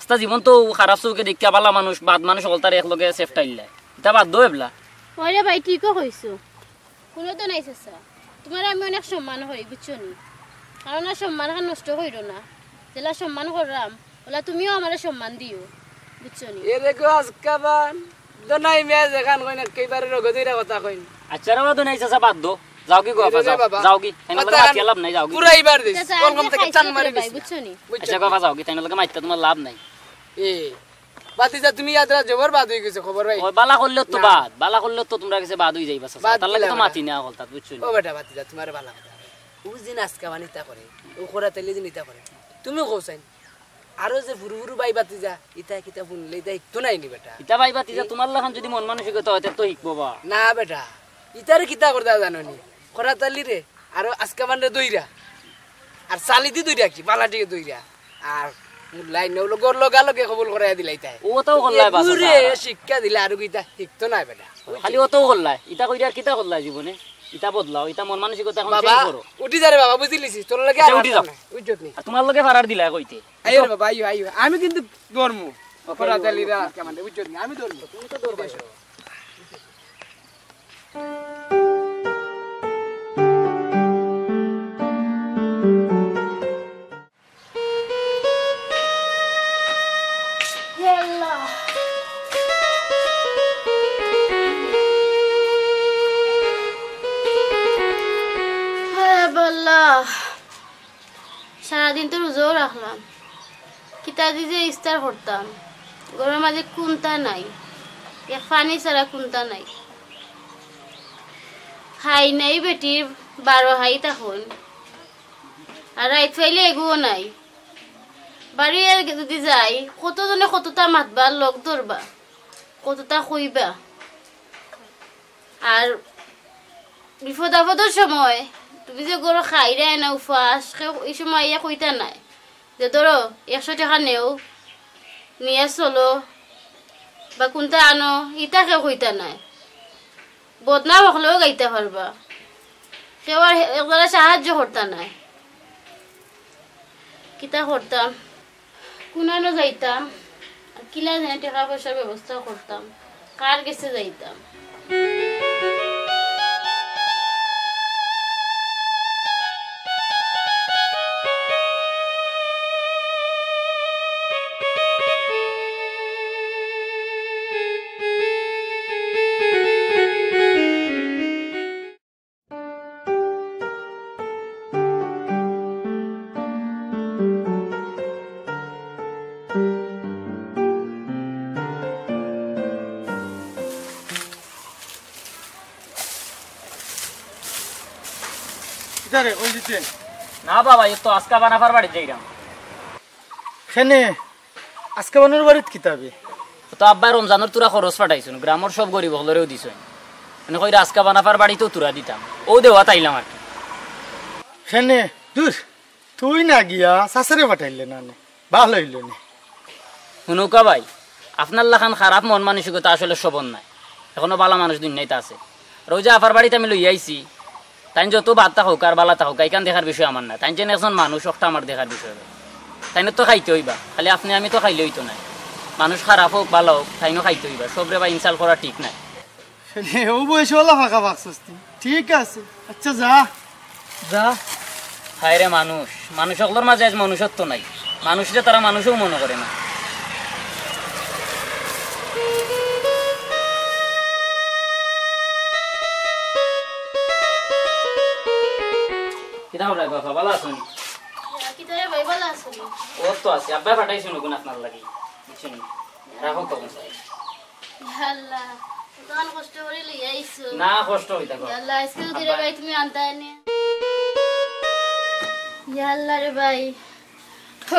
আস্তা জীবন তো খারাপ চউখে দেখিয়া বালা মানুষ, বাদ মানুষ হকলতারে একলগে সেফটাইল্লায়। ইতা বাদ দেও এবলা। ওরে ভাই, ঠিকও কইছো। হুনো দোনাই চাচা, তুমারে আমি অনেক সম্মান করি, বুঝছো নি? কারণ আর সম্মান খান নষ্ট কইরো না। যেলা সম্মান কররাম, ওলা তুমিও আমারে সম্মান দিও, বুঝছো নি? এরে গো আজকা বান, তো নাই মিয়া, যেখান কইন একেবারে রোগে ধইরা কথা কইন। আচ্ছা রে বাবা, তো নাই চাচা, বাদ দো। যাওগি গো, আফা, রে যাও। বাবা। যাওগি। তাইন কথা লগে মাতিয়া লাভ নাই, যাওগি। পুরা ইবার দিস। চাচা, কলকম আমি থেকে খাইছি চান তো মারি রে দিস ভাই, না। বুঝছো নি? বুঝছো আচ্ছা নি? গো, আফা, যাওগি। তাইন লগে মাতিয়া তুমার লাভ নাই। এ, ভাতিজা, তুমি ইয়াদ রাত জবর বাদ অই গেছো, খবর ভাই? ও, বালা করলে তো না। বাদ, বালা করলে তো তুমরার গেছে বাদ অই যাইবা, চাচা। বাদ তার লাগি দিলাম তো না। মাতি না, হকলতাত, বুঝছো নি? ও বেটা, ভাতিজা, তুমারে বালা কথা। ও যে নাচকা বানিতা করে, ও খরা তেলে যে নিতা করে। তুমি কও চাইন। আরো যে ফুরু ফুরু ভাই ভাতিজা, ইতা কিতা হুনলে ইতা হিকতো নায় নি বেটা। ইতা ভাই ভাতিজা, তুমার লাখান যদি মন মানসিকতা অয়, তে তো হিকবো বা। না বেটা, ইতারে কিতা করতা জানো নি? খরা তালি রে, আরো আজকা বানরে দইরা। আর চালি দি দইরা কি, বালাটিকে দইরা। আর লাইন অইলো গর লগা লগে কবুল করাইয়া দিলা ইতায়। ও তো করলাই বাস, এগুরে আর শিক্ষা দিলে আরো কিতা হিকতো নায় বেটা। খালি ও তো করলাই, ইতা কইরা আর কিতা করলাই জীবনে? ইতা বদলাও, ইতা মন মানসিকতা অখন বাবা, change করো। উঠি যা রে বাবা, বুঝিলিছি, তোর লগে আচ্ছা, আর উঠি যাও। পারতাম না, বুঝছত নি? আর তুমার লগে ফারার দিলা কইতে। আইও রে বাবা, আইও, আইও। আমি কিন্তু ধর্ম। ওকে, ফরাজ আইও, আলীর ওকে। আজকে আমাদের, বুঝছত নি? আমি ধর্ম। তুমি তো ধর্ম। হে আল্লাহ। হে আল্লাহ। সারাদিন তো রোজাও রাখলাম, কিতা দি যে ইফতার করতাম, ঘরর মাঝে কুন্তা নাই, এক পানি ছাড়া কুন্তা নাই। খাই নাই বেটির বারো হাই তখন, আর রাইত পাইলে এগুও নাই। বাড়ি আর যদি যাই, কতজনে কততা মাতবা, লগ ধরবা, কততা কইবা। আর বিপদ আপদর সময় তুমি যে ঘরো খাইরায় না উপাস, কেউ ই সময় আইয়া কইতা নায় যে, "ধরো, একশো টেকা নেও, নিয়া চলো, বা কুন্তা আনো", ইতা কেউ কইতা নায়। বদনাম হকলেও গাইতা পারবা, কেউ আর একজনে সাহায্য করতা নায়। কিতা করতাম, কুনানো যাইতাম, আর কিলা যেন টেকা পয়সার ব্যবস্থা করতাম, কার গেছে যাইতাম। কিতা রে, কই দিতে? না বাবা, ই তো আজকা বানাফার বাড়িত যাইরাম। কেনে? আজকা বানুর বাড়িত কিতা বে? ও তো আব্বায় রমজানর থুড়া খরচ পাঠাইছইন, গ্রামর সব গরিব অকলরেও দিছইন। মানে কইরা আজকা বানাফার বাড়িতও থুড়া দিতাম। অউ দেওয়াত আইলাম আর কি। কেনে? দূর, তুই না গিয়া চাচারে পাঠাইলে না নে। ভালা অইলো নে। হুনউক্কা ভাই, আপনার লাখান খারাপ মন মানসিকতা আসলে সবর নায়। এখনো ভালা মানুষ দুনিয়াত আছে। রোজা আফার বাড়িত আমি লইয়া আইছি। তাইন যত বাদ থাকউক্কা আর ভালা থাকউক্কা, ইখান দেখার বিষয় আমার নায়। তাইন যেন একজন মানুষ, অকটা আমার দেখার বিষয়। তাইনও তো খাইতে অইবা, খালি আপনে আমি তো খাইলে অইতো নায়। মানুষ খারাপ অউক, ভালা অউক, তাইনও খাইতে অইবা। সবরে বা insult করা ঠিক নায়। ও বয়সে অলা ফাঁকা ফাঁক সস্তি। ঠিক আছে, আচ্ছা যা, যা। হায় রে মানুষ, মানুষ অকলর মাঝে আইজ মনুষ্যত্ব নাই। মানুষরে তারা মানুষও মনো করে না। কিতা খবর রাখবা, ভালা আছইন? কিতা রে ভাই, ভালা আছইন? অউ তো আছি, আব্বায় পাঠাইছইন অগুন আপনার লাগি, বুঝছইন? রাখউক্কা। ইয়া আল্লাহ, কতখান কষ্ট করি লইয়া আইছো। না, কষ্ট অইতা কও। ইয়া আল্লাহ, আইজকে যদি রে ভাই তুমি আনতায় নি। ইয়া আল্লাহ রে ভাই,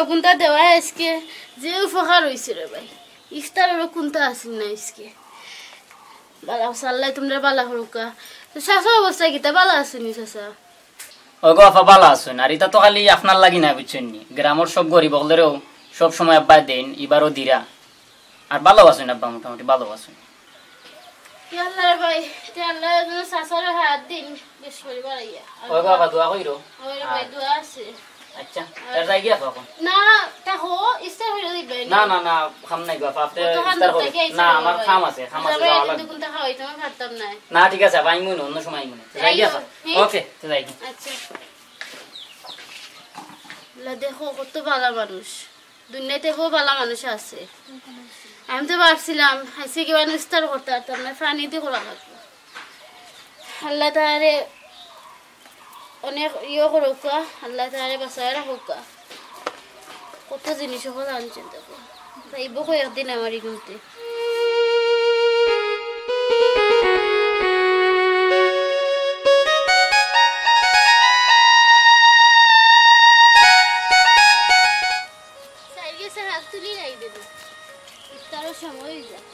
কুন্তা দেওয়ায় আইজকে যে উপকার অইছে রে ভাই। ইফতাররও কুন্তা আছিল না আইজকে। ভালা, আল্লায় তুমরারে ভালা করউক্কা। তো চাচার অবস্থা কিতা, ভালা আছইন নি চাচা? অগো আফা, ভালা আছইন। আর ইতা তো খালি আপনার লাগি নায়, বুঝছইন নি? গ্রামর সব গরিব অকলরেও সব সময় আব্বায় দেইন, ইবারও দিরা। আর ভালা আছইন আব্বা, মোটামুটি ভালা আছইন। ইয়া আল্লাহ রে ভাই, তে আল্লায় যেন চাচারে হায়াত দিন, বেশ করি বাড়াইয়া। অগো আফা, দোয়া কইরো। অয় রে ভাই, আর দোয়া আছে। আচ্ছা, আর তে যাইগি আফা অখন? না, থাকো, ইফতার করি দিবায় নি। না, না, না, কাম নাই গো আফা, আপনে ইফতার করো। না, আমার কাম আছে, কাম আছে, যাওয়া লাগবো। কুন্তা খাওয়াইতাম পারতাম না। না, ঠিক আছে আফা, আইমু নে, অন্য সময় আইমু নে। তে যাইগি আফা? ওকে, তে যাইগি। আচ্ছা। লা দেখো, কত ভালা মানুষ। দুনিয়াত বউ ভালা মানুষ আছে। আমি তো ভাবছিলাম আজকে কিবা ইফতার করতে পারতাম না, পানি দি করা লাগবো। আল্লাহ তাআলারে অনেক ইয়ে করুক্কা, আল্লাহ তাআলারে বাঁচায় রাখুক্কা। কত জিনিস অখন আনছেন দেখো, যাইবো কই একদিন আমার ইগুনতে। সাইড গেছে, হাত তুলি নাই দেবো, ইফতারর সময় অই যায়।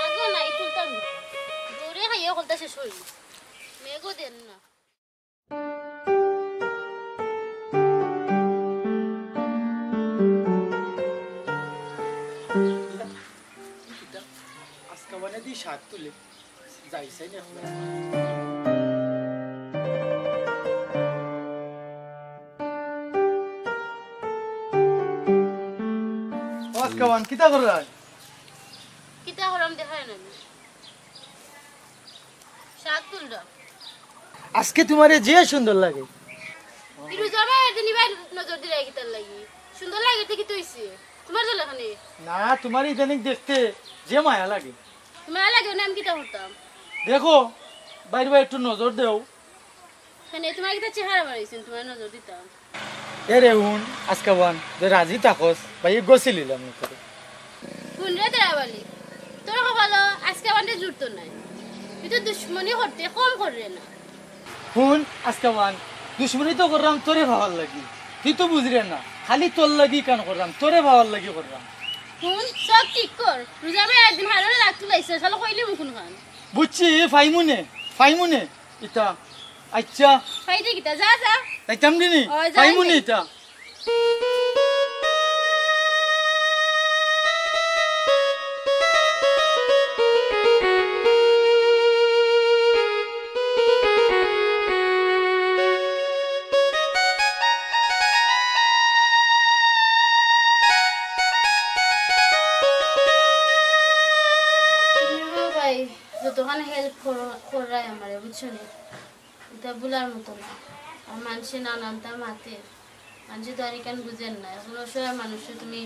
আগো নাই তুলতাম না। জোরে খাইয়া হকলতা শেষ অইল। মেঘও দেন না। আজকে মানে দি শাক তুলে যাই চাই না। ও আজকে ওয়ান কিতা কররায়? কিতা কররাম দেখায় না নি। শাক তুলরাম। আজকে তুমারে যে সুন্দর লাগে। কি রুজা ভাই, এদিন ইবার নজর দিরায় কিতার লাগি? সুন্দর লাগে তে কিতা অইছে? তুমার জ্বালা খানে? না, তুমারে ইদানিং দেখতে যে মায়া লাগে। মায়া লাগে না, আমি কিতা করতাম? দেখো, বাইরে বাইরে একটু নজর দেও। কেনে, তুমার কিতা চেহারা বাড়াইছইন, তুমার নজর দিতাম। এ রে হুন, আজকে ওয়ান, যে রাজি থাকস, ভাই, গছিলিলাম না তোরে। হুন রে তেরাবালি, তোর কপালো আজকে ওয়ানরে জুটতো নায়। তুই তো দুশমনি করতে কম কররে না। হুন, আজকে ওয়ান, দুশমনি তো কররাম তোরে পাওয়ার লাগি। তুই তো বুঝরে না, খালি তোর লাগি কান কররাম, তোরে পাওয়ার লাগি কররাম। হুন, সব ঠিক কর। রুজা ভাই একদিন হাররে রাগ তুলাইছে, শালা কইলি মুখুন খান। বুঝছি, ফাইমুনে, ফাইমুনে। ইতা, আচ্ছা। ফাইদে কিতা? যা, যা। যাইতাম দিনি? ও, যা, ফাইমুনি যাই। ইতা। তুমি গো ভাই, যতখান হেল্প করো, কররায় আমারে, বুঝছো নি? ইতা ভুলার মতো না। আর মানষে নানানতা মাতে, মানষে তো আর ইখান বুঝের না। একজন অসহায় মানুষরে তুমি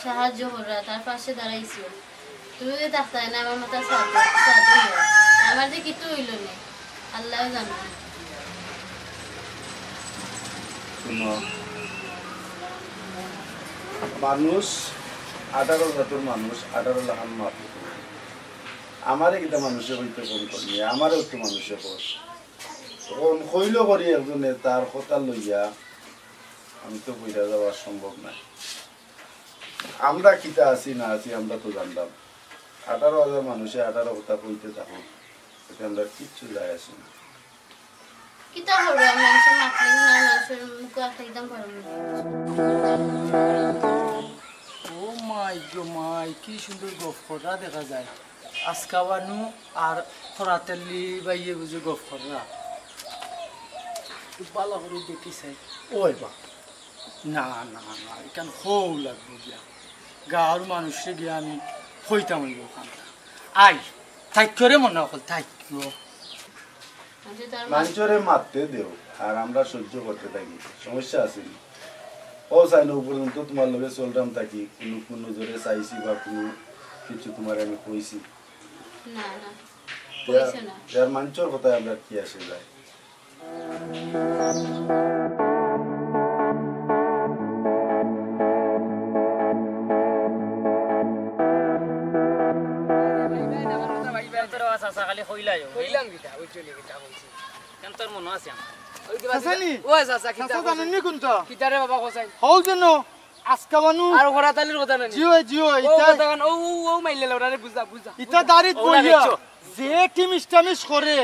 সাহায্য কররায়, তার পাশে দাঁড়াইছো। তুমি যদি থাকতায় না, আমার মাথা ছাদ, ছাদ অইলো। আমার যে কিতা অইলো নে, আল্লায় জানে। শুনো, মানুষ আঠারো জাতর মানুষ, আঠারো লাখান মাত। আমারে কিতা মানুষে কইতে কম করনি, আমারেও তো মানুষে কর। অখন কইলো করি একজনে তার কথা লইয়া, আমি তো কইরা যাওয়া সম্ভব নায়। আমরা কিতা আছি না আছি আমরা তো জানলাম। আঠারো হাজার মানুষে আঠারো কথা কইতে থাকুক, এতে আমরা কিচ্ছু যায় আসে না। কিতা করবো, মানষে মাতলে না, মানষর মুখো আটকাইতাম পারমু না। ও মাই গো মাই, কি সুন্দর গফ কররা দেখা যায়। আজকা বানু আর খরাতেলি বাইয়ে বুঝি গফ কররা। খুব ভালা করি দেখি চাই। ওই বা, না, না, না, ইখান কওয়া লাগবো গিয়া। গাঁওর মানুষরে গিয়া আমি কইতাম অইবো অখানটা। আই, থাইক্কো রে মনো অকল, থাইক্কো। মানষরে মাততে দেও, আর আমরা সহ্য করতে থাকি, সমস্যা আছে নি? ও চাই না, উপরে তো তুমার লগে চলরাম থাকি, কুনু, কুনু নজরে চাইছি বা কুনু কিছু তুমারে আমি কইছি? না, না, কইছো না। ইয়ার মানষর কথায় আমরা কি আসে যায়? তোর বাবা চাচা খালি কইলাই, কইলাম কিতা, ওই চলে কিতা কইছি। কেন তোর মনো আছে আমার? ওই যে চাচা নি? ও চাচা, কিতা চাচা কইছি? জানেন নি কোনটা? কিতা রে বাবা কইছাই? হউ যেন, আজকা মানু। আর খরাতালির কথা না নি? জি অয়, জি অয়, ও ইতা কথা কান, ও, ও, ও মাইলে লড়া রে, বুঝা, বুঝা, ইতা বুঝা। দাড়িত ও না বইয়া, দেখছো? যে টিমিস টামিস করে,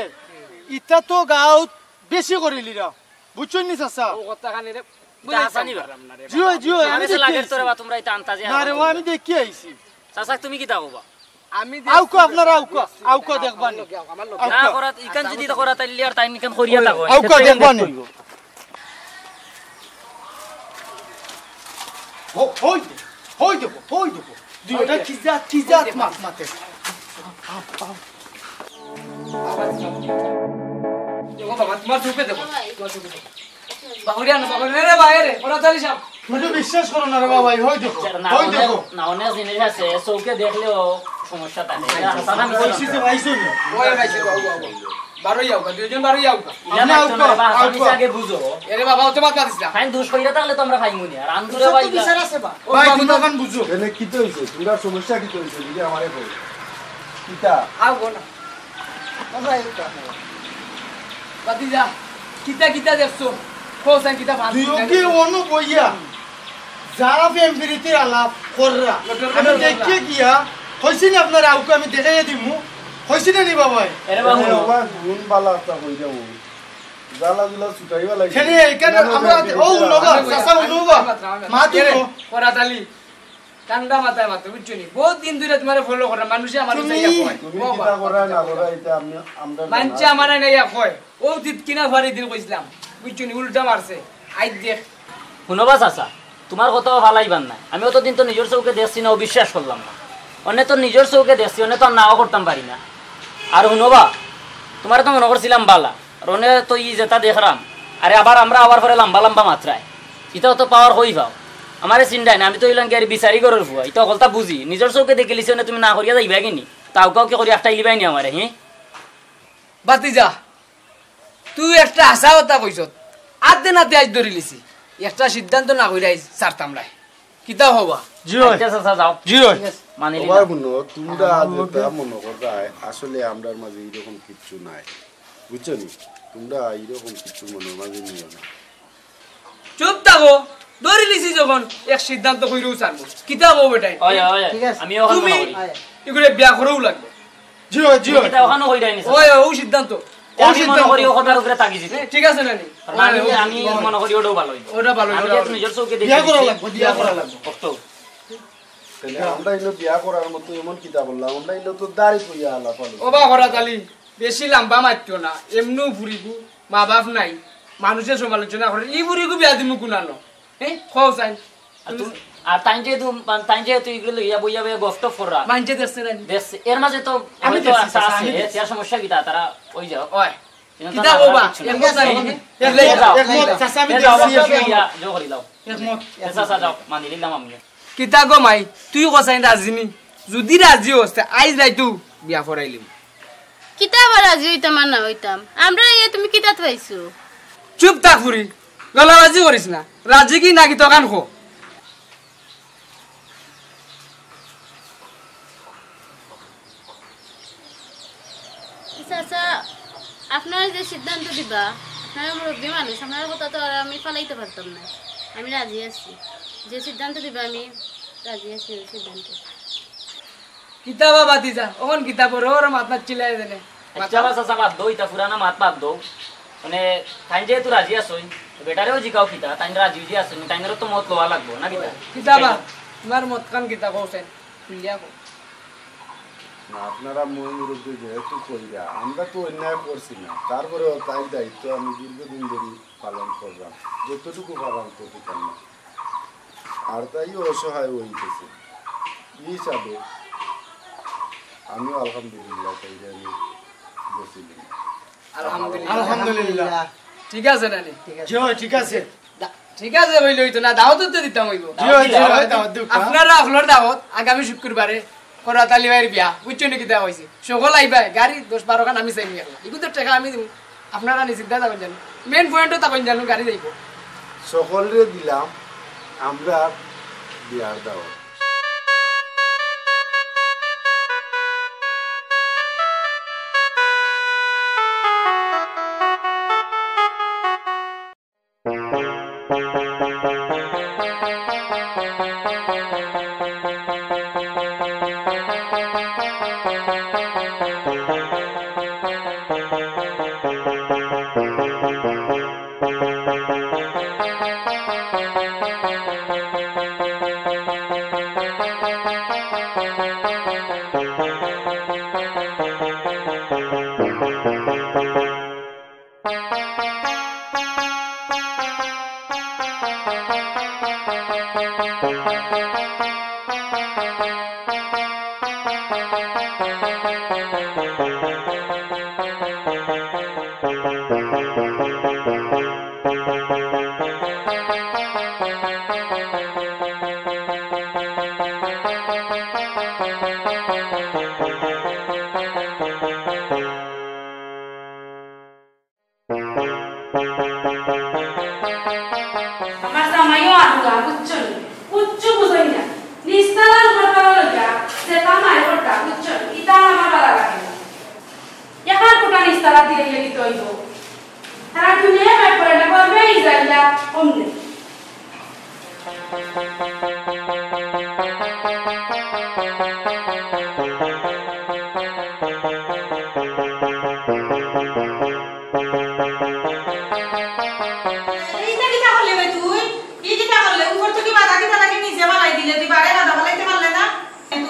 ইতা তো গাঁওত বেশি করিলিরা। বুঝছইন নি চাচা? ও কথা কানে রে, ইতা বুঝাইতাম হাসানি বা? পারলাম না রে জি অয়, বাবা। জি অয়, আমি আমি তো দেখি লাগের আইছি। তোরে বা তোমরা ইতা আন্তাজে না রে, হাসানি ও আমি বা। দেখি আইছি। চাচা, তুমি কিতা কবা? আমি আউকা, আপনারা আউকা, আউকা দেখবানি। আমার লগে। না আউকা। করা, ইখান যদি করা, তাইলে আর তাইন ইখান করিয়া থাকো। আউকা দেখবানি। হো-, হই দে, হই দেবো, হই দেবো। দুইটা কি জাত, কি জাত মাত মাতে। দেখো বাবা, তোমার চোখে দেখো, তোমার চোখে দেখো। বাহুরিয়া না, বাহুরিয়া রে, বাইরে, ওরা চালি সাপ। তুমি তো বিশ্বাস করো না রে বাবা, এই হই দেখো, না, হই অনেক, দেখো। না, অনেক জিনিস আছে, চোখে দেখলেও সমস্যা থাকে। এটা হাসান আমি বলছি যে ভাই শুনি। ওই ভাই, শুনি, বাবু, বাবু। বারোই আউকা, দুইজন বারোই আউকা। ইলা আপনি মারতো আউকা, না রে বা, হাসান আউকা। মিছা আগে বুঝো। এরে বাবা, অত মাত মাতিস না। তাইন দোষ কইরা থাকলে তো আমরা পাইমু নি। আর আন্দুরে বিচার তো ভাই বিচার আছে বা। ও ভাই, বাবু, তুমি তো এখন বুঝো। এনে কিতা হইছে? তোমরা সমস্যা কিতা হইছে? বুঝে আমারে কও। কিতা? আউকা না। ভাতিজা, কিতা কিতা দেখছো? কও চাইন কিতা ভান তুই কিতা ওকে দেখছো? অনু বইয়া, যারা প্রেম প্রীতির আলাপ কররা, লটর আমি লটর দেখে কররা। গিয়া, কইছি না আপনার আউকে আমি দেখাইয়া দিমু, কইছি না নি বাবাই? এরে বাবু। এ, বাবা, গুণ বালা আস্তা কই যাবো। জ্বালা জুলা ছুটাইবা লাগে। খেলে এখানে না, না, আমরা, না, ও না, উনবা, না, চাচা না, উনবা। না, না, মা তুই এরে, কো। করাতালি। ঠান্ডা মাথায় মাতো, বুঝছো নি? বহুত দিন ধরে তোমারে follow করা, মানুষে আমার তুমি, চাইয়া কয়। তুমি ও কিতা বাবা, করা না করা, এটা আপনি, আমরা মানছে জানা। আমার নাই ইয়া কয়। ও জিত কিনা ফারি দিন কইছিলাম, বুঝছো নি? উল্টা মারছে। আই দেখ। হুনো বা চাচা, তোমার কথাও ফালাইবার নাই। আমি অতদিন তো নিজর চউখে দেখছি না, অবিশ্বাস করলাম না। অনে তো নিজর চউখে দেখছি, অনে তো আর নাও করতাম পারি না। আর হুনো বা, তোমারে তো মনো করছিলাম বালা, আর অনে তো ই যেটা দেখরাম, আরে আবার আমরা আবার পরে লম্বা লম্বা মাতরায়। ইতা অত power কই পাও? আমারে চিন্তায় না, আমি তো অইলাম গিয়া বিচারি ঘরর ফুয়া, ইতা অকলতা বুঝি। নিজর চউখে দেখিলিছি অনে তুমি না করিয়া যাইবায় গি নি? তাও কাউকে করি আটকাইলিবায় নি আমারে, হি? ভাতিজা, তুই একটা হাছা কথা কইছত। আদে নাতে আইজ ধরিলিছি। একটা সিদ্ধান্ত না কইরা আইজ ছাড়তাম নায়। কিতা কও বা? জি অয়। আচ্ছা, চাচা, যাও। জি অয়। মানিলি ওবা না। হুনো, তোমরা আমার আজ লগে এটা মনো কররায়, আসলে আমরার মাঝে এরকম কিচ্ছু নাই। বুঝছো নি? তোমরা এরকম কিচ্ছু মনর মাঝে নিও না। চুপ থাকো, ধরিলিছি যখন এক সিদ্ধান্ত কইরাউ ছাড়মু। কিতা কও বেটাইন? অয়, অয়, অয়। ঠিক আছে। আমি অখান তুমি মনো করি। ইগুরে বিয়া করাউ লাগবো। জি অয়, জি অয়। কিতা অখানও কইরায় নি? অয়, অয়, অউ সিদ্ধান্ত। তে আমি মনো করি অউ কথার উপরে থাকি যিতে। এ, ঠিক আছে না নি? আর না, আমি, অয়, আমি অয়। মনো করি অটাউ ভালা অইবো। ওটা ভালা, আমি ওটা যেহেতু ভালা। নিজর চউখে বিয়া দেখি করা লাগবো, বিয়া করা লাগবো। কষ্ট। তাইলে আমরা ইনো বিয়া করার মতো এমন কিতা করলাম? আমরা ইনো তো দাড়ি কইয়া আলাপ আলোচনা। ওবা করাতালি, বেশি লাম্বা মাতিও না। এমনেউ ফুরিগু, মা বাপ নাই, মানুষে সমালোচনা করে। ই ফুরিগু বিয়া দিমু কুনানো? হে, কও চাইন। আর তুমি, আর তাইন যেহেতু, তাইন যেহেতু ইগুরে লইয়া বইয়া বইয়া গফ টফ কররা। মানষে দেখছে না নি? দেখছে। এর মাঝে তো আমি হয়তো দেখছি, আশা চাচা, আছে, আমি দেখছি। এর সমস্যা কিতা? তারা অই যাও। অয়। এখান কিতা তো কও বা? কিচ্ছু নাই। একমত না, একমত। এ, যাও। একমত, চাচা, আমি এ, যাও, দেখছি, বাবা, একমত। ইয়া, জো করি দাও। একমত। এ, চাচা, যাও, মানি নিলাম আমি। কিতা গো মাই, তুই কও চাইন রাজি নি? যুদি রাজি অস, তে আইজ রাইতউ বিয়া করাইলিমু। কিতা আবার রাজি অইতাম আর না অইতাম? আমরারে ইয়া তুমি কিতাত পাইছো? চুপ থাক ফুরি, গলাবাজি করিস না। রাজি কি না কিতা অখান ক। চাচা, আপনারা যে সিদ্ধান্ত দিবা, আপনারা মুরব্বি মানুষ, আপনারার কথা তো আর আমি ফালাইতাম পারতাম না। আমি রাজি আছি, যে সিদ্ধান্ত দিবা আমি রাজি আছি ওই সিদ্ধান্তে। কিতা বা ভাতিজা, অখন কিতা বড় বড় মাত মাতরায় যেনে। আচ্ছা বা চাচা, বাদ দেও, ইতা পুরানা মাত বাদ দেও। মানে, তাইন যেহেতু রাজি আছইন, বেটারেও জিকাও কিতা, তাইন রাজি যে আছইন, তাইনরও তো মত লওয়া লাগবো, না কিতা? কিতা বা, তোমার মতখান কিতা কও চাইন, খুলিয়া কও। না, আপনারা ময় মুরব্বি যেহেতু কইরা, আমরা তো অন্যায় করছি না, তারপরেও তাইর দায়িত্ব আমি দীর্ঘদিন ধরি পালন করলাম, যতটুকু পারলাম ততটুকু পারলাম। আর তাই অসহায় অইতেছে, ই হিসাবে আমিও আলহামদুলিল্লাহ তাইরে আমি গেছিলাম। আলহামদুলিল্লাহ। আলহামদুলিল্লাহ। ঠিক আছে নানি? জি অয়, ঠিক আছে। দা-, ঠিক আছে, অইলে অইতো না, দাওয়াত তো দিতাম অইবো। জি অয়, জি অয়, দাওয়াত দিতাম। আপনারা আপনার দাওয়াত আগামী শুক্রবারে করাত আলী ভাইর বিয়া, বুঝছো নি কিতা কইছি? সকল আইবায়, গাড়ি দশ বারো খান আমি চাইমু একলা। ইগুন তো টেকা আমি দিমু। আপনারা নিশ্চিন্তা থাকইন জানো। Main point-ও থাকইন জানো, গাড়ি যাইবো। সকলরে দিলাম আমরা বিয়ার দাওয়াত। আমার জামাইও আহুয়া, বুঝছো নি? কিচ্ছু বুঝইন না। নিস্তালার উপর তালা লইয়া যে তামায় করতা, বুঝছো নি? ইতা আমার ভালা লাগে না। এখন কোটা নিস্তালা দিলে গেলে তো অইব। তারা দুনিয়া কাজ করে না, করবে এই যাইয়া অমনে। এইটা কিতা করলে বে তুই? ই কিতা করলে? উপর থাকি বাদা কিতা লাগে নিচে ফালাই দিলে, তুই বারে বাদা ফালাইতে পারলে না?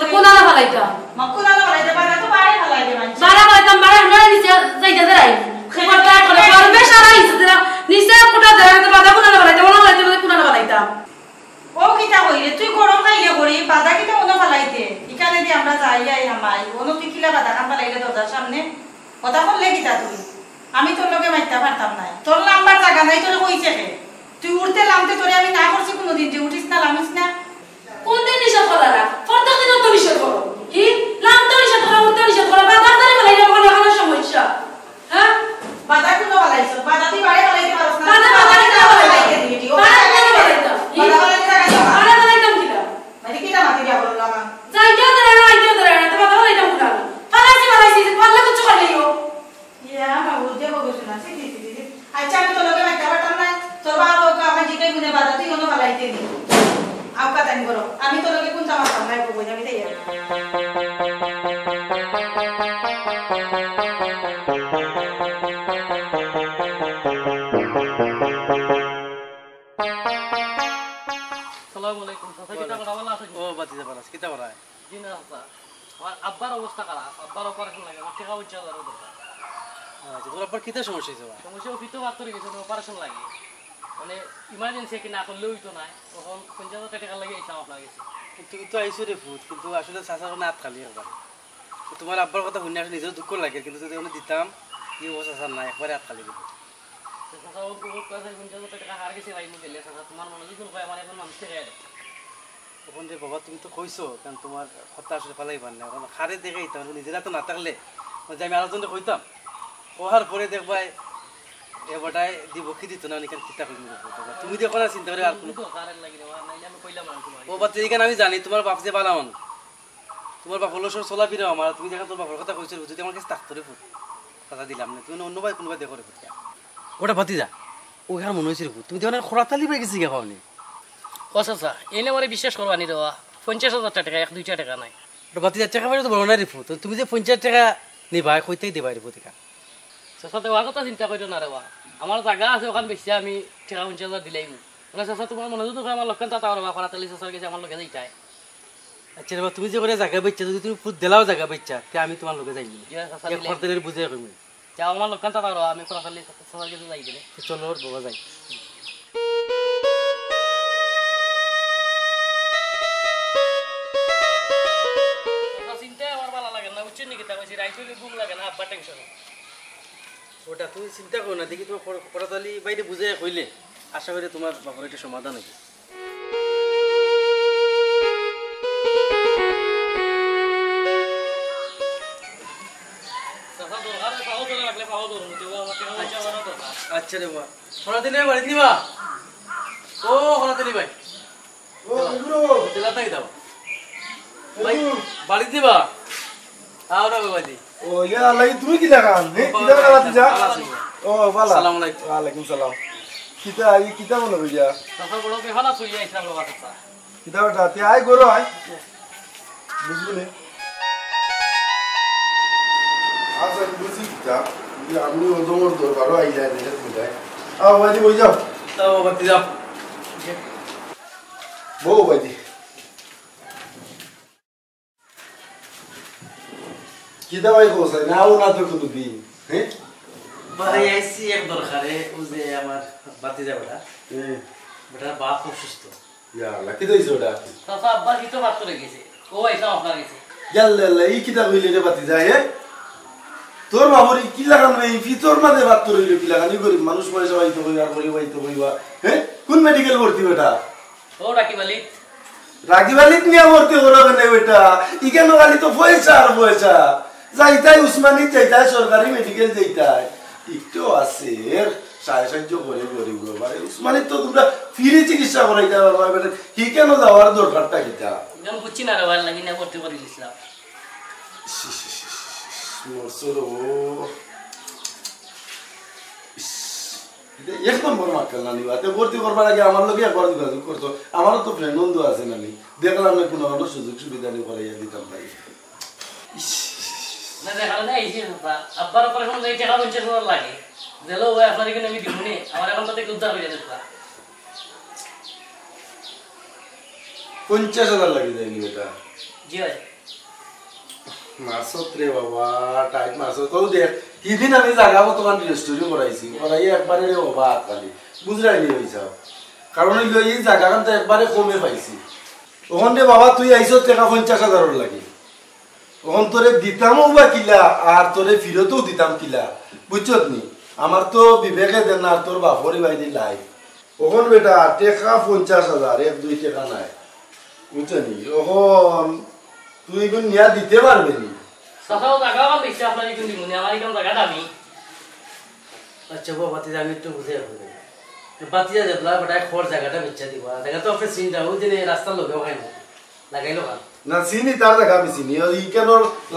তো কোনালা ফালাইতাম? মা কোনালা ফালাইতে পারে না, তো বারে ফালাই দে মানছি। বারে ফালাইতাম, বারে আমরা নিচে যাইতে দেরাই। উপর তো আর করে, করবে সারা নিচে দেরা, নিচে কোটা দেরা, তো বাদা কোনালা ফালাইতাম, ওলা ফালাইতাম, কোনালা ফালাইতাম। ও কিতা কইলে? তুই গরম খাইলে করি, বাদা কিতা মনে ফালাইতে? ইখানে দি আমরা যাই আই হামাই, অনো তুই কিলা বাদা খান ফালাইলে দরজার সামনে? কথা করলে কিতা তুই? আমি তোর লগে মাইতা পারতাম নায়। তোর লাম্বার জাগা নাই, তোরে কইছে কে? তুই উঠতে লামতে তোরে আমি না করছি কোনোদিন যে উঠিস না, লামিস না? কোন দিন নিষেধ করলা না? প্রত্যেক দিন তো নিষেধ করো। ই লামতে নিষেধ করো, উঠতে নিষেধ করো, বাদা ধরে ফালাইলে কোনো কোনো সমস্যা। হ্যাঁ? বাদা কুনো ফালাইছো? বাদা তুই বারে ফালাইতে পারস না। বাদা বাদা ফালাইতে কিনা ফালাইতে ফালাইতে? দিবি, ঠিক আছে? বারে কিনা ফালাইতাম? ই? বাদা ফালাইতে জাগা নাই। বারে ফালাইতাম কিনা? মানে কিতা মাতি দিয়া বললাম আমি? যাইতেও ধরে না, আইতেও ধরে না, তো বাদা ফালাইতাম কুনা? ফালাইছি, ফালাইছি, যে ফাললে কিচ্ছু করলেই হোক। ইয়া, আমার বুঝে বলবো শোনা, ছি, ছি, ছি, ছি, ছি। আচ্ছা, আমি তোর লগে মাইতা পারতাম না। তোর বাবা ওকে আমার জিকাই গুনে বাদা, তুই কোনো ফালাইতে নি। আউকা তানি করো। আমি তোর লগে কোন চামাচ পাম না, একটু বই যাবি তাই আর। আসসালামু আলাইকুম। চাচা, কিতা করা, ভালা আছেন? ও, ভাতিজা, ভালা আছি। কিতা করা? জি না, চাচা। আমার আব্বার অবস্থা খারাপ। আব্বার অপারেশন লাগে। আমার টেকা পঞ্চাশ হাজার দরকার। আচ্ছা, তোর আব্বার কিতা সমস্যা অইছে বা? সমস্যা, ও পিত্ত পাথর অই গেছে, ওর অপারেশন লাগে। মানে, ইমার্জেন্সি আর কি, না করলে অইতো নায়। তখন পঞ্চাশ হাজার টেকা লাগি আইছলাম আপনার গেছে। তুমি তো আইছো রে ফুত, কিন্তু আসলে চাচার অনো আত খালি একবারে। তো তোমার আব্বার কথা হুনিয়া আসলে নিজেরও দুঃখ লাগে, কিন্তু যদি আমি দিতাম, ই অবস্থা চাচার নাই, একবারে আত খালি দিত। তো চাচা, ও, ও কয়, "পঞ্চাশ হাজার টেকা কার গেছে পাইমু গেলে?" চাচা, তোমার মনে যদি কয়, আমার একজন মানুষ টেকা দেয়। তখন রে বাবা, তুমি তো কইছো, কারণ তোমার কথা আসলে ফালাইবার না। এখন কারে দেখাইতাম, নিজেরা তো না থাকলে, যে আমি আরো জনরে কইতাম, কওয়ার পরে দেখবায়, এ বেটায় দিব কি দিত না, অখন কিতা কইমু রে বাবা। তুমি দেখো না, চিন্তা করি আর কোনো তো কারেন্ট লাগি রে বাবা, নাইলে আমি কইলাম না তোমার। ও বাচ্চা, এখানে আমি জানি তোমার বাপ যে ভালা মানুষ। তোমার বাপর লগে সব চলাফিরা আমার, তুমি দেখো তোর বাপর কথা কইছো, যদি আমার কাছে থাকতো রে ফুত, কথা দিলাম না, তুমি অন্য ভাই কোনো ভাই দেখো রে ফুত। ওটা ভাতিজা, ওখানে মনে হয়েছে রে ফুত, তুমি দেখো না, খরাতালি পাই গেছি গা পাওনি। ও চাচা, এনে আমারে বিশ্বাস করবা নি রে বাবা, পঞ্চাশ হাজার টেকা, এক দুইটা টেকা নাই। ওটা ভাতিজা, টেকা পয়সা তো বড় নাই রে ফুত, তুমি যে পঞ্চাশ টেকা নিবায়, কইতেই দিবায় রে ফুত এখান। চাচা, দেওয়ার কথা চিন্তা করিও না রে বাবা, আমার জাগা আছে, ওখান বেচিয়া আমি টেকা পঞ্চাশ হাজার দিলাইমু। মানে চাচা, তোমার মনে যদি কয় আমার লগে থাকতায় রে বাবা, খরাতালি চাচার গেছে আমার লগে যাইতায়। আচ্ছা রে বাবা, তুমি যে করে জাগা বেচছো, যদি তুমি ফুত দিলাও জাগা বেচছো, তে আমি তোমার লগে যাইমু। জি, চাচা, এক দিলে। খরতালির বুঝে কইমু। যাও, আমার লগে থাকতায় রে বাবা, আমি খরাতালি চাচার গেছে যাই দিলে। তো চলো ওর বাবা যাই। চাচা, চিন্তায় আমার ভালা লাগে না, বুঝছেন নি কিতা কইছি? রাইত অইলে ঘুম লাগে না, আব্বার টেনশন। ওটা তুমি চিন্তা করো না, দেখি তোমার খর-, খরতালি বাইরে বুঝে কইলে, আশা করি তোমার বাপর একটা সমাধান হইবে। চাচা, দরকার হয়, পাও ধরে রাখলে পাও ধরুন, কেউ আমার টেকা পয়সা আমারও দরকার। আচ্ছা রে বাবা, খরাতালি বাড়িত নিবা? ও খরাতালি ভাই, ও, বন্ধু। জেলা থাকি দাও। ভাই, বন্ধু। বাড়িত দিবা? আও না বাবাজি। ও, ইয়া, আল্লাহ, তুমি কিতা খান? হে, ও, কিতা খান, ভাতিজা? ভালো আছি। ও, ভালো। আসসালামু আলাইকুম। ওয়ালাইকুম সালাম। কিতা, ই কিতা মনে করিয়া? চাচা, বড় বেহালা চলিয়া আইছিলাম বাবা, চাচা। কিতা বেটা, তে আয়, ঘরো আয়। বুঝলি নে? আচ্ছা, আমি বুঝি কিতা? যে আমি ওদমর দরবারও আইলা, দেখে বুঝায়। আও, বাবাজি, বই যাও। তাও, বাবাজি, যাও। বউ, বাবাজি। কিতা ভাই কও চাই? না, ও না তো কোনো দিন, হ্যাঁ? ভাই, আইছি এক দরকারে, ও যে আমার ভাতিজা বেটা। হুম। বেটার বাপ অসুস্থ। ইয়া আল্লাহ, কিতা অইছে ওটা? চাচা, আব্বার পিতো পাত্থর অই গেছে। ও আইছলাম আপনার গেছে। ইয়াল্লা আল্লাহ, ই কিতা কইলে রে বাতি যায়, হে? তোর বাপর ই কিলা খান, ই পিতর মাঝে পাত্থর অইলো কিলা খান? ই গরিব মানুষ, পয়সা পাইতো কই আর গরিব পাইতো কইবা, হে? কোন মেডিকেল ভর্তি বেটা? ও রাকিব আলী। রাকিব আলীত নিয়া ভর্তি করাবে না বেটা। ইখানো খালি তো পয়সা আর পয়সা। যাইতায় উসমানী, যাইতায় সরকারি মেডিকেল, যাইতায়। একটু আছে, এর সাহায্য সাহায্য করে গরিব বাবারে। উসমানী তো তোমরা ফ্রি চিকিৎসা করাইতা পারবা বেটা। ইখানো যাওয়ার দরকারটা কিতা? আমি বুঝছি না রে ভাই, লাগি না ভর্তি করে দিছিলাম। মরছে রে ও। ইস, ইটা এক নম্বর মাক্কাল নানি বা। তে ভর্তি করবার আগে আমার লগে একবার যোগাযোগ করতো। আমারও তো ফ্রেন্ড বন্ধু আছে নানি। দেখলাম না কোনো হলো সুযোগ সুবিধা নিয়ে করাইয়া দিতাম পারি। ইস, না, দেখা না, এই যে চাচা, আব্বার অপারেশন লাগে টেকা পঞ্চাশ হাজার লাগে। দিলেও ওই আপনার এখানে আমি দিব নে, আমার এখন তাতে উদ্ধার অই যাবে চাচা। পঞ্চাশ হাজার লাগি যায়নি বেটা। জি ভাই। মারছত রে বাবা, টাইট মারছত। কও দেখ, হিদিন আমি জাগা বর্তমান রেজিস্ট্রি করাইছি, করাইয়া একবারে রে বাবা আতখালি। বুঝরায়নি অইছাও। কারণ অইলো ই জাগাখান তো একবারে কমে পাইছি। অখন রে বাবা তুই আইছত টেকা পঞ্চাশ হাজারর লাগি। অখন তোরে দিতামও বা কিলা, আর তোরে ফিরতও দিতাম কিলা। বুঝছত নি? আমার তো বিবেকে দের না, আর তোর বাপর ইবায়দি লাই। অখন বেটা, টেকা পঞ্চাশ হাজার, এক দুই টেকা নায়। বুঝছো নি? অখন তুই ইগুন নিয়া দিতে পারবে নি? চাচাও জাগা আমার বেশি আপনার এখানে দিব নে, আমার এখানে জাগা দামি। আচ্ছা বাবা, বাতিজা, আমি একটু বুঝে এখন। বাতিজা যেবলা বেটা খর জাগাটা বেচা দিব, আর জাগা তো আপনি চিন্তা, ওই দিনে রাস্তার লগে ওখানে লাগাইলো খান। না, চিনি তার জাগা আমি চিনি। ওই কেন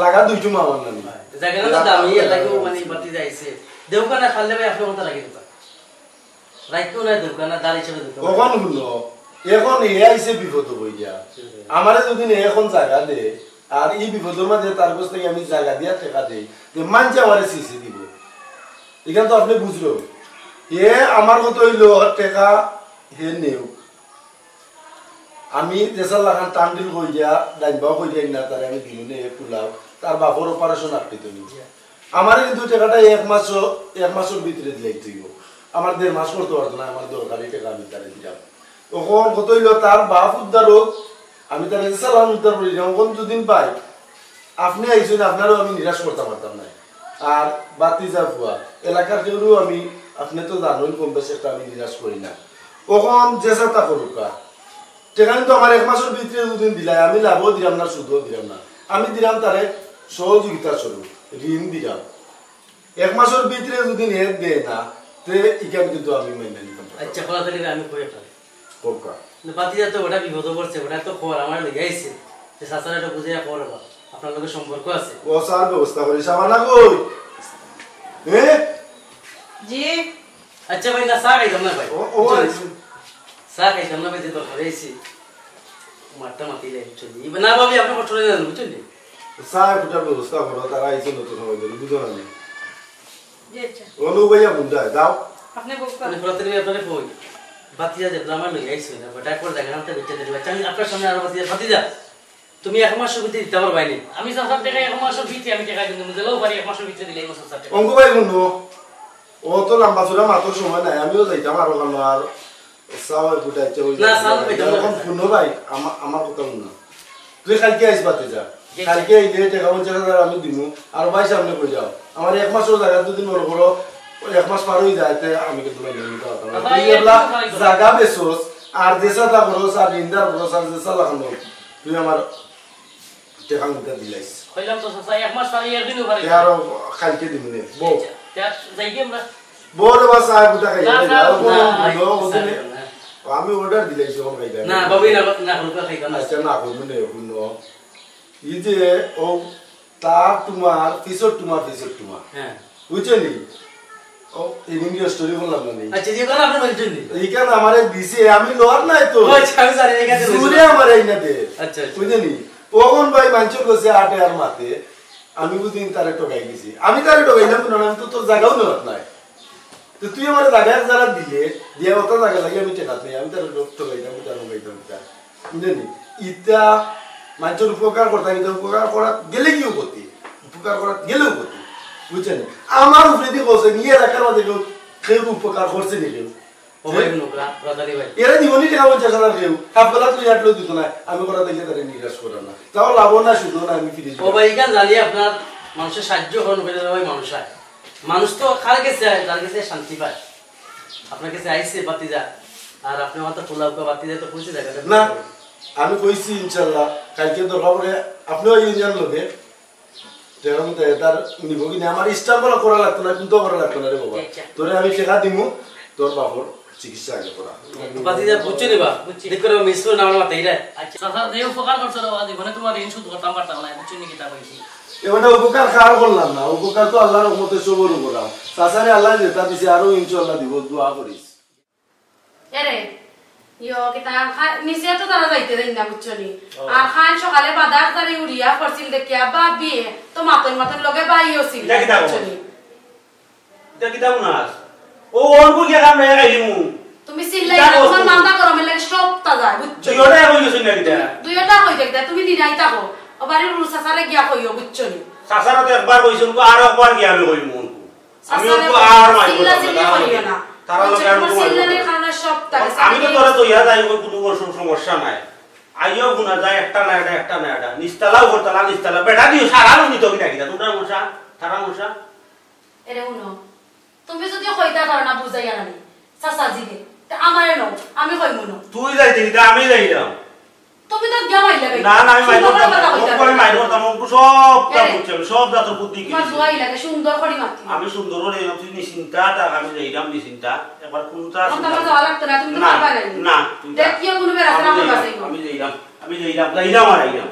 লাগা দুইটু মামার নানি। জাগাটা তো দামি, এর লাগেও মানে বাতিজা আইছে। দেউকা না খালে ভাই, আপনি কোনটা লাগিয়ে দিবা? রাখতো না দেউকা না, দাঁড়িয়ে ছেড়ে দিতে। অখন হুনো, অখন এ আইছে বিপদ বইয়া। আমারে যদি নে অখন জাগা দে, আর ই বিপদর মাঝে তার কাছ থেকে আমি জাগা দিয়া টেকা দেই, যে মানছে আমারে সিসি দিব। এখান তো আপনি বুঝলো। এ আমার কথা অইলো টেকা হে নেউক। আমি যেসার লাখান টান্ডিল কইয়া, ডাইনবাও কইয়া না, তারে আমি দিমু নে, এ কুলাও, তার বাপর অপারেশন আটকে তো নিয়ে। আমারে কিন্তু টেকাটা এক মাস, এক মাসর ভিতরে দিলাইতে অইবো। আমার দেড় মাস করতে পারতো না, আমার দরকারি টেকা আমি তারে দিলাম। অখন কথা অইলো, তার বাপ উদ্ধার হোক, আমি তারে যেসার লাখান উদ্ধার করি, অখন দুদিন পাই, আপনি আইছেন, আপনারেও আমি নিরাশ করতাম পারতাম না। আর বাতিজা ফুয়া, এলাকার কেউরেও আমি, আপনি তো জানেন, কম বেশি একটা আমি নিরাশ করি না। অখন যেসার তা করুক গা। টেকা কিন্তু আমার এক মাসর ভিতরে দুদিন দিলাই, আমি লাভও দিলাম না, সুদও দিলাম না। আমি দিলাম তারে সহযোগিতা স্বরূপ, ঋণ দিলাম। এক মাসর ভিতরে দুদিন এ দেয় না, তে ইখান কিন্তু আমি মাইনা নিতাম পারতাম না। আচ্ছা, খোলা তালি আমি কই আপনারে। কউক্কা। না, বাতিজা তো ওটা বিপদে পড়ছে, ওটা তো খবর আমার লেগে আইছে। যে চাচারা এটা বুঝে খবর বা, আপনার লগে সম্পর্ক আছে। ও স্যার, ব্যবস্থা করি, সাবানা কই? হ্যাঁ? জি। আচ্ছা ভাই, না, চা খাইতাম না ভাই। ও, ও, বুঝছেন? আচ্ছা। চা খাইতাম না ভাই, যে দরকারে আইছি। মারটা মাতিলে, বুঝছেন? না ভাবি, আপনি কষ্ট করে যান, বুঝছেন? চা ফুটার ব্যবস্থা করো, তারা আইছে নতুন সময় ধরে, বুঝো না? জি, আচ্ছা। অনু ভাইয়া বুঝায়, যাও। আপনি বউকা। মানে, পুরাতন আমি আপনারে কই। বাতিজা যেবলা আমার লই আইছে না, বেটা একবার জাগা আনতে বেচা দিলে, আচ্ছা, আমি আপনার সামনে আরো বাতিজা, বাতিজা, তুমি এক মাসর ভিতরে দিতে পারবায় নি? আমি চাচার টেকা এক মাসর ভিতরে আমি টেকা কিন্তু দিলেও পারি, এক মাসর ভিতরে দিলে এই মাসর চাচার টেকা। অঙ্কু ভাই, হুনো, অত লম্বা চুড়া মাতর সময় নাই, আমিও যাইতাম আরো কানো আর চাও এক ফুটা ইচ্ছা হইল। না, চাও খাইতাম না। এখন হুনো ভাই, আমা-, আমার কথা হুনো। তুই কালকে আইস বাতিজা। জি, জি। কালকে আইলে টেকা পঞ্চাশ হাজার আমি দিমু। আর ভাই সামনে কই যাও। আমার এক মাসর জাগা যদি মনে করো, ওই এক মাস পার হয়ে যায়, তে আমি কিন্তু মাইনে নিতে পারতাম না। আচ্ছা, তুই এই এবলা এক মাস পার হয়ে যাবে। জাগা বেচোস, আর যেসা তা করোস, আর নিন্দার করোস, আর যেসা লাগানো, তুই আমার টেকা মুদ্রা দিলাইস। কইলাম তো চাচা, এক মাস পার হয়ে একদিনও পারে তে না। আরো কালকে দিমু নে। বউ। আচ্ছা, তে আর যাই কি আমরা? বড় বাস আয় বুটা খাই না, না, না, না, না, না, না। আমি অর্ডার দিলাইছি, এখন খাই না, বাবু, না, না, না, খাই না। আচ্ছা, না, করবো না, এখন ন। এই যে, ও, তার তোমার, পিছর তোমার, পিছর তোমার। হ্যাঁ। বুঝছো নি? ও, এই নিয়ে স্টোরি বললাম না নি? আচ্ছা, যে কারণে আপনি বলছেন নি? এইখানে আমারে দিছে, আমি লওয়ার নাই তো। ও, আচ্ছা, আমি জানি, এখানে জুরে আমার এই না দে। আচ্ছা, আচ্ছা। বুঝছো নি? অখন ভাই মানষর গেছে আটে আর মাতে, আমি বুঝি তারে ঠকাই দিছি। আমি তারে ঠকাইলাম না, আমি তো তোর জাগাও নেওয়ার নাই। তো তুই আমার জাগা যারা দিলে, দিয়া অত জাগা লাগে আমি টেকাত নাই, আমি তারে ঠকাইতাম, তারে ঠকাইতাম, তারে। বুঝলি? ইতা মানষর উপকার করতাম, ইতা উপকার করাত গেলে কিও ক্ষতি? উপকার করাত গেলেও ক্ষতি। বুঝছেন? আমার উপরে দিয়ে বলছে, নিয়ে এলাকার মাঝে কেউ, কেউ উপকার করছে নি কেউ? ও ভাই, হুনো, রা-, রাজালি ভাই। এরা দিবনি টেকা পঞ্চাশ হাজার কেউ? হাফ গলা তুই আটলো দিত না, আমি করা দেখলে তারে নিরাশ করার না। তাও লাভও না, শুধু না, আমি ফিরে ও যাই। ভাই, ইখান জানি আপনার মানুষের সাহায্য করুন, ওই ভাই মানুষ আয়। মানুষ তো কার গেছে আয়, যার গেছে শান্তি পায়। আপনার গেছে আইছে বাতি যা, আর আপনি আমার তো পোলাও কা বাতি যা তো পৌঁছে যায়। না, আমি কইছি ইনশাল্লাহ, কালকে দরকার পড়ে আপনিও ইউনিয়ন লোকে যেরকম তো এটার নিব কি না, আমার স্টাম্প বলা করা লাগতো না, কিন্তু করা লাগতো না রে বাবা। আচ্ছা। তোরে আমি টেকা দিমু, তোর বাপর চিকিৎসা আগে করা। বাতি যা বুঝছো নি বা? বুঝছি। দেখ করে মিস করে না আমার মাথায় রে। আচ্ছা, চাচা, যে উপকার করছো রে বাবা, জীবনে তোমার ঋণ শোধ করতাম পারতাম না, বুঝছো নি কিতা কইছি? এবার উপকার কার করলাম না, উপকার তো আল্লাহর রহমতে সবর উপর। চাচারে আল্লাহ যেটা দিছে আরো ইনশাআল্লাহ দিব, দোয়া করিস। এরে, ইয়ো, কিতা, খা-, নিচে তো তারা যাইতে দেন না, বুঝছো নি? ও। আর খান সকালে বাদার তারে উড়িয়া পড়ছিল দেখিয়া, বাবিয়ে, তো মাতন মাতন লগে বাইও ছিল, ইটা কিতা বুঝছো খবর? নি? ইটা কিতা মনে আস? ও, ওর কো গিয়া কাম নাই, খাইলিমু। তুমি চিল্লাই ইটা না, তোমার বস্তু। মাথা গরমে লাগে সব তাজা, বুঝছো নি? দুইওটা হই গেছে না কিতা? দুইওটা হই যায়, তুমি দিনাই থাকো। ও বাড়ির উড়ু চাচারে গিয়া কইও, বুঝছো নি? চাচারা তো একবার কইছইন, আর একবার গিয়া আমি কইমু। আমি চাচারে ওকে আর মাইর চিল্লা করতাম না, চিল্লি তারা করিও আমাকে, না। তারা বুঝছো? লোকে আর তোমার কোনো মাইর চিল্লানির করতাম না। কারণে সব তাকে আমি তো চাকরি তোরা তো ইয়া যাই, ওই কোনো কোনো সম-, সমস্যা নাই। আইও গুনা যায়, একটা না এটা, একটা না এটা। নিস্তালাও করতাম না, নিস্তালা। বেটা দিও, সারা লোক নিত কিনা কিনা? তোমরা মশা, তারা মশা। এরে হুনো, তুমি যদি কইতা পারো না বুঝাইয়া নানি, চাচা জিগে, তে আমারে নও, আমি কইমু না। তুই যাইতে কিতা, আমি যাইলাম। তুমি তো গিয়া মাইর লাগাই। না, না, আমি মাইর সুন্দর করতাম করে না। কথা কইতে ওকে আমি হবে। মাইর করতাম, ওকে সব এ, কাম করছি আমি, সব জাতর বুদ্ধি তোমার কিনেছি। দোয়াই লাগে, সুন্দর করে মাতি। আমি সুন্দর করে, তুই নিশ্চিন্তা থাক, আমি যাইলাম নিশ্চিন্তা। একবার কোনটা আমার চিন্তা তো করো। যাওয়া লাগতো না, তুমি তো না, পারবা না। না, তুই যা। দেখিও কোনো বেড়া আমি খারাপ যাইলাম, পাইবো। আমি যাইলাম, আমি যাইলাম, যাইলাম আর আইলাম।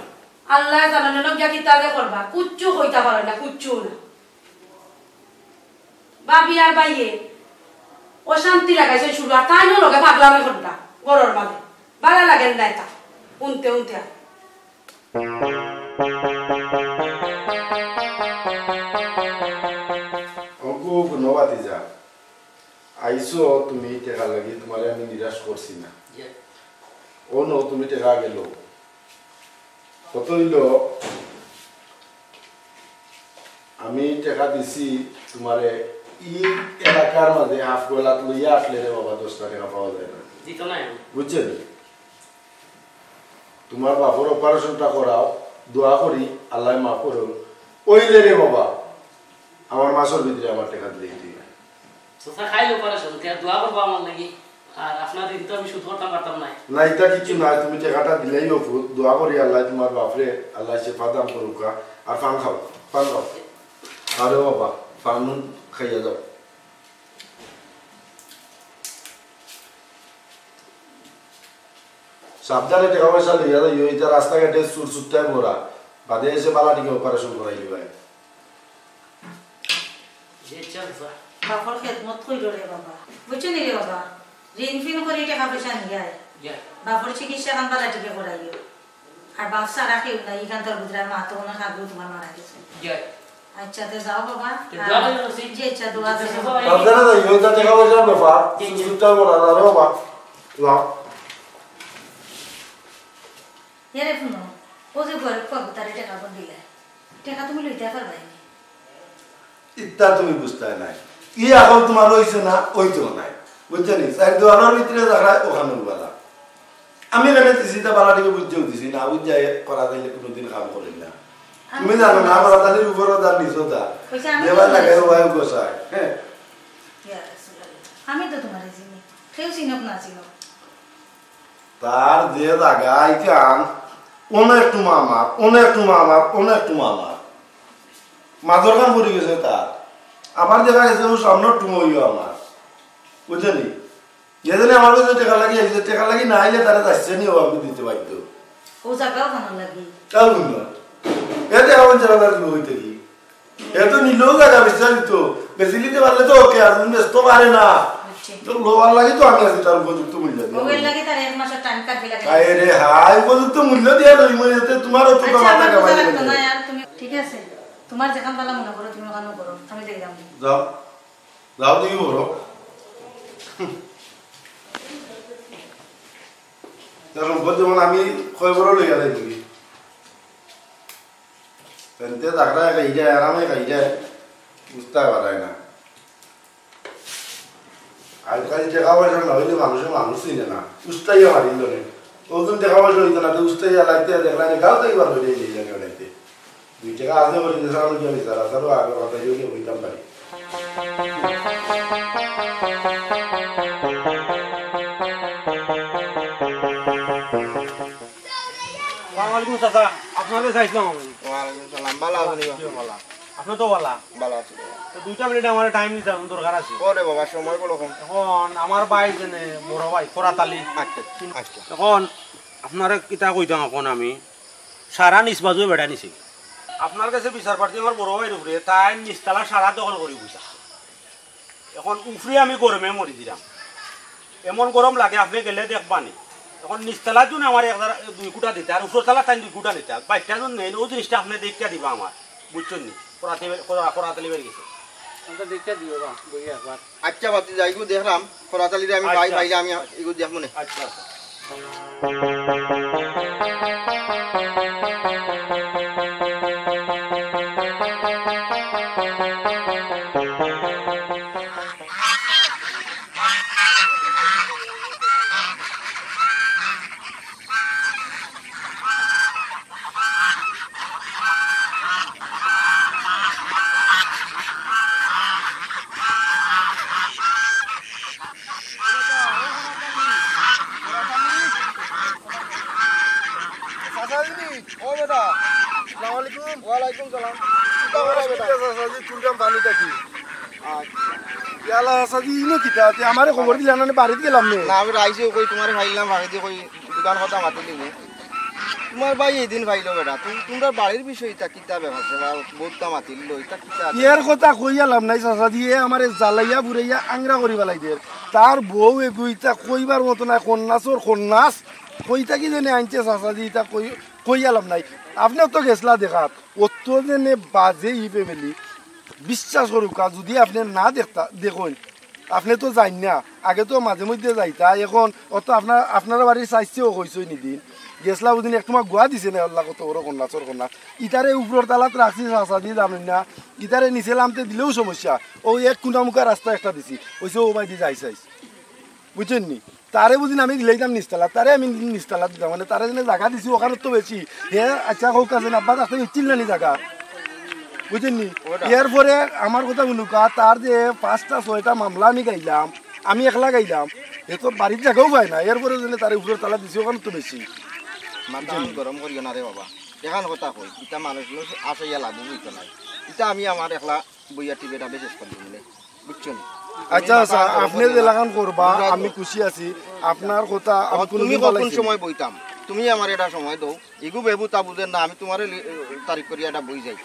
আল্লাহ জানে না, গিয়া কিতা যে করবা, কুচ্ছু কইতা পারে না, কুচ্ছু না। ভাবি আর ভাইয়ে অশান্তি লাগাইছে শুরু, আর তাইনও লগে পাগলামি করতা ঘরর মাঝে। ভালা লাগের না এটা, উনতে উনতে আর। অগু গুণবাতি যা, আইছো তুমি টেকা লাগি, তোমারে আমি নিরাশ করছি না। জি। ও নো, তুমি টেকা গেল। কত অইল? আমি টেকা দিছি তোমারে, ই এলাকার মাঝে হাফ গোলাত লইয়া আসলে রে বাবা, দশটা টেকা পাওয়া যায় না। দিত না আমি। বুঝছেন? তোমার বাপর অপারেশনটা করাও, দোয়া করি আল্লাহ মাফ করো। ওইলে রে বাবা, আমার মাসর ভিতরে আমার টেকা দিলে তুই না। চাচা, খাইল অপারেশন, তে দোয়া করবা আমার লাগি। আর আপনার ঋণ তো আমি শোধ করতাম পারতাম না। না, এটা কিচ্ছু না, তুমি টেকাটা দিলেই অইবো। দোয়া করি আল্লাহ তোমার বাপরে, আল্লাহ শেফা দান করুকা। আর পান খাও, পান খাও। আরে বাবা, পান খাইয়া যাও। সাবধানে টেকা পয়সা লইয়া যাইও, ইটা রাস্তাঘাটে চুর চুরটায় ভরা। বাদে এসে বালা টিকে অপারেশন করাইলি ভাই। জি, আচ্ছা, বাবা। বাপর খেদমত কইরো রে বাবা। বুঝছো নি রে বাবা? ঋণ ফিন করি টেকা পয়সা নিয়া আয়। জি। বাপর চিকিৎসা খান বালা টিকে করাইও। আর বাপ ছাড়া কেউ নাই, ইখান তোর বুঝরা মা তো অনেক আগেউ তোমার মারা গেছে। জি। আচ্ছা, তে যাও বাবা। তে দোয়া করি রসি। জি, আচ্ছা, দোয়া আছে। আচ্ছা, বাবা। বাপ জানা যাই, ওই তাতে খাওয়া যাবে, বাবা। জি, জি। সুস্থ বলা না রে বাবা। যাও। এরে হুনো, ও যে গরিব কবুতারে টেকা বন দিলে, টেকা তুমি লইতে পারবাই নি? ইতা তুমি বুঝতায় নাই। ই এখন তোমার অইছে না, অইতেও নাই। বুঝছো নি? চাইর দেওয়ালর ভিতরে যারা ওখানে বালা। আমি এখানে দিছি, তা বালা টিকে বুঝতেও দিছি না, বুঝাই করা যাইলে কোনোদিন কাম করে না। আমি তুমি জানো না, আমার তাদের উপরও তার নিচেও তার। কইছে আমি যেবার তো লাগে, ওয়াই গোসায়। হ্যাঁ। ইয়া রাসূলুল্লাহ। আমি তো তোমারে চিনি। কেউ চিনক না চিনক। তার যে জাগা ইখান, অনেক টুমা আমার, অনেক টুমা আমার, অনেক টুমা আমার। মাঝর কাম পড়ি গেছে তার। আবার দেখা গেছে ও সামনের টুমা অইও আমার। বুঝছো নি? যেদিনে আমার কাছে টেকা লাগি আইছে, টেকা লাগি না আইলে তারা যাচ্ছে নি, ও আমি দিতে বাধ্য। ও জাগাও খানা লাগি। তাও বুঝলো। এতে আমার যারা লাগলো হইতে কি? এ তো নিলেও জাগা বেচা দিত। বেচি নিতে পারলে তো ওকে, আর তুমি বেচতে পারে না। আচ্ছা। তো লোয়ার লাগি তো আমি আছি, তার উপযুক্ত মূল্য দিয়ে। ওগুলোর লাগি তার এক মাসের টাইম কাটবে লাগে। হায় রে হায়, উপযুক্ত মূল্য দিয়ে লই, মই এতে তোমারও তো আচ্ছা, মাথা আমার কামাই বুঝা লাগতো নেই। না, আর তুমি ঠিক আছে, তোমার যেখান ভালো মনে করো, তুমি ওখানে করো, আমি দেখলাম। যাও, যাও দেখি বড়। তার সম্পদ যেমন আমি কয় বড় লইয়া যাই তুমি। তেনতে তাকরা খাই যায়, আরামে খাই যায়, বুঝতে পারায় না। আজকাল টেকা পয়সা না অইলে মানষে মানুষ চিনে না। উস্তাইয়া মারিল নে। অউ দিন টেকা পয়সা অইতো না, তে উস্তাইয়া লাইতে দেখলা নি, গাঁও থাকি বার করি নিয়ে যাবে লাইতে। দুই টেকা আছে বলে দেশে আমি জানি, তারা তারও আগে কথা বলে কইতাম পারি। আসসালামু আলাইকুম চাচা, আপনারে চাইছিলাম আমি। ওয়ালাইকুম সালাম, ভালা আছইন নি বা? জি, ভালা। আপনে তো ভালা? ভালা আছি। তো দুইটা মিনিট আমারে টাইম দিতা, আমার দরকার আছে। ওরে বাবা, সময় বড় কম। অখন আমার ভাই যেনে বড় ভাই ফরাত আলী। আচ্ছা, আচ্ছা। অখন আপনারে কিতা কইতাম, অখন আমি সারা নিজ বাজু বেড়া নিছি। আপনার গেছে বিচার প্রার্থী আমার বড় ভাইর উপরে, তাইন নিচতলা সারা দখল করি বইছে। অখন উপরে আমি গরমে মরি দিরাম, এমন গরম লাগে, আপনে গেলে দেখবা নি। অখন নিচতলাত যদি আমার এক দারা-, দুই কুটা দিতা, আর উপরতলাত তাইন দুই কুটা নিতা, বাইরটা যদি নেইন, অউ জিনিসটা আপনে দেখিয়া দিবা আমার, বুঝছইন নি? করাতে, করা-, করাতে লিবার গেছে। আচ্ছা, দেখিয়া দিও বা, বই একবার। আচ্ছা, বাতি যাইগু দেখরাম, করাতে লিরে আমি পাই, আচ্ছা। পাইলে আমি ইগু দেখমু নে। আচ্ছা, আচ্ছা। চাচা জি, ও বেটা। আসসালামু আলাইকুম। ওয়ালাইকুম সালাম। কিতা খবর বেটা? চাচা জি, তুলতাম পানি থাকি। আচ্ছা। ইয়ালা চাচা জি, ইনো কিতা? তে আমারে খবর দিলা না, বাড়িত গেলাম নে। না, আমি আইছি কই, তুমারে পাইলাম, বাড়িত কই, দুকান কথা মাতিলি নি। তুমার ভাই এদিন পাইলো বেটা, তুমি, তুমরার বাড়ির বিষয় ইতা কিতা ব্যাপার স্যাপার? বউততা মাতিল, ইতা কিতা? এর কথা কইয়া লাভ নাই চাচা জি, এ আমারে জ্বালাইয়া পুড়াইয়া আংরা করি ফালাইদের। তার বউ এগু ইতা কইবার মতো নায়, খন্নাসর খন্নাস। কই থাকি যেনে আনছে চাচা জি, ইতা কই, কইয়া লাভ নাই। আপনে তো গেছলা দেখাত, অত যেনে বাজে ই ফ্যামিলি। বিশ্বাস করুক্কা, যুদি আপনে না দেখতা, দেখইন, আপনে তো যাইন না, আগে তো মাঝে মধ্যে যাইতা, অখন অত আপনার, আপনার বাড়ির সাইজেও কইছইন ইদিন। গেছলা বুঝিন এক তুমার গুয়া দিছে না, আল্লাহ কত বড় খন্নাসর খন্নাস। ইতারে উপরর তালাত রাখছি চাচা জি জানইন না, ইতারে নিচে লামতে দিলেও সমস্যা। অউ এক কুনা মুখা রাস্তা একটা দিছি, কইছে অউ বায়দি যাইস আইস। বুঝছইন নি? তারে বুঝিন আমি দিলাইতাম নিচতলা, তারে আমি নিচতলা দিতাম, মানে তারে যেনে জাগা দিছি অখান তো বেশি। হে আচ্ছা কউক্কা যেন আব্বা থাকতে ইচ্ছিল না নি জাগা, বুঝছইন নি? এরপরে আমার কথা হুনুক্কা, তার যে পাঁচটা ছয়টা মামলা আমি গাইলাম, আমি একলা গাইলাম, হে তো বাড়িত জাগাও পায় না, এরপরে যেনে তারে উপরর তালা দিছি অখান তো বেশি। মাথা গরম করিও না রে বাবা, এখান কথা কই, ইতা মানুষ আসাইয়া লাভ অইতো নায়, ইতা আমি আমার একলা বইয়া টিপে টাপে শেষ করি দিমু নে। বুঝছইন নি? আচ্ছা, আচ্ছা, আপনে যেলাখান করবা, আমি খুশি আছি। আপনার কথা আমি তুমি কোনোদিন কখন ফালাইছি না। সময় বইতাম? তুমি আমারে এটা সময় দেও। ইগু বেবুতা বুঝের না, আমি তুমারে লি-, তারিখ করি এটা বই যাই।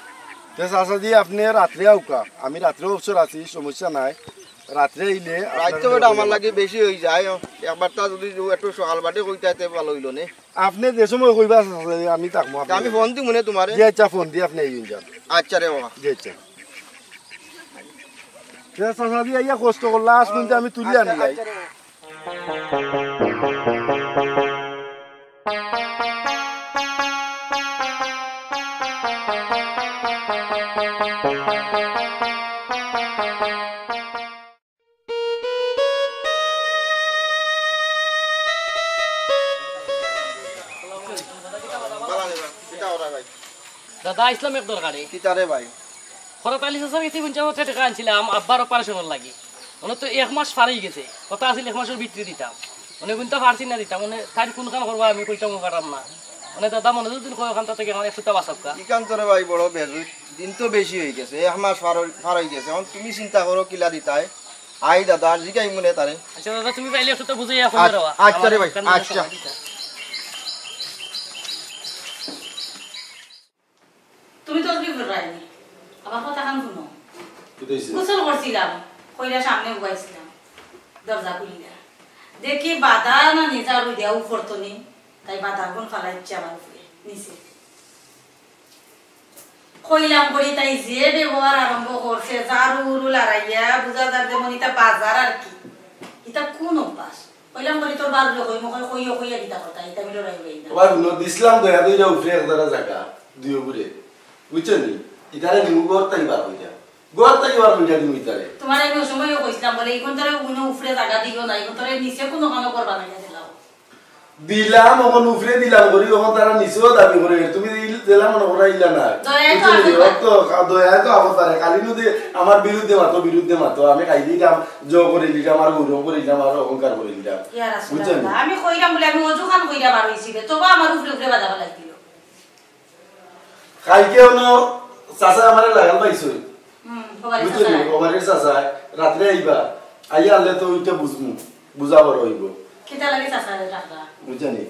তে চাচা জি, আপনে রাত্রে আউক্কা, আমি রাত্রে অবসর আছি, সমস্যা নাই। রাত্রে আইলে রাইত তো বেটা আমার লাগি বেশি অই যায়। একবার তা যুদি একটু সকাল বাটে কইতা তে ভালা অইলো নে। আপনে যে সময় কইবা, আমি থাকমু। আমি ফোন দিমু নে তুমারে। জি আচ্ছা, ফোন দি আপনে আইন যান। আচ্ছা রে বাবা। জি আচ্ছা। তে চাচা জি আইয়া কষ্ট করলা, আজ কিন্তু আমি তুলি আচ্ছা, আনলাই। আচ্ছা রে বাবা। দাদা, আইছলাম এক দরকারে। কিতা রে ভাই? খরাত আলী চাচার গেছে পঞ্চাশ হাজার টেকা আনছিলাম আব্বার অপারেশনর লাগি। অনে তো এক মাস পার অই গেছে, কথা আছিল এক মাসর ভিতরে দিতাম। অনে কুনতা পারছি না দিতাম, অনে তাইন কুনখান করবা আমি কইতাম পাররাম না। অনে দাদা মনে যদি কয় অখান থাকি আমার একশোটা বাঁচাউক্কা। ইখান তো রে ভাই বড় বেজুত, দিন তো বেশি অই গেছে, এক মাস পার অই, পার অই গেছে। অখন তুমি চিন্তা করো কিলা দিতায়। আই দাদা, আর জিগাইমু নে তারে। আচ্ছা দাদা, তুমি পাইলে একটু তো বুঝাইয়া কইও রে বা। আচ্ছা রে ভাই, আচ্ছা। তুমি তসবি পড়রায় নি? আমার কথাখান হুনো। কিতা অইছে? গোসল করছিলাম, কইরা সামনে উবাইছিলাম, দরজা খুলিলা। দেখি বাদা না নিজা রুদিয়া উপরতনি, তাই বাদাগুন ফালাইছে আমার উপরে, নিচে। কইলাম করি তাই যে ব্যবহার আরম্ভ করছে, ঝাড়ু উরু লড়াইয়া, বুঝা যার যেমন ইতা বাজার আর কি। ইতা কোন অভ্যাস? কইলাম করি তোর বারুরে কই, মনে কইও কইয়া কিতা করতা, ইতা আমি লড়াই উড়াই না। ওবা হুনো, দিছলাম দয়া দইরা উপরে এক দারা জাগা, দুই উপরে। বুঝছো নি? ইতারে নিমু ঘর তাই বার হইয়া। ঘর থাকি বার করিয়া দিমু ইতারে। তুমারে আমি অউ সময়ও কইছলাম, বলে, ইগুন তারে উনো উফরে জাগা দিও না, ইগুন তারে নিচে কুনু খানো ঘর বানাইয়া দিলাও। দিলাম, অখন উফরে দিলাম করি, অখন তারা নিচেও দাবি করে। তুমি ইল-, দিলাম মনে করা ইলা না। দয়ায় তো বুঝছো নি? আপদ পারে। অত খা-, দয়ায় তো আপদ পারে। খালি নু দে আমার বিরুদ্ধে মাতো, বিরুদ্ধে মাতো। আমি খাই দিলাম, জো করে দিলাম, আর গৌরব করে দিলাম, আর অহংকার করে দিলাম। ইয়া রাসূলুল্লাহ, বুঝছো নি? আমি কইরাম বলে আমি অজুখান কইরা বার অইছি রে, তবু আমার উফরে উফরে বাধা ফালাই দিল। কাইলকে অনো চাচায় আমারে লাগাল পাইছইন। হুম, ওবারে বুঝছো নি? চাচায়। ওবারে চাচায় রাত্রে আইবা। আইয়া আনলে তো ওইটা বুঝমু। বুঝা বড় অইবো। কিতা লাগি চাচারে ডাকলা? বুঝছো নি?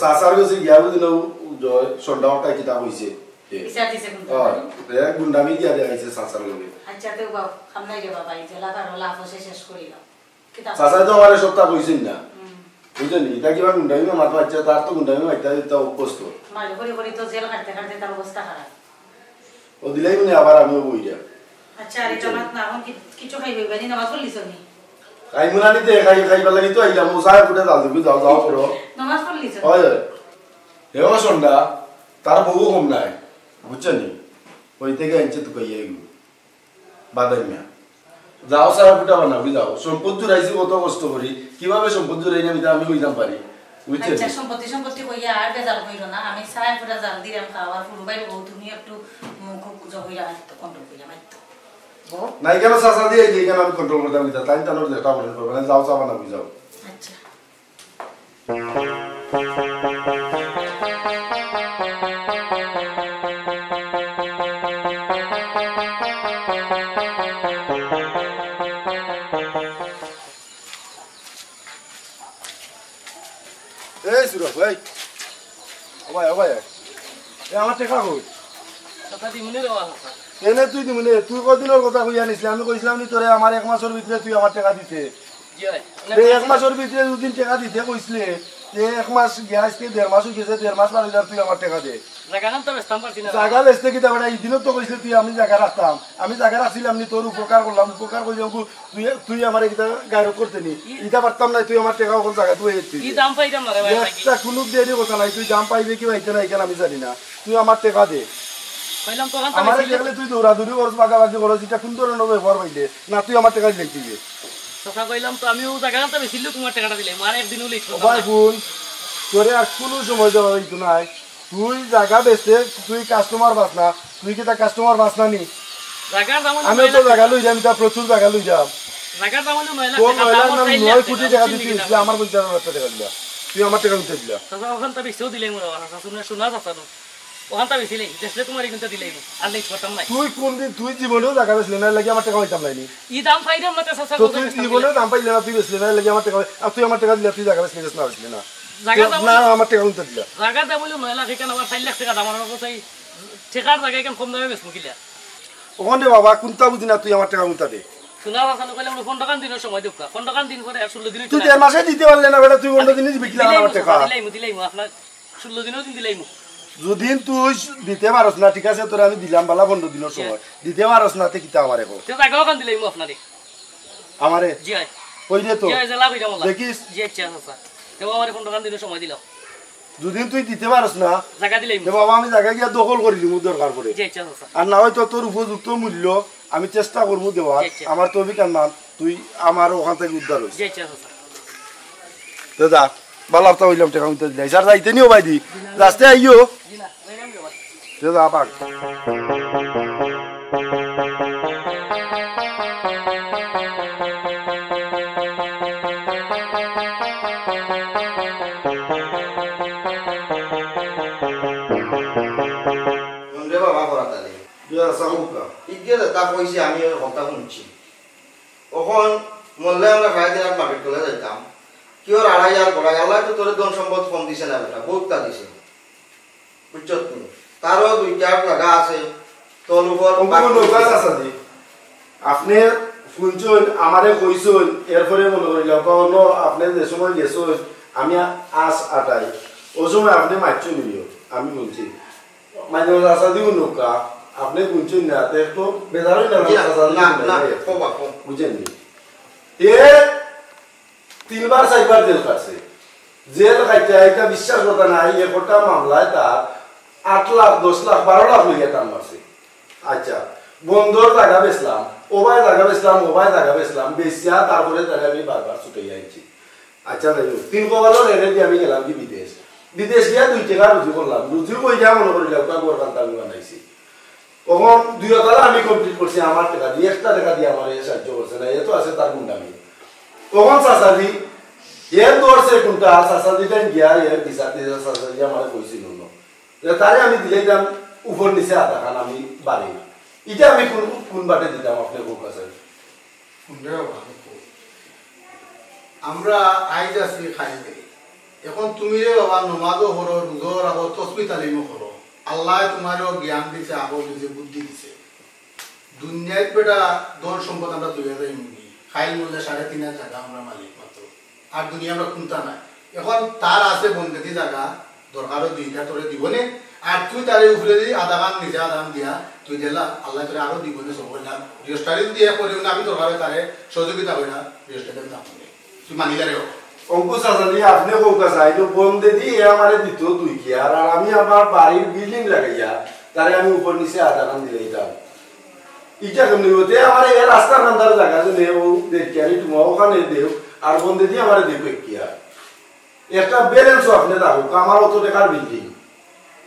চাচার গেছে গিয়া বুঝি না, ও জয় সন্ধ্যা ওটা কিতা কইছে। এ। বিচার দিছে কোন অয়, ব্যাপারে? এ গুন্ডামি দিয়া দেখাইছে চাচার লগে। আচ্ছা, তে বাবা, সামনে রে বাবা, এই জেলা কারো লাভ হচ্ছে শেষ করিল। কিতা? চাচায় তো আমারে সবটা কইছইন না। হুম। বুঝছো নি? ইটা কিবা গুন্ডামি না মাতো, আচ্ছা, তার তো গুন্ডামি মাইতা দিতা অভ্যস্ত। মাইল করি করি তো জেল কাটতে কাটতে তার অবস্থা খারাপ। ও দিলাই মানে আবার আমিও বইরা। আচ্ছা, আরে বুঝছো নি? জমাত না, এখন কি-, কিছু খাইবে, ইবানি নামাজ পড়লিছ নি? খাইমু না নিতে, খাই-, খাইবার লাগি তো আইলাম, ও সাহেব উঠে যাও, তুমি যাও, যাও করো। নামাজ পড়লিছ নি? অয়, অয়। হে ও সন্ধ্যা, তার বউ কম নাই, বুঝছো নি? ওই থেকে আনছে তো কইয়া এগুলো। বাদাইমা। যাও, সারা ফুটা বানাবি যাও। সম্পদ জুড়াইছি কত কষ্ট করি। কিভাবে সম্পদ জুড়াই না, আমি কইতাম পারি। বুঝছো? আচ্ছা, সম্পত্তি, সম্পত্তি কইয়া আর বেজাল কইরো না। আমি সারা ফুটা জাল দিলাম খাওয়ার ফুরু বাইরে বউ, তুমি একটু মুখ জবইরা মারতো, control কইরা মারতো। বউ? নাই কেন চাচা দিয়ে এই যে এখানে আমি control করতাম, তাই তানোর যেটা বলেন করবেন। যাও, চা বানাবি যাও। আচ্ছা। এই সুরজ, এই। ও ভাই, ও ভাই। এ, আমার টেকা কই? কথা দিমুনে রে বাবা। এনে তুই দিমুনে, তুই কদিনর কথা কইয়া নিছলি? আমি কইছিলাম নি তোরে আমার এক মাসর ভিতরে তুই আমার টেকা দিতে। জি ভাই। তে এক মাসর ভিতরে দুদিন টেকা দিতে কইছলে, তে এক মাস গিয়া আজকে দেড় মাস অই গেছে, দেড় মাস বাদে আর তুই আমার টেকা দে। জাগাখান তো বেচতাম পারছি না। জাগা বেচতে কিতা বেটা, ইদিনও তো কইছলে তুই আমি জাগা রাখতাম, আমি জাগা রাখছিলাম নি, তোর উপকার করলাম, উপকার করলাম, তুই, তুই আমারে কিতা গায়রত করতে নি? ই- ইতা পারতাম না, তুই আমার টেকা অখন জাগা তুই এর তুই ই দে। দাম পাইতাম না রে ভাই, একটা কুনু দেরি কথা নাই, তুই দাম পাইবে কি পাইতে না, ইখান আমি জানি না। তুই আমার টেকা দে। কইলাম তো, ওখান তো আমারে বেশি দেখলে তুই দৌড়াদৌড়ি করস, বাগাবাগি করস, ইটা কুন ধরনর ব্যবহার পাইলে? না, তুই আমার টেকা দিলে তুই দে। কথা কইলাম তো, আমি ও জাগা তো বেশি লোক তোমার টেকাটা দিলে, আর একদিনও লেট ও করতাম ভাই না। হুন, তোরে আর কুনু সময় দেওয়া যাইতো নাই। তুই জাগা বেচতে তুই কাস্টমার পাস না, তুই কিতা কাস্টমার পাস না নি? জাগার দাম অইলো আমি নয় তো লাখ জাগা টাকা। লই যাম, তা প্রচুর জাগা লই যাম। জাগার দাম অইলো নয় লাখ তোর টাকা, নয় লাখ দাম না, অইলো চার লাখ নয় কোটি টাকা, টাকা বুঝছেন দিতে নি হইছে, কিনা? আমার পঞ্চাশ হাজার টাকা দিলা, তুই আমার টাকা উঠে দিলা। চাচা, ওখান তো বেশিও দিলে মনে হয়, চাচা, শুনে শোনা চাচা তো। ওখান তো বেশি নেই, দেখলে তোমার কিন্তু দিলেই মু, আর লেট করতাম নাই। তুই কোন দিন, তুই জীবনেও জাগা বেচলে না, লাগি আমার টাকা পাইতাম নাইনি। ই দাম পাইলাম না, চাচা, তো কোথায় তুই বেচতাম জীবনেও দিলে? দাম পাইলে না, তুই বেচলে না, লাগি আমার টাকা পাই-, আর তুই আমার টাকা দিলা, তুই জাগা বেচলে না, বেচলে না। জাগার দাম না, অইলো আমার টাকা উঠে দিলা। জাগার দাম অইলো নয় লাখ, এখানে আবার চার লাখ টাকা দাম, আমার কাছে এই টেকার জায়গায় কেন কম দামে বেচবো কিলা? ওখান রে বাবা, কুনটা বুঝি না, তুই আমার টাকা কুনটা দে। শোনা, বাবা, কইলাম, পনেরো খান দিনের সময় দেবো, পনেরো খান দিন পরে আর ষোলো দিন তুই দেড় মাসে দিতে পারলে না বেটা, তুই পনেরো দিনে দিবি কিলা আমার টাকা? দিলাইমু, দিলাইমু, আপনার ষোলো দিনও দিন দিলাইমু। যদি তুই দিতে পারস না, ঠিক আছে, তোরে আমি দিলাম বালা পনেরো দিনের সময়, দিতে পারস না, তে কিতা আমারে কো? তে জাগা ওখান দিলাইমু আপনারে। আমারে? জি ভাই। কই দে তো। জি ভাই, জেলা কইরা মোলা। দেখিস। জি আচ্ছা, আচ্ছা। তে আমারে পনেরো খান দিনের সময় দিলাম। যদি তুই দিতে পারস না, জাগা দিলাইমু। তে বাবা, আমি জাগা গিয়া দখল করি দিমু দরকার পড়ে। জি আচ্ছা, আচ্ছা। আর না হয় তো তোর উপযুক্ত মূল্য আমি চেষ্টা করমু দেওয়ার। জি আচ্ছা। আমার তৌফিক আনমান, তুই আমার ওখান থেকে উদ্ধার হইস। জি আচ্ছা, আচ্ছা। তে যা, বালা কথা কইলাম, টাকা উঠে দিলাই। স্যার, যাইতে নিও ভাই দি। রাস্তায় আইও। জি না, যাইলাম রে ভাই। তে যা পাক। হুন রে বাবা, করা তালি। ইয়া, সামুকা। ইদিকে যেটা কইছে, আমি ওই কথা শুনছি। অখন মরলে আমরা সাড়ে তিন হাত মাটির তলে যাইতাম। কি ওর আড়াই আর গড়াই, আল্লাহ তো তোরে ধন সম্পদ কম দিছে না বেটা, বহুত তা দিছে। বুঝছত নি? তারও দুইটা জাগা আছে, তোর উপর অঙ্কুর বাকি নৌকা আছে। আছে দি। আপনে শুনছইন, আমারে কইছইন, এরপরে মনে করিলাম, কারণ আপনে যে সময় গেছইন, আমি আস আটাই, ও সময় আপনে মারছইন নিও, আমি শুনছি। মানে, চাচা দিও নৌকা, আপনে শুনছইন না, তো একটু বেজার হইল না, জি, চাচা দিও না, না, না, না, কবা, কম। বুঝছেন নি? এ তিনবার চারবার জেল খাটছে। জেল খাইতে আইতা বিশ্বাস করতা না, এই একটা মামলায় তার আট লাখ, দশ লাখ, বারো লাখ লইয়া টান মারছে। আচ্ছা, বন্দর জাগা বেচলাম, ওবায় জাগা বেচলাম, ওবায় জাগা বেচলাম, বেচিয়া তারপরে তারে আমি বারবার ছুটাইয়া আনছি। আচ্ছা, যাই হোক, তিন কপালর এরে দিয়া আমি গেলাম কি বিদেশ। বিদেশ গিয়া দুই টেকা রুজি করলাম, রুজি কইরা মনে করি লাউকা ঘর খান্তা আমি বানাইছি। অখন দুই তালা আমি complete করছি আমার টেকা দি, একটা টেকা দি আমারে সাহায্য করছে না, এ তো আছে তার গুন্ডামি। অখন চাচাজি, এ ধরছে কোনটা, চাচাজি টাইম গিয়া এ বিচার দিছে, চাচাজি আমারে কইছিল না। যে তারে আমি দিলাইতাম উপর নিচে আধাখান আমি বাড়ি। ইটা আমি কোন, কোন বাটে দিতাম আপনে কউক্কা ছাইন? হুনরে বাবা, আমি কই। আমরা আইজ আছি, কাইল নাই। অখন তুমি রে বাবা নমাজও পড়ো, রোজাও রাখো, তসবি তালিমও করো। আল্লায় তুমারেও জ্ঞান দিছে, আকল দিছে, বুদ্ধি দিছে। দুনিয়াত বেটা ধন সম্পদ আমরা থইয়া যাইমুগি। কাইল মরলে সাড়ে তিন হাজার জাগা আমরা মালিক মাত্র। আর দুনিয়া আমরা কুন্তা নাই। অখন তার আছে বন্দেদি জাগা, দরকার অয় দুইটা তোরে দিবনে। আর তুই তারে উপরেদি আধাখান নিচে আধাখান দিয়া তুই দিলা, আল্লায় তোরে আরো দিবনে সব কইলাম। রেজিস্টারি যদি এ করিও না, আমি দরকার অয় তারে সহযোগিতা কইরা রেজিস্টারি দাম তুই মানিলা রে। অঙ্কুশ চাচাজি, আপনে কউক্কা ছাইন, বন্দেদি এ আমারে দিত দুই কিয়ার, আর আমি আমার বাড়ির বিল্ডিং লাগাইয়া তারে আমি উপর নিচে আধাখান দিলাইতাম। ইটা কেমনে অইবো? তে আমারে এ রাস্তার কান্দার জাগা যে নে, ও দেখিয়ারি তুমা অখানে দেও, আর বন্দেদি আমারে দেও এক কিয়ার। একটা balance-ও আপনে রাখউক, আমার অত টেকার বিল্ডিং।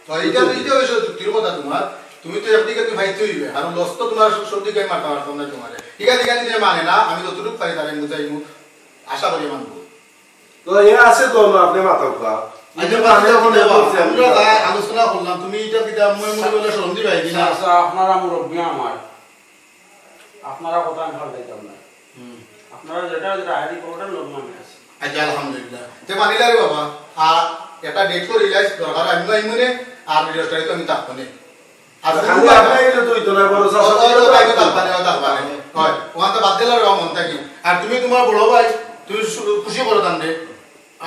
তো ইটা, ইটা অইছে যুক্তির কথা তুমার। তুমি তো একদিকে তুমি পাইতে অইবে, কারণ লস তো তুমার সব দিকে মারতাম পারতাম না তুমারে। ঠিক আছে, ঠিক আছে, মানে না, আমি যতটুকু পারি তারে বুঝাইমু, আশা করি মানবো। তো এ আছে তো না, আপনে মাতউক্কা। আচ্ছা, ইটা বাদ মানে দেও, অখন বাদ দেও, এ করছে আমরা আমরা। যা আলোচনা করলাম, তুমি ইটা কিতা মই মনে করলে শরম দিবায় কি না? আচ্ছা, আপনারা মুরব্বি আমার, আপনারা কথা আমি ফালাইতাম না। হুম। আপনারা যেটা, যেটা আইডি করবেন, লগ্ন আমি আছি। আচ্ছা, আলহামদুলিল্লাহ। তে মানিলা রে বাবা, আর একটা ডেট করি লাইস, দরকার আমি আইমু নে, আর রেজিস্টারি তো আমি থাকবো নে। আর খালি আপনে আইলে তো অইতো না, বড় চাচা ও, ও, ও, থাকবা নে, ও থাকবা নে। হয়, অখান তো বাদ দিলা রে বাবা মন থাকি। আর তুমি তুমার বড় ভাই, তুমি সু-, খুশি করো তানরে।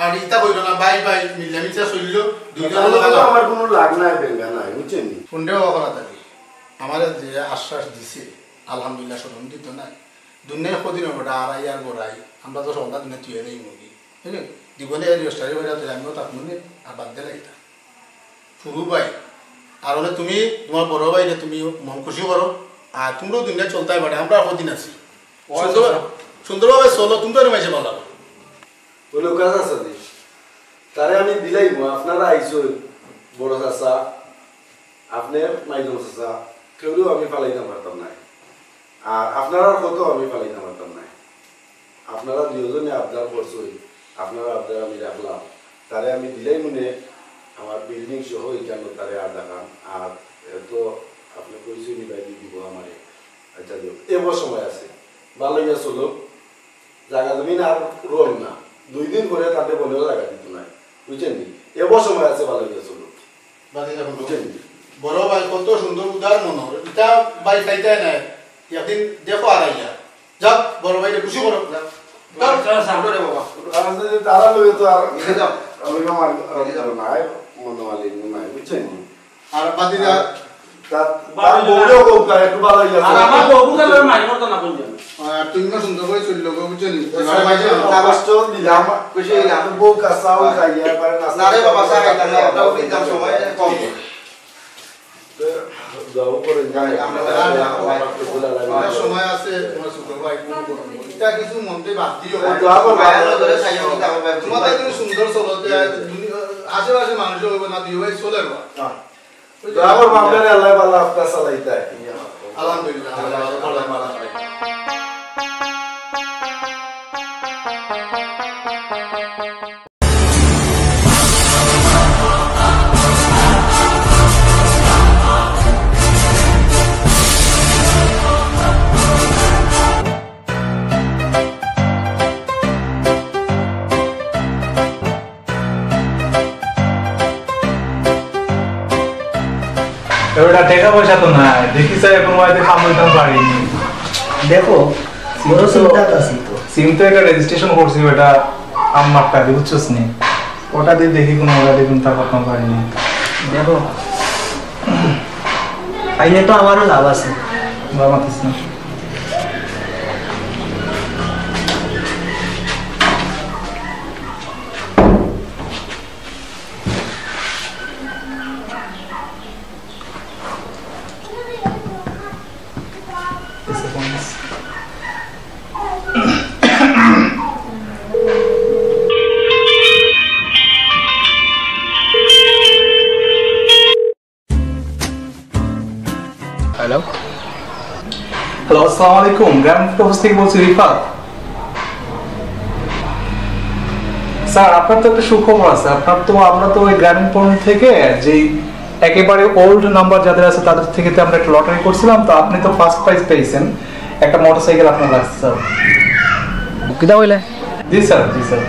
আর ইতা কইরো না, ভাই ভাই, মিলামিশা চললো, দুইটা তার লগে তো আমার কুনু লাগ নাই, বেঙ্গা নাই, বুঝছইন নি? হুনরে বাবা, করা তালি। আমারে যে আশ্বাস দিছে, আলহামদুলিল্লাহ, শরম দিত না। দুনিয়ায় কদিন অইবো, ওটা আড়াই আর বড়াই, আমরা তো সন্ধ্যা দিনে তুই নেই মুগি, বুঝলে? জীবনে এই রেজিস্টারি বাইরে তুই আমিও থাকবো নে, আর বাদ দিলে এটা। ফুরু ভাই, আর হলে তুমি তুমার বড় ভাইরে তুমি মন খুশি করো, আর তুমরাও দুনিয়া চলতায় পারে, আমরা আর কদিন আছি। ও আচ্ছা, সুন্দর-, আচ্ছা। সুন্দরভাবে চলো, তুমি তো মাইসে ভালো। অইলো কাজ আছে নি? তারে আমি দিলাইমু, আপনারা আইছইন, বড় চাচা, আপনে মাইজম চাচা, কেউরেও আমি ফালাইতাম পারতাম নায়। আর আপনারার কথাও আমি ফালাইতাম পারতাম নায়। আপনারা দুইওজনে আবদার করছইন, আপনারার আবদার আমি রাখলাম। তারে আমি দিলাইমু নে, আমার বিল্ডিং সহ ইখানো তারে আধাখান। আর এ তো আপনে কইছইন নি ভাই দিব আমারে। আচ্ছা, দিও। এবো সময় আছে। ভালা অইয়া চলো। জাগা জমিন আর রইল না। দুই দিন পরে তারে বলেও জাগা দিত নায়। বুঝছইন নি? এবো সময় আছে, ভালা অইয়া চলো। বাদে যখন বুঝছইন নি? বড় ভাই কত সুন্দর উদার মনর। ইটা ভাই খাইতায় নায়। একদিন দেখো আর আইয়া। যাও, বড় ভাইরে খুশি করো। যাও। যাও। আচ্ছা, সামনে রে বাবা। আর যদি তারা লইবে তো আর নিজে যাও। আমি আমার, নিজে যাও। নাই, মনোমালিন্য নাই, বুঝছইন নি? আর বাদ দিয়া তার, তার বউরেও কউক্কা, একটু ভালা অইয়া আর আমার বউ বুঝা লয় মাই করতো না কোন জন। আর তুমি না সুন্দর করে চললো গো, বুঝছো নি? ওই যে কাগজ তো দিলাম, খুশি হইলাম। বউ কাছাও যাইয়া পারে না। না রে বাবা, চা খাইতাম না, একটা উঠি যাম সময় কম। দোয়া করে যাই। আমরা, আমরা, আমরা, আমরা সময় আছে, তোমার ছোট ভাই, কোনো করো না। এটা কিছু মনতে বাদ দিও। দোয়া করবা। ভাইয়ের নজরে চাইও, কিন্তু আমার ভাই তোমাদের তুমি সুন্দর চলো, তে দুনি-, আশেপাশে মানুষ হইব না, দুই ভাই চলে না। হ্যাঁ। দোয়া করবা, আপনারা আল্লাহ ভালা আপনারা চালাইতা। আলহামদুলিল্লাহ, আল্লাহ ভালো করলেন, ভালো করলেন। এবার টেকা পয়সা তো নাই, দেখি স্যার, কোনো বাড়িতে কাম করতাম পারিনি। দেখো, সিম তো, সিমটা আছে তো। সিম তো একটা রেজিস্ট্রেশন করছি, বেটা, আম্মার টাকা, বুঝছস নি? ওটা দিয়ে দেখি কোনো বাড়িতে কিন্তু তা করতাম পারিনি। দেখো, আইলে তো আমারও লাভ আছে। বাবা মাতিস না। আসসালামু আলাইকুম, গ্রামীণ পোস্ট থেকে বলছি রিফাত। স্যার, আপনার তো একটা সুখবর আছে। আপনার তো, আমরা তো ওই গ্রামীণ পণ্য থেকে যেই একেবারে ওল্ড নাম্বার যাদের আছে, তাদের থেকে তো আমরা একটা লটারি করছিলাম, তো আপনি তো ফার্স্ট প্রাইজ পেয়েছেন, একটা মোটরসাইকেল আপনার লাগছে স্যার। কিতা কইলে? জি স্যার, জি স্যার।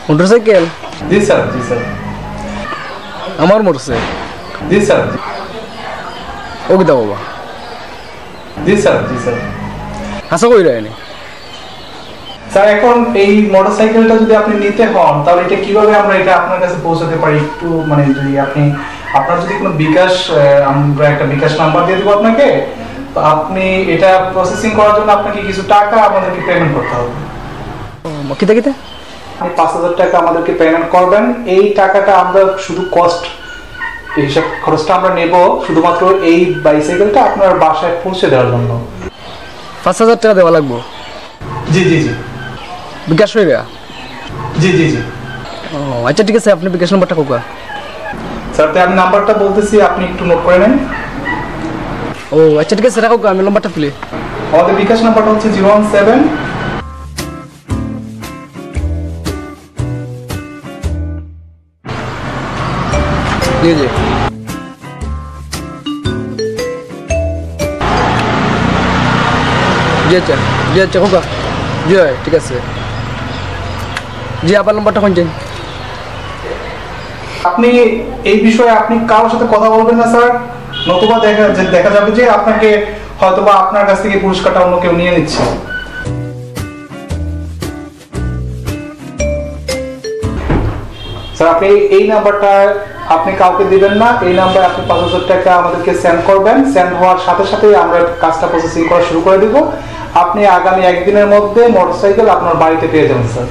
মোটরসাইকেল? জি স্যার, জি স্যার। আমার মোটরসাইকেল? জি স্যার, জি। ও কিতা বাবা? জি স্যার, জি স্যার। হাছা কইরা এনে? স্যার, এখন এই মোটরসাইকেলটা যদি আপনি নিতে হন, তাহলে এটা কিভাবে আমরা এটা আপনার কাছে পৌঁছাতে পারি? একটু মানে যদি আপনি, আপনার যদি কোনো বিকাশ, আহ, আমরা একটা বিকাশ নাম্বার দিয়ে দেবো আপনাকে, তো আপনি এটা প্রসেসিং করার জন্য আপনাকে কিছু টাকা আমাদেরকে পেমেন্ট করতে হবে। ও, কিতা কিতা? আপনি পাঁচ হাজার টাকা আমাদেরকে পেমেন্ট করবেন। এই টাকাটা আমরা শুধু কস্ট, এই হিসাব খরচটা আমরা নেব শুধুমাত্র এই বাইসাইকেলটা আপনার বাসায় পৌঁছে দেওয়ার জন্য। পাঁচ হাজার টাকা দেওয়া লাগবো? জি, জি, জি। বিকাশ অইরা? জি, জি, জি। ও, আচ্ছা, ঠিক আছে, আপনি বিকাশ নাম্বারটা কউক্কা। স্যার, তো আমি নাম্বারটা বলতেছি, আপনি একটু নোট করে নেন। ও, আচ্ছা, ঠিক আছে, রাখউক্কা, আমি নাম্বারটা তুলি। আমাদের বিকাশ নাম্বারটা হচ্ছে জিরো ওয়ান সেভেন। জি, জি। জি, আচ্ছা। জি, আচ্ছা, কউক্কা। জি, অয়, ঠিক আছে। জি, আবার নাম্বারটা কইন চাই। আপনি এই বিষয়ে আপনি কারোর সাথে কথা বলবেন না, স্যার, নতুবা দেখা, যে, দেখা যাবে যে আপনাকে হয়তোবা আপনার কাছ থেকে পুরস্কারটা অন্য কেউ নিয়ে নিচ্ছে। স্যার, আপনি এই নাম্বারটা আপনি কাউকে দিবেন না। এই নাম্বারে আপনি পাঁচ হাজার টাকা আমাদেরকে সেন্ড করবেন। সেন্ড হওয়ার সাথে সাথেই আমরা কাজটা প্রসেসিং করা শুরু করে দিব। আপনি আগামী একদিনের মধ্যে মোটরসাইকেল আপনার বাড়িতে পেয়ে যাবেন, স্যার।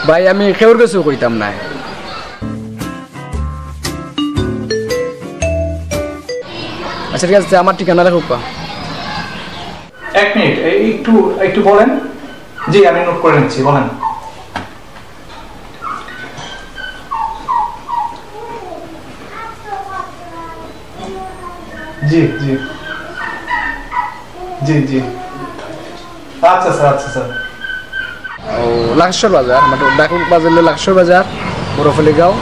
ভাই, আমি কেউর কাছেও কইতাম নায়। আচ্ছা, ঠিক আছে, আমার ঠিকানা রাখউক্কা। এক মিনিট, এই একটু, একটু বলেন। জি, আমি নোট করে নিচ্ছি, বলেন। জি, জি। জি, জি। আচ্ছা স্যার, আচ্ছা স্যার। ও, লাকেশ্বর বাজার, মানে ডাকুর বাজার অইলো লাকেশ্বর বাজার, বড়ফুলিগাঁও,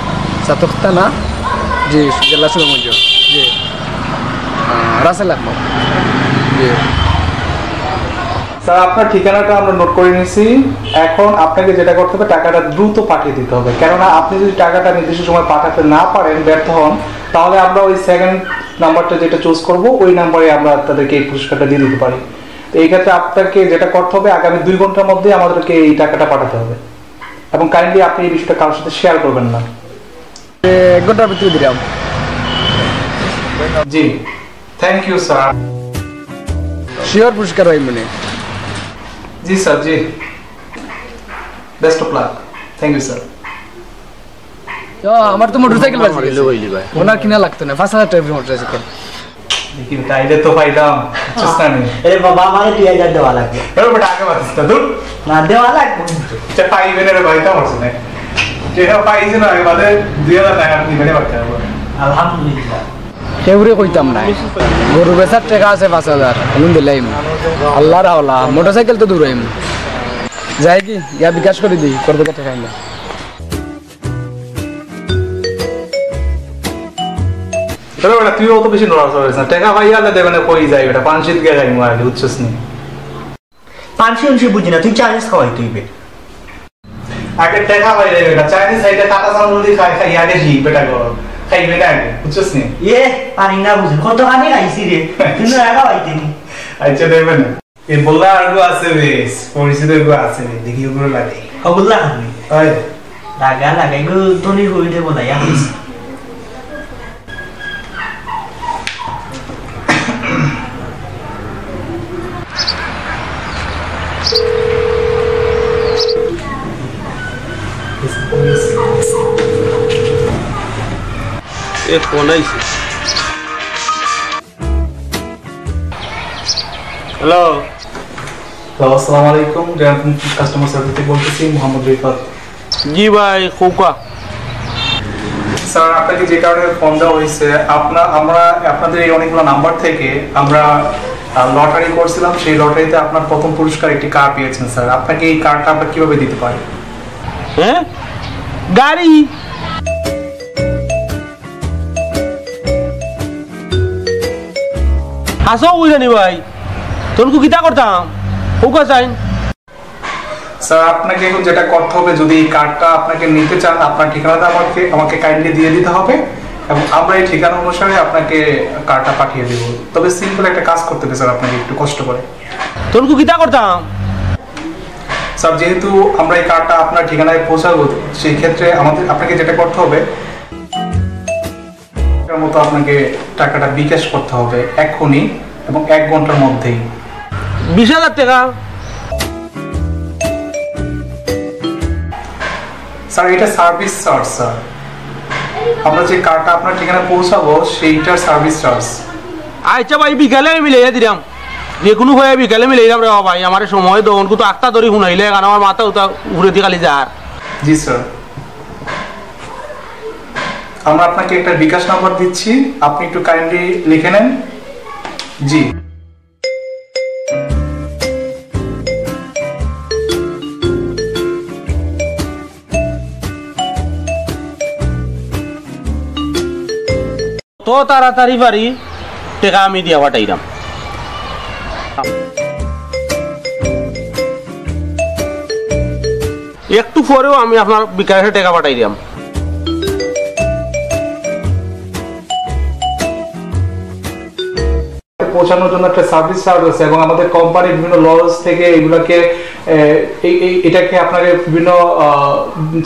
ছাতক থানা। জি, জেলা সুনামগঞ্জ। জি। আহ, রাসেল আহমদ। জি। স্যার, আপনার ঠিকানাটা আমরা নোট করে নিছি। এখন আপনাকে যেটা করতে হবে, টাকাটা দ্রুত পাঠিয়ে দিতে হবে, কেননা আপনি যদি টাকাটা নির্দিষ্ট সময় পাঠাতে না পারেন, ব্যর্থ হন, তাহলে আমরা ওই সেকেন্ড নাম্বারটা যেটা চুজ করব, ওই নাম্বারে আমরা তাদেরকে এই পুরস্কারটা দিয়ে দিতে পারি। তো এই ক্ষেত্রে আপনাকে যেটা করতে হবে, আগামী দুই ঘন্টার মধ্যে আমাদেরকে এই টাকাটা পাঠাতে হবে, এবং কাইন্ডলি আপনি এই বিষয়টা কারোর সাথে শেয়ার করবেন না। এ, এক ঘন্টার ভিতরে দিলাম। জি, থ্যাংক ইউ স্যার। শিওর পুরস্কার পাইমুনে। জি স্যার, জি। Best of luck. Thank you sir. ও, আমার তো মোটরসাইকেল বাজি গেছে। ওনার কিনা লাগতো না, পাঁচ হাজার টাকার মোটরসাইকেল। দেখি, তাইলে তো পাইলাম, বুঝছস না নি? আরে বাবা, আমারে দুই হাজার দেওয়া লাগবে। আরে বেটা, আগে বাজিস না, দূর। না, দেওয়া লাগবে কিন্তু। আচ্ছা, পাইবে না রে ভাই, তা পারছে না। যেটা পাইছে না, আগে বাদে দুই হাজার টাকা আপনি বেটা বাচ্চা হবে। আলহামদুলিল্লাহ। কেউরে কইতাম নায়। গরু বেচার টাকা আছে পাঁচ হাজার, এখন দিলাইমু। আল্লাহর হাওলা, মোটরসাইকেল তো দৌড়াইমু। যাই কি, গিয়া বিকাশ করি দেই, কত টাকা টাকা আইলো। আরে বেটা, তুই অত বেশি নড়াচড়া করিস না। টাকা পাইয়া আলে দেবে না, কই যাই বেটা, পান সিদ্ধ গিয়া খাইমু আগে, বুঝছস নি? পান সি উনসি বুঝি না, তুই চাইনিজ খাওয়াই তুই বে। আগে টাকা পাইলে বেটা, চাইনিজ খাইতে কাটা চামচ দি খাই, খাই আগে শিখ বেটা গো। খাই বেটা আগে, বুঝছস নি? এ, পানি না বুঝে, কত খানি খাইছি রে। তুই না একা খাইতে নি। আচ্ছা, দেবে না। এ বললা আর গো আছে বে, পরিচিত গো আছে বে, দেখি ওগুলো লাগে। ওগুলা খাবি? হয়। লাগা, লাগা, এগুলো তো নি হইতে বলা, ইয়া। এ ফোন আইছে। হ্যালো। হ্যালো, আসসালামু আলাইকুম। গ্রামীণ কাস্টমার সার্ভিস থেকে বলতেছি, মোহাম্মদ রিফাত। জি ভাই, কউক্কা। স্যার, আপনাকে যে কারণে ফোন দেওয়া হয়েছে, আপনা-, আমরা আপনাদের এই অনেকগুলো নাম্বার থেকে আমরা আর লটারি করছিলাম, সেই লটারিতে আপনার প্রথম পুরস্কার একটি কার পেয়েছেন স্যার। আপনাকে এই কারটা আমরা কিভাবে দিতে পারি? হ্যাঁ, গাড়ি। হাছাউ কইরানি ভাই, তনকু কিতা করতাম? হুকা চাইন। স্যার, আপনাকে এখন যেটা করতে হবে, যদি এই কারটা আপনাকে নিতে চান, আপনার ঠিকানাটা আমাকে আমাকে কাইন্ডলি দিয়ে দিতে হবে এবং আমরা এই ঠিকানা অনুসারে আপনাকে কারটা পাঠিয়ে দেব। তবে সিম্পল একটা কাজ করতে হবে স্যার, আপনাকে একটু কষ্ট করে। তনকু কিতা করতাম? স্যার, যেহেতু আমরা এই কারটা আপনার ঠিকানায় পৌঁছাবো, সেই ক্ষেত্রে আমাদের আপনাকে যেটা করতে হবে, টাকার মতো আপনাকে টাকাটা বিকাশ করতে হবে এখনই এবং এক ঘন্টার মধ্যেই। বিশ হাজার টাকা। স্যার, এটা সার্ভিস চার্জ স্যার। আমরা যে কারটা আপনার ঠিকানায় পৌঁছাবো, সেইটার সার্ভিস চার্জ। আচ্ছা ভাই, বিকালে আমি মিলাইয়া দিলাম। যে কোনো হয়ে বিকালে মিলাইলাম রে ভাই, আমার সময় দোকান কুতো আখতা ধরি হুনাইলে, কারণ আমার মাথা উতা উপরে দিয়ে খালি যার। জি স্যার, আমরা আপনাকে একটা বিকাশ নাম্বার দিচ্ছি, আপনি একটু কাইন্ডলি লিখে নেন। জি। তো তাড়াতাড়ি পারি টেকা আমি দিয়া পাঠাইরাম। একটু পরেও আমি আপনার বিকাশে টেকা পাঠাই দিলাম। পৌঁছানোর জন্য একটা সার্ভিস চার্জ আছে এবং আমাদের কোম্পানির বিভিন্ন লজ থেকে এগুলাকে, এ, এই- এই- এটাকে আপনাকে বিভিন্ন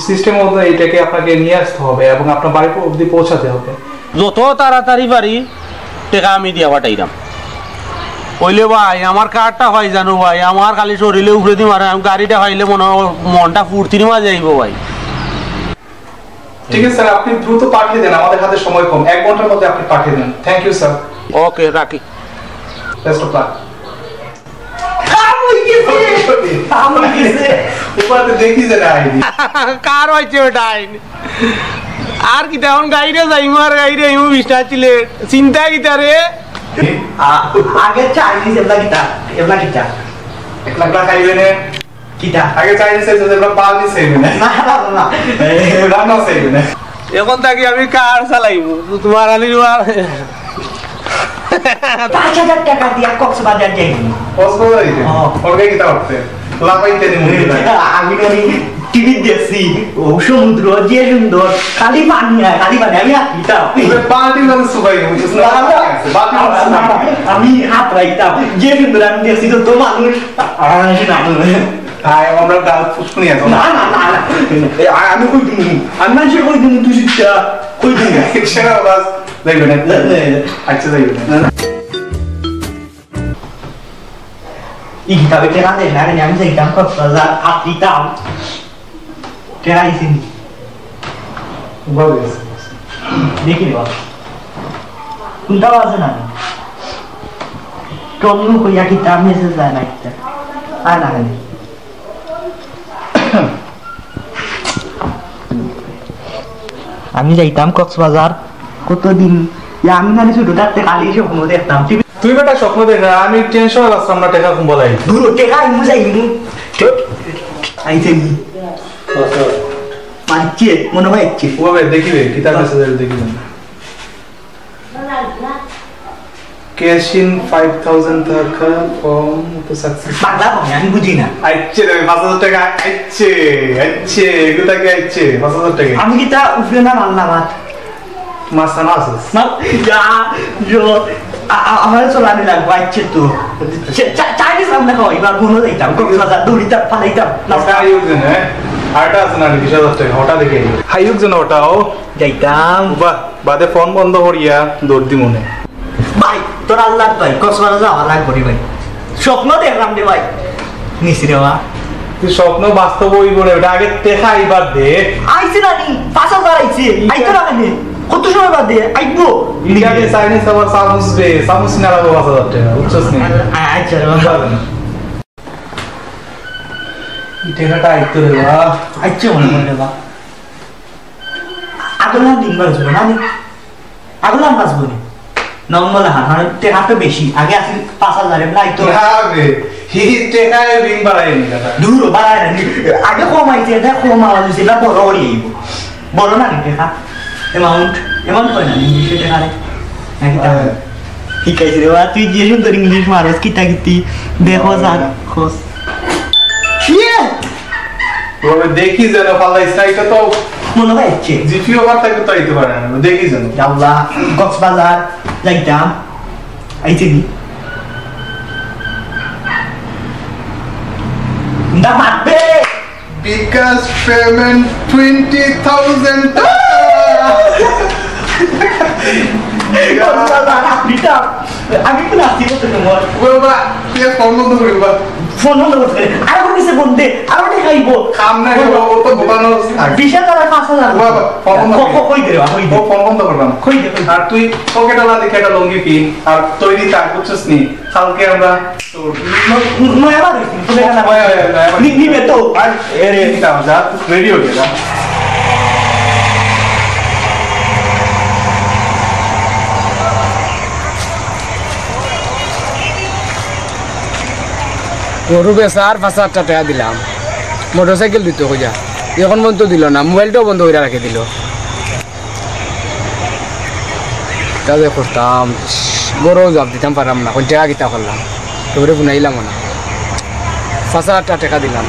সিস্টেম মধ্যে এটাকে আপনাকে নিয়ে আসতে হবে এবং আপনার বাড়ি অবধি পৌঁছাতে হবে। যত তাড়াতাড়ি পারি টেকা আমি দিয়া পাঠাইরাম। অইলে ভাই, আমার কারটা পাই জানো ভাই, আমার খালি শরীরে উপরেদি মারে, আমি গাড়িটা পাইলে মনে হয় মনটা ফুর্তির মাঝে আইবো ভাই। ঠিক আছে স্যার, আপনি দ্রুত পাঠিয়ে দেন, আমাদের হাতে সময় কম, এক ঘন্টার মধ্যে আপনি পাঠিয়ে দেন। Thank you sir. ওকে, রাখি। Best of lakh. কাম হয়ে গেছে। কাম হয়ে গেছে। উপাতে দেখি যে না আইনি। কার হয়েছে ওটা আইনি? আর কিতা, এখন গাড়িরে যাইমু আর গাড়িরে আইমু, বিশটা ছিলে। চিন্তা কিতা রে? আ-, আগে চাইনিজ এবলা কিতা, এবলা কিতা। এক লাখ টাকা খাইবে নে। কিতা? আগে চাইনিজ চাইছে, এবলা পানি চাইবে না। না, না, না, না। রান্না চাইবে না। এখন থাকি আমি কার চালাইমু? তো তোমার আনির মার। পাঁচ হাজার টাকা দিয়া কক্সবাজার যাইমু। কক্সবাজার যাইতে? হ্যাঁ। ওর গাড়ি কিতা করতে? লাফাইতে নি মুখে লাগে। আমি নানি টিভি দেখছি, ও সমুদ্র যে সুন্দর, খালি পানি আর খালি পানি, আমি হাত দিতাম। ওরে বালতি মানে সুবাই, বুঝছিস না? না, না। বালতি মানে সুবাই। আমি হাত রাখতাম, যে সুন্দর আমি দেখছি, তো, তো মানুষ, আর আমি না। আয়, আমরা গাল ফুসকুনি আছে। না, না, না, না। এ, আ-, আমি কই দিমু? আমি মানুষের কই দিমু, তুই শিক্ষা কই দিমু? সেটা বাস, যাইবে না। না, না, না। আচ্ছা, যাইবে না। না, না। ই কিতাবে টেকা দেয় না রে, আমি যাইতাম কক্সবাজার, হাত দিতাম। টেকা আইছে নি? বাবা গেছে। দেখি রে বাবা। কোনটা বাজে না? টমনু কইয়া কিতা মেসেজ যায় না কিতা? আয় না কেনে? আমি যাইতাম কক্সবাজার কতদিন, ইয়া, আমি মানে ছোট থাকতে খালি স্বপ্ন দেখতাম। তুই বেটা স্বপ্ন দেখ না, আমি টেনশনে বাঁচতাম না, টেকা কুম্বালাই। দূর, টেকা আমি যাইমু। আইছে নি? মারছে, মনে হয় আইছে। ও ভাই, দেখি রে, কিতা মেসেজ আছে, দেখি না। Cash in five thousand টাকা from তো সাকসেস। বাংলা কম, আমি বুঝি না। আইছে রে, পাঁচ হাজার টাকা আইছে, আইছে, এগুলো টাকা আইছে, পাঁচ হাজার টাকা। আমি কিতা উপরে না মারলাম আর? মাছ না আছে? না, যা, যা, আ-, আ-, আমার চলানি লাগবো, আইছে তো। চা-, চা-, চাইনিজ রান্না খাওয়া, এবার মনে যাইতাম, কক্সবাজার, দৌড়িতাম, ফালাইতাম, ওটা নাস্তা। আইউক যেন, হ্যাঁ? আরটা আছে না, বিশ হাজার টাকা, ওটা দেখে আইও। আইউক যেন ওটাও। যাইতাম। বাহ। বাদে ফোন বন্ধ করিয়া দৌড় দি মনে। ভাই, তোর আল্লাহর ভাই, কক্সবাজার যাওয়া লাগবো রে ভাই। স্বপ্ন দেখলাম রে ভাই। নিছি রে বা। তুই স্বপ্ন বাস্তব হইব রে, ওটা আগে দেখা আইবার দে। আইছে না নি? পাঁচ হাজার আইছে। আইতো না কেনে? কত সময় বাদে? আইবো। ইটাকে চাইনিজ আবার চামচ দে, চামচ না লাগবো পাঁচ হাজার টাকা, বুঝছস নি? আ-, আচ্ছা রে বা। বুঝলি না? এই টাকাটা আইতো রে বা। আইছে মনে হয় রে বা। আগলা দিন বার যাবো না নি? আগলা মাছ বলি। নম্বর লেখা, কারণ টেকা তো বেশি, আগে আছিল পাঁচ হাজার, এমন আইতো। না বে, হি টেকায় ঋণ বাড়ায় নি কথা। দূর, বাড়ায় না নি। আগে কম আইছে, এটা কম আওয়াজ হইছে, এটা বড় করি আইব। বড় না নি টেকা? অ্যামাউন্ট, অ্যামাউন্ট হয় না নি, ইংলিশে টেকা রে। নাকি তা? ঠিক আছে রে বা, তুই যে সুন্দর ইংলিশ মারস, কিতা কিতি, দেখো স্যার, খোঁজ। কি? তবে দেখি যেন পাল্লা স্ট্রাইকটা তো মনে হয় হচ্ছে। জিপিও পাতা করতে হইতে পারে না, দেখি যেন। আল্লাহ, কক্সবাজার যাইতাম। আইছে নি? দা মারবে। বিকাশ পেমেন্ট টোয়েন্টি থাউজেন্ড টাকা। কক্সবাজার, দিতাম। আমি তো নাচি করতে তোমার। ও বাবা, তুই ফোন বন্ধ করি বাবা। ফোন বন্ধ করতে। আর ওর কাছে ফোন দে, আর ওটা খাইবো। কাম নাই বাবা, ও তো বোবানো আছে। বিশ হাজার আর পাঁচ হাজার। বাবা, ফোন বন্ধ ক-, করি। ক-, কই দে রে বাবা, কই দে। ও ফোন বন্ধ করলাম। কই দে, কই দে। আর তুই পকেট আলা দেখে একটা লুঙ্গি পিন, আর তৈরি থাক, বুঝছস নি? কালকে আমরা তো ন-, নয়া বার হইছে, তুমি কেন? নয়া, নয়া, নয়া বার। নি-, নিবে তো। আর এ রে, যা, রেডি হয়ে যা। গরু বেচার পাঁচ হাজার টেকা দিলাম, মোটরসাইকেল দিতো কইয়া, এখন পর্যন্ত দিল না, মোবাইলটাও বন্ধ করিয়া রাখি দিল। তা যে করতাম, গরুও জবাব দিতাম পারলাম না, কোন টেকা কিতা করলাম, তোরে শুনাইলাম না, পাঁচ হাজার টেকা দিলাম।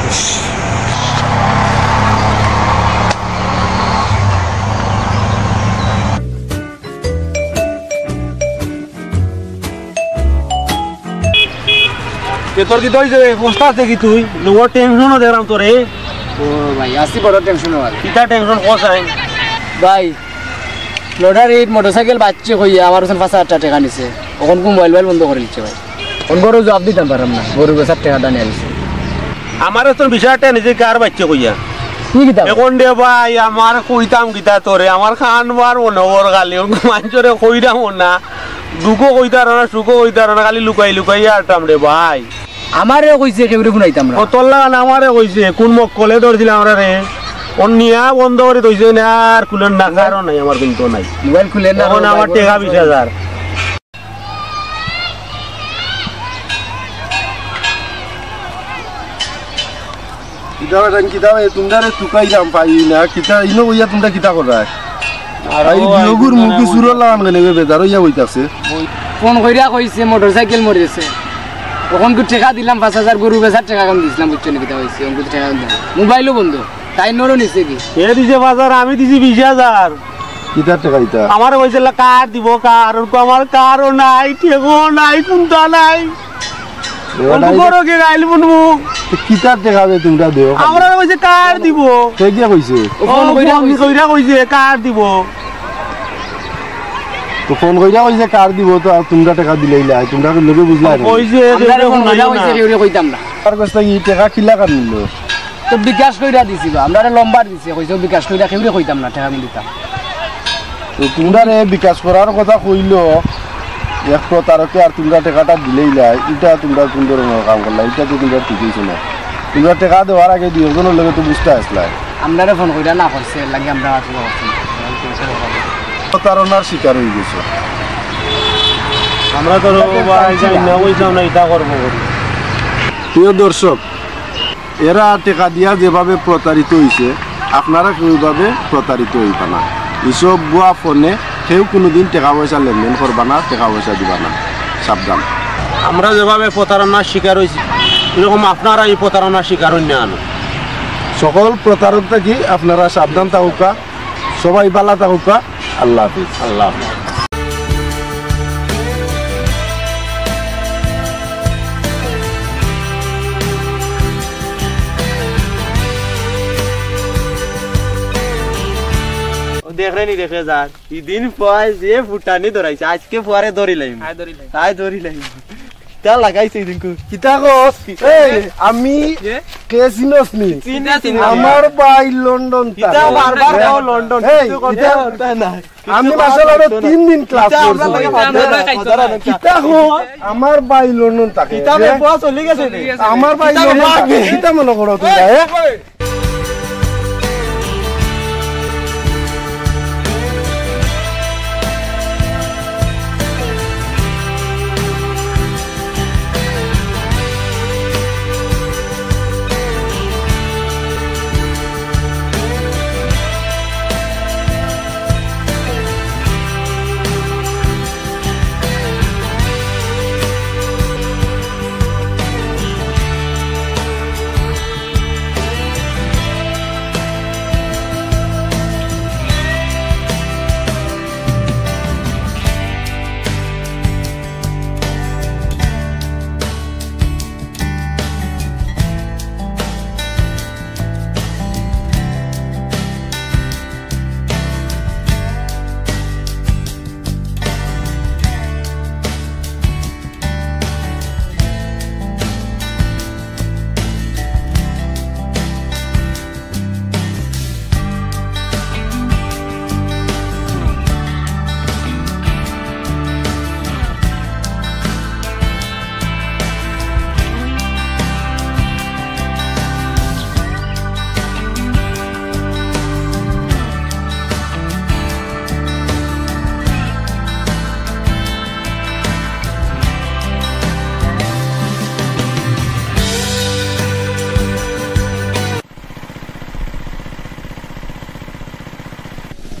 এ তোর কিতা অইছে? ফস্তাস দেখি তুই। ও টেনশনও দেখলাম তোরে। ও ভাই, আছি বড় টেনশন অর। কিতা টেনশন কস আই? ভাই, লটারির মোটরসাইকেল বাজছে কইয়া আমার কাছে পাঁচ হাজার টেকা নিছে। অখন কু মোবাইল মোবাইল বন্ধ করি দিছে ভাই। অখন গরু জবাব দিতাম পারলাম না। গরু বেচার টেকাটা নিয়া নিছে। আমার তো বিশ হাজার টেকা নিছে কার বাজছে কইয়া। কি কিতা? অখন রে ভাই, আমার কইতাম কিতা তোরে, আমার খান বার মনে অর খালি, অখন মানষরে কইরাম না। দুঃখও কইতারো না, সুখও কইতারো না, খালি লুকাই লুকাই আরতাম রে ভাই। আমারে কইছে, কেউরে হুনাইতাম না। ও তোর লাগান আমারে কইছে, কোন মক্কলে ধরছিল আমরারে? অউ নিয়া বন্ধ করি থইছে না, আর খুলের না, কারো নাই, আমার কিন্তু নাই। মোবাইল খুলের না, অখন আমার টেকা বিশ হাজার। কিতা বেটাইন, কিতা বে, তুমরারে তুকাইরাম পাই না, কিতা, ইনো বইয়া তুমরা কিতা কররায়? আর ভাই, ও, বিয়োগুর মুখে সুরর লাগান গেলে বে, বেজার অইয়া বইতাছে। ফোন কইরা কইছে মোটরসাইকেল মরিছে। অখন কু টেকা দিলাম পাঁচ হাজার, গরু বেচার টেকা কম দিছিলাম, বুঝছো নি কিতা কইছে? অখন কু টেকা দিলাম। মোবাইলও বন্ধ। তাইন নরও নিছে কি? এ দিছে পাঁচ হাজার, আমি দিছি বিশ হাজার। কিতার টেকা ইতা? আমারে কইছে লা কার দিব, কার। অখন কু আমার কারও নাই, টেকাও নাই, কুন্তা নাই। দেওয়া অখন নাই। বড় কে গাইল বুনবু। তো কিতার টেকা বে তুমরা দেও? আমরারে কইছে কার দিব। কে গিয়া কইছে? ও ফোন কইরা কইছে। কইরা কইছে কার দিব। তো ফোন কইরা কইছে কার দিব, তো আর তুমরা টেকা দিলাইলা, তুমরা লগে বুঝলায় না। কইছে, আমরারে ফোন কইরা কইছে, কেউরে কইতাম না। তার কাছ থাকি টেকা কিলা কার নিল? তো বিকাশ কইরা দিছি বা, আমরারে নম্বর দিছে, কইছে বিকাশ কইরা কেউরে কইতাম না, টেকা আমি দিতাম। তো তুমরারে বিকাশ করার কথা কইলো, এক প্রতারকে আর তুমরা টেকাটা দিলাইলা, ইটা তুমরা কোন ধরনর কাম করলা? ইটা তো তুমরা ঠিক অইছে না। তুমরা টেকা দেওয়ার আগে দুই একজনর লগে তো বুঝতে আসলা। আমরারে ফোন কইরা না করছে, এর লাগি আমরা আর কিতা করছি না। প্রতারণার শিকার অই গেছো। আমরা তো রে ভাই জানি না, কইতাম না, ইটা করবো করি। প্রিয় দর্শক, এরা টেকা দিয়া যেভাবে প্রতারিত অইছে, আপনারা কেউ এভাবে প্রতারিত অইবা না। ইসব ভুয়া ফোনে কেউ কুনুদিন টেকা পয়সা লেনদেন করবা না, টেকা পয়সা দিবা না, সাবধান। আমরা যেভাবে প্রতারণার শিকার অইছি, এরকম আপনারা ই প্রতারণার শিকার অইন না। সকল প্রতারক থাকি আপনারা সাবধান থাকুক্কা, সবাই ভালা থাকুক্কা। আল্লাহ হাফিজ। আল্লাহ হাফিজ। ও দেখরে নি দেখরে যার, ইদিন পুয়ায় যে ফুটানি ধরাইছে, আইজকে পুয়ারে ধরিলাইমু। আয় ধরিলাইমু। আয় ধরিলাইমু। তা লাগাইছে ইদিনকু। কিতা কস? এই, আমি কে চিনস নি? চিনি, চিনি। আমার ভাই লন্ডন থাকে। বারবার কও লন্ডন, এই, কিতা মাশাআল্লাহ আরো তিন দিন ক্লাস করছি। কিতা কস? আমার ভাই লন্ডন থাকে। কিতা বে, পুয়া চলি গেছে নি? আমার ভাই লন্ডন থাকে। কিতা মনে করো তুমরা, এ?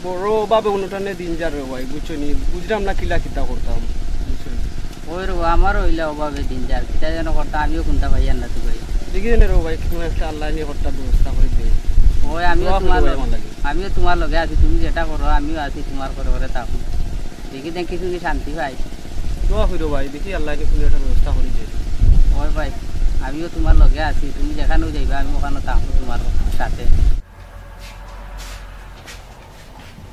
বড় অভাবে অনটনে দিন যার রে ভাই, বুঝছো নি? বুঝলাম না কিলা কিতা করতাম, বুঝছো নি? ওই রে, আমারও অইলা অভাবে দিন যার, কিতা যেন করতাম, আমিও কুনতা পাইয়ার না তো ভাই। দেখি নে রে ভাই, কুনু একটা আল্লায় নি একটা ব্যবস্থা করি দে। ওই আমিও দোয়া তুমার করি ভাই লগে, আমার লাগি। আমিও তুমার লগে আছি, তুমি যেটা করো আমিও আছি তুমার করে করে থাকো। দেখি দেন কিছু কি শান্তি পাই। দোয়া করি ভাই, দেখি আল্লায় নি কুনু একটা ব্যবস্থা করি দে। ওই ভাই, আমিও তুমার লগে আছি, তুমি যেখানেও যাইবা আমি ওখানে থাকবো তুমার সাথে।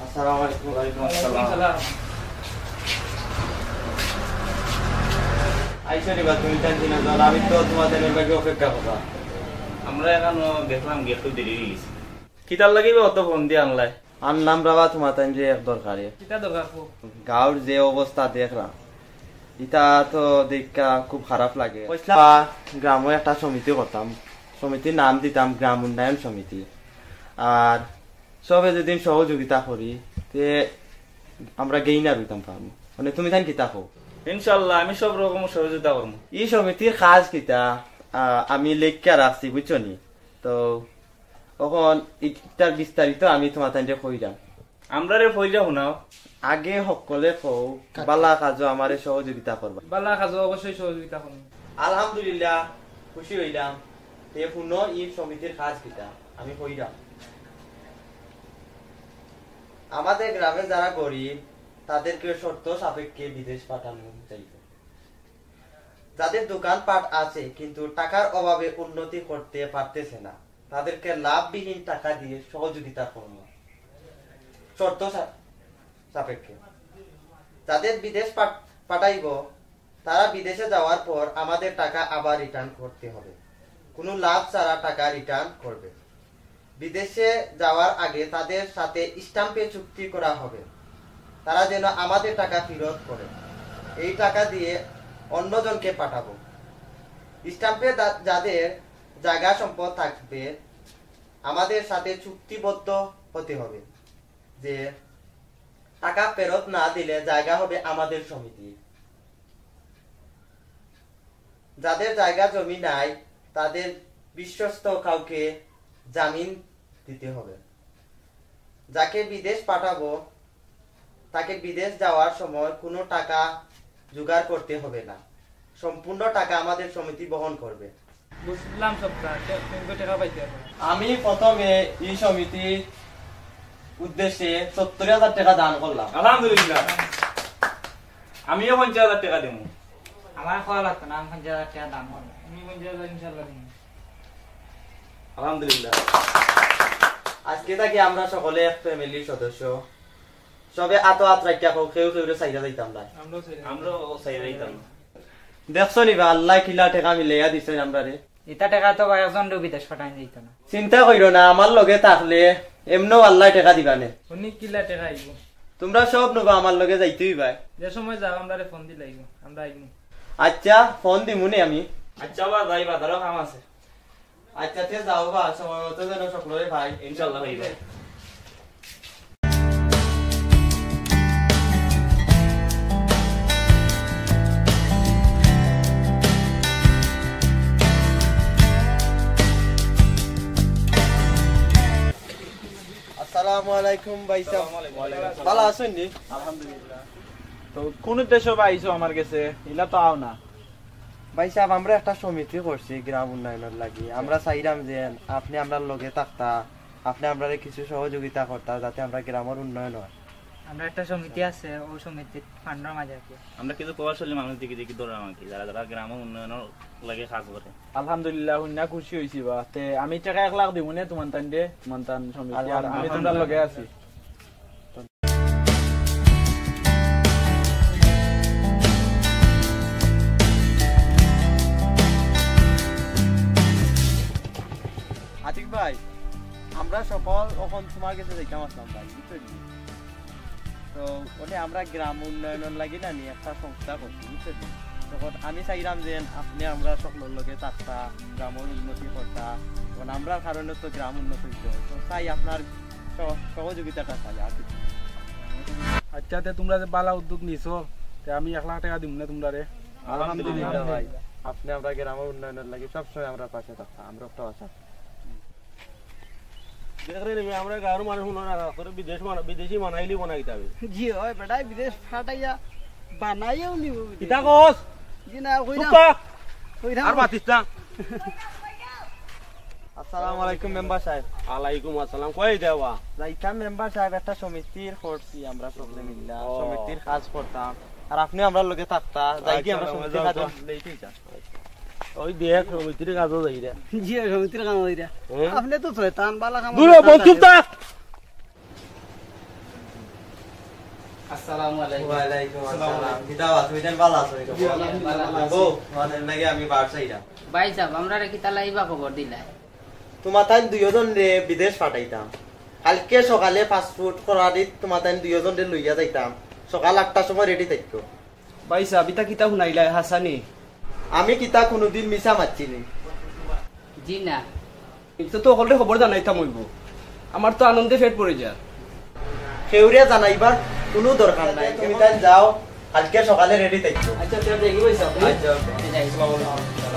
আসসালামু আলাইকুম। ওয়ালাইকুম আসসালাম। আইছো নি বা তুমি তাইন তিনজন? আমি তো তুমার তাইনর লাগি অপেক্ষা করলাম। আমরা এখানো দেখলাম গেট তো দেরি অই গেছে। কিতার লাগি বা অত ফোন দিয়া আনলায়? আনলাম রে বা তুমার তাইনরে এক দরকারে। কিতা দরকার কও? গাঁওর যে অবস্থা দেখরাম, ইতা তো দেখিয়া খুব খারাপ লাগে। কইছলাম গ্রামো একটা সমিতি করতাম, সমিতির নাম দিতাম গ্রাম উন্নয়ন সমিতি। আর সবে যদি সহযোগিতা করি, তে আমরা gainer অইতাম পারমু। মানে, তুমি তাইন কিতা কও? ইনশাআল্লাহ, আমি সব রকম সহযোগিতা করমু। ই সমিতির কাজ কিতা, আহ, আমি লেখিয়া রাখছি, বুঝছো নি? তো অখন ইটার বিস্তারিত আমি তুমার তাইনরে কইরাম। আমরারে কইরা হুনাও। আগে হক্কলে কও, বালা কাজো আমারে সহযোগিতা করবা। বালা কাজো অবশ্যই সহযোগিতা করমু। আলহামদুলিল্লাহ, খুশি অইলাম। তে হুনো, ই সমিতির কাজ কিতা? আমি কইরাম। আমাদের গ্রামে যারা গরিব, তাদেরকে শর্ত সাপেক্ষে বিদেশ পাঠানো যাইব। যাদের দোকানপাট আছে কিন্তু টাকার অভাবে উন্নতি করতে পারতেছে না, তাদেরকে লাভবিহীন টাকা দিয়ে সহযোগিতা করব শর্ত সা-, সাপেক্ষে। যাদের বিদেশ পাঠ-, পাঠাইব, তারা বিদেশে যাওয়ার পর আমাদের টাকা আবার রিটার্ন করতে হবে। কোনো লাভ ছাড়া টাকা রিটার্ন করবে। বিদেশে যাওয়ার আগে তাদের সাথে স্ট্যাম্পে চুক্তি করা হবে, তারা যেন আমাদের টাকা ফেরত করে। এই টাকা দিয়ে অন্যজনকে পাঠাবো। স্ট্যাম্পে যা-, যাদের জায়গা সম্পদ থাকবে, আমাদের সাথে চুক্তিবদ্ধ হতে হবে যে টাকা ফেরত না দিলে জায়গা হবে আমাদের সমিতি। যাদের জায়গা জমি নাই, তাদের বিশ্বস্ত কাউকে জামিন দিতে হবে। যাকে বিদেশ পাঠাবো, তাকে বিদেশ যাওয়ার সময় কোনো টাকা জোগাড় করতে হবে না, সম্পূর্ণ টাকা আমাদের সমিতি বহন করবে। বুঝলাম সবটা, তে তুমি কয় টাকা পাইতে পারো? আমি প্রথমে ই সমিতির উদ্দেশ্যে সত্তর হাজার টাকা দান করলাম। আলহামদুলিল্লাহ। আমিও পঞ্চাশ হাজার টাকা দিমু। আমার কওয়া লাগতো না, আমি পঞ্চাশ হাজার টাকা দান করলাম। আমি পঞ্চাশ হাজার ইনশাআল্লাহ দিমু। আলহামদুলিল্লাহ। আজকে থাকি আমরা সকলে এক ফ্যামিলির সদস্য। সবে আতো আত রাখিয়া কও, কেউ কেউরে ছাইড়া যাইতাম না। আমরাও ছাইড়া যাইতাম না। দেখছো নি বা, আল্লায় কিলা টেকা মিলাইয়া দিছইন আমরারে। ইতা টেকা তো বা একজনরেও বিদেশ পাঠাইন যাইতো না। চিন্তা কইরো না, আমার লগে থাকলে এমনেও আল্লায় টেকা দিবা নে। হুনি কিলা টেকা আইবো? তুমরা সব নবা আমার লগে যাইতে অইবায়। যে সময় যাও আমরারে ফোন দিলাইবো, আমরা আইমু। আচ্ছা, ফোন দিমু নে আমি। আচ্ছা বা যাই, বাজারও কাম আছে। আচ্ছা, তে যাও বা, সময় মতো যেন সকলরে পাই। ইনশাআল্লাহ পাইবা। আসসালামু আলাইকুম ভাই সাহেব। ওয়ালাইকুম আসসালাম। ভালা আছইন নি? আলহামদুলিল্লাহ। তো কোন উদ্দেশ্যে বা আইছো আমার গেছে? ইলা তো আও না। ভাই সাহেব, আমরা একটা সমিতি করছি গ্রাম উন্নয়নর লাগি। আমরা চাইরাম যে আপনে আমরার লগে থাকতা, আপনে আমরারে কিছু সহযোগিতা করতা, যাতে আমরার গ্রামর উন্নয়ন অয়। আমরা একটা সমিতি আছে, অউ সমিতির ফান্ডর মাঝে আর কি। আমরা কিছু প্রভাবশালী মানুষ দেখি দেখি ধরলাম আর কি, যারা যারা গ্রামর উন্নয়নর লাগি কাজ করে। আলহামদুলিল্লাহ, হুনিয়া খুশি অইছি বা। তে আমি টেকা এক লাখ দিমু নে তুমার তাইনরে, তুমার তান সমিতি, আর আমি তুমরার লগে আছি। আতিক ভাই, আমরা সকল অখন তুমার গেছে যাইতাম আছলাম ভাই, বুঝছো নি? তো অনে আমরা গ্রাম উন্নয়নর লাগি না নি একটা সংস্থা করছি, বুঝছো নি? তখন আমি চাইরাম যে আপনে আমরার সকলর লগে থাকতা, গ্রামর উন্নতি করতা, তখন আমরার কারণে তো গ্রাম উন্নতি অইতো। তো চাই আপনার সহ-, সহযোগিতাটা চাই আর কিছু। আচ্ছা, তে তুমরা যে ভালা উদ্যোগ নিছো, তে আমি এক লাখ টেকা দিমু নে তুমরারে। আলহামদুলিল্লাহ ভাই, আপনে আমরার গ্রামর উন্নয়নর লাগি সবসময় আমরার পাশে থাকতা, আমরা একটা আশা। দেখরে নিবি, আমরা গাঁওর মানুষ মনে রাখা, তোরে বিদেশ মানা-, বিদেশি মানাইলি বানা কিতাবে। জি অয়, বেটায় বিদেশ ফাটাইয়া বানাইয়াও নিবো বিদেশ। কিতা কস? জি না, কইরাম। চুপ থাক। কইরাম। আর মাতিস না। আসসালামু আলাইকুম মেম্বার সাহেব। আলাইকুম আসসালাম। কই দেওয়া? যাইতাম মেম্বার সাহেব, একটা সমিতির করছি আমরা সবলে মিল্লা। ও। সমিতির কাজ করতাম। আর আপনে আমরার লগে থাকতা, যাই কি আমরা আচ্ছা, সমিতির যাও, কাজে যাও। লেট অইতা। ওই দেখ, সমিতির কাজও যাইরা। জি, সমিতির কাজও যাইরা। হ্যাঁ? আপনে তো শয়তান, বালা কাম দূর হ, করতা বল, চুপ না। থাক। আসসালামু আলাইকুম। ওয়ালাইকুম আসসালাম। কিতা বা, তুমি যেন ভালা আছো, জি, আলহামদুলিল্লাহ, ভালা আছি। ও, তোমাদের লাগে আমি বার চাইলাম। ভাই সাহেব, আমরারে কিতা লাইবা খবর দিলা? তোমার তাইন দুইজন রে বিদেশ পাঠাইতাম। কালকে সকালে পাসপোর্ট করারি তোমার তাইন দুইজন রে লইয়া যাইতাম। সকাল আটটার সময় রেডি থাকতো। ভাই সাহেব, ইতা কিতা হুনাইলায়, হাছানি? আমি কিতা কুনুদিন মিছা মাতছি নি? জি না। ইতা তো হকলরে খবর জানাইতাম অইবো। আমার তো আনন্দে পেট ভরি যার। কেউরে জানাইবার কুনু দরকার নাই। তুমি তাইন যাও, কালকে সকালে রেডি থাকো। আচ্ছা, তে দেখি ভাই সাহেব। আচ্ছা, ওকে। আসসালামু আলাইকুম।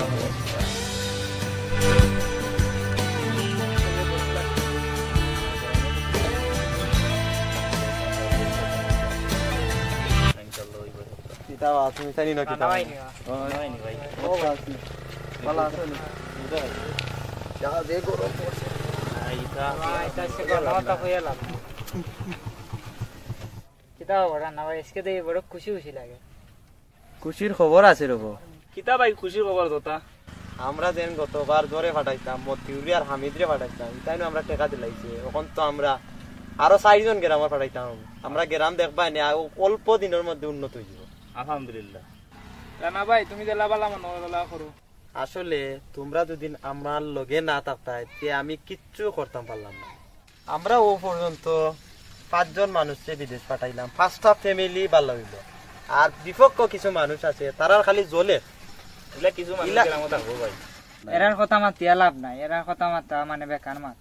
কিতা বা, তুমি জানি না কিতা? না, না, ভাই, না। ও, ভাই। ও, ভাই, কি? ভালা আছো নি? যা, যে গরম পড়ছে। না, ইটা না, ইটা সে গরম, তা হইয়া লাভ নাই। কিতা খবর না ভাই, আজকে দেখি বড় খুশি খুশি লাগে। খুশির খবর আছে রে বা। কিতা ভাই খুশির খবর কথা? আমরা যেন গতবার জরে ফাটাইতাম, মতিউরি আর হামিদরে ফাটাইতাম, ইতাইনও আমরা টেকা দিলাইছে। অখন তো আমরা আরো চাইরজন গেরামর ফাটাইতাম। আমরা গেরাম দেখবায় নি, আ-, অল্প দিনর মধ্যে উন্নত অইযিবো। আলহামদুলিল্লাহ। রানা ভাই, তুমি যেলা ভালা মনো অয় অলা করো। আসলে তুমরা যুদি আমার লগে না থাকতায়, তে আমি কিচ্ছু করতাম পারলাম না। আমরা অউ পর্যন্ত পাঁচজন মানুষরে বিদেশ পাঠাইলাম, পাঁচটা ফ্যামিলি ভালা অইলো। আর বিপক্ষ কিছু মানুষ আছে, তারার খালি জ্বলের। ইলা কিছু মানুষ ইলা- গেরামো থাকবো ভাই। এরার কথা মাতিয়া লাভ নাই, এরার কথা মাতা মানে বেকার মাত।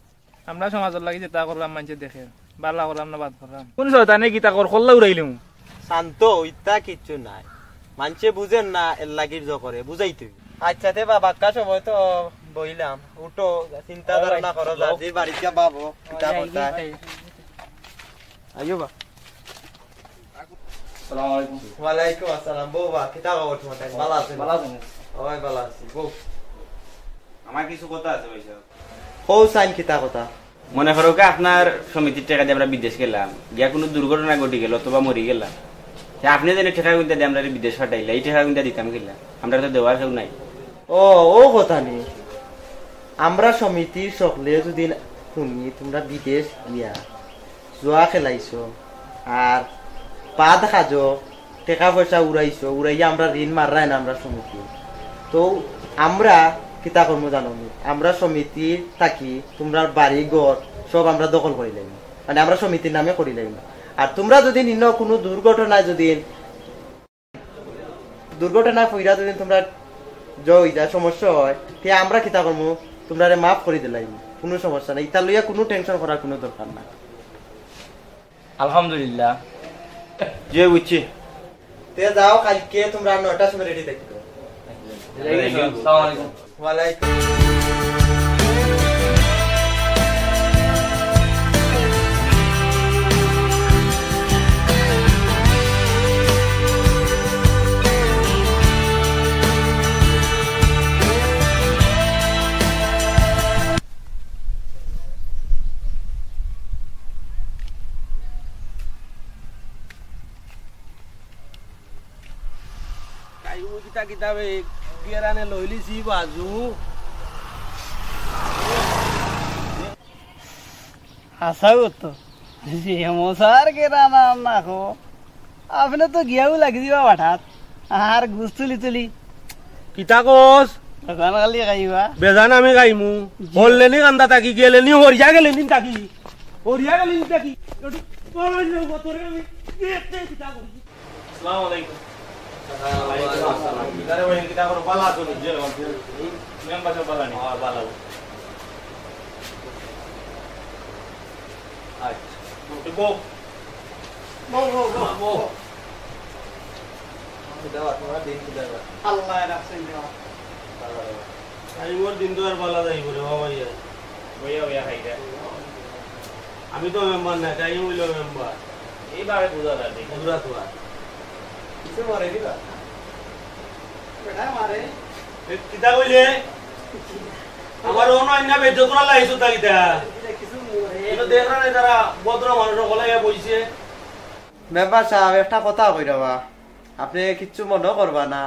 আমরা সমাজর লাগি যেতা করলাম মানষে দেখের, ভালা করলাম না বাদ করলাম। কুন শয়তানে কিতা কর, কল্লা উড়াইলিমু। শান্ত, ইতা কিচ্ছু নাই। মানষে বুঝের না, এরলাগি জো করে, বুঝাইতে অইবো। আচ্ছা, তে বা, বাক্কা সময় তো বইলাম, উঠো, চিন্তা ধারণা করো, যার যে বাড়িত যাবা, কিতা করতায়। আইও বা। আসসালামু আলাইকুম। ওয়ালাইকুম আসসালাম। বউ বা, কিতা খবর তোমার? ভালা আছো? ভালা আছো? ওই ভালা আছি। বউ। আমার কিছু কথা আছে ভাই সাহেব। কও চাইন কিতা কথা? মনে করউক্কা আপনার সমিতির টেকা দি আমরা বিদেশ গেলাম, গিয়া কুনু দুর্ঘটনা ঘটি গেল অথবা মরি গেলাম, তে আপনে যেন টেকা গুনতা দি আমরারে বিদেশ পাঠাইলা, ই টেকা গুনতা দিতাম কিলা? আমরার তো দেওয়ার কেউ নাই। ও, অউ কথা নি। আমরা সমিতির সকলে যুদি হুনি তুমরা বিদেশ গিয়া জুয়া খেলাইছো, আর বাদ কাজো টেকা পয়সা উড়াইছো, উড়াইয়া আমরার ঋণ মাররায় না আমরার সমিতি। তো আমরা কিতা করমু জানো নি? আমরা সমিতি থাকি তুমরার বাড়ি ঘর সব আমরা দখল করিলাইমু, মানে আমরা সমিতির নামে করিলাইমু। আর তুমরা যুদি ইনো কুনু দুর্ঘটনায় যুদি দুর্ঘটনায় পইড়া যুদি তুমরার জ অইযায়, সমস্যা অয়, তে আমরা কিতা করমু? তুমরারে মাফ করি দিলাইমু, কুনু সমস্যা নাই, ইতা লইয়া কুনু টেনশন করার কুনু দরকার নাই। আলহামদুলিল্লাহ। জি, বুঝছি। তে যাও, কাইলকে তুমরা নয়টার সময় রেডি থাকো। আসসালামু আলাইকুম। ওয়ালাইকুম। কাইমু কিতা কিতা বে, গেরানে লইলিছি বাজু। হাছাউ তো। যে মশার গেরান আর না খো। আপনে তো গিয়াউ লাগি দিবা বাটাত। আর গুস তুলি তুলি। কিতা কস? বেজান খালি খাইবা। বেজান আমি খাইমু। জি। হরলেনি কান্দা থাকি, গেলেনি হরিয়া গেলেনি থাকি। হরিয়া গেলেনি থাকি। একটু বড় হইলে তোরে আমি দেখতে কিতা করি। আসসালামু আলাইকুম। ওয়ালাইকুম আসসালাম। কিতা রে ভাই, কিতা করো? ভালা আছো নি? জি, আলহামদুলিল্লাহ। মেম্বার সাব ভালা নি? হ্যাঁ, ভালা। আচ্ছা। বউ। বউ, বউ, বউ, বউ। কিতা বা, তুমার দিন কিতা বা? আল্লায় রাখছইন দেওয়া। ভালা, ভালা। আইজ মোর দিন তো আর ভালা যাইবো রে বাবা, ইয়া। বইয়া, বইয়া খাই দে। আমি তো মেম্বার না, তাই হইল মেম্বার। এইভাবে বুঝা যায় দেখি। বুঝরা তো আর। কিছু মারে দিবা? বেটা মারে। এ, কিতা কইলে? আমার অন্য আইনা বেজ্জত করা লাইছো তা কিতা? এটা কিছু মরে। এটা দেখরা না, তারা ভদ্র মানুষ হকলে ইয়া বইছে। মেম্বার সাহেব, একটা কথা কই রবা, আপনি কিচ্ছু মনে করবা না।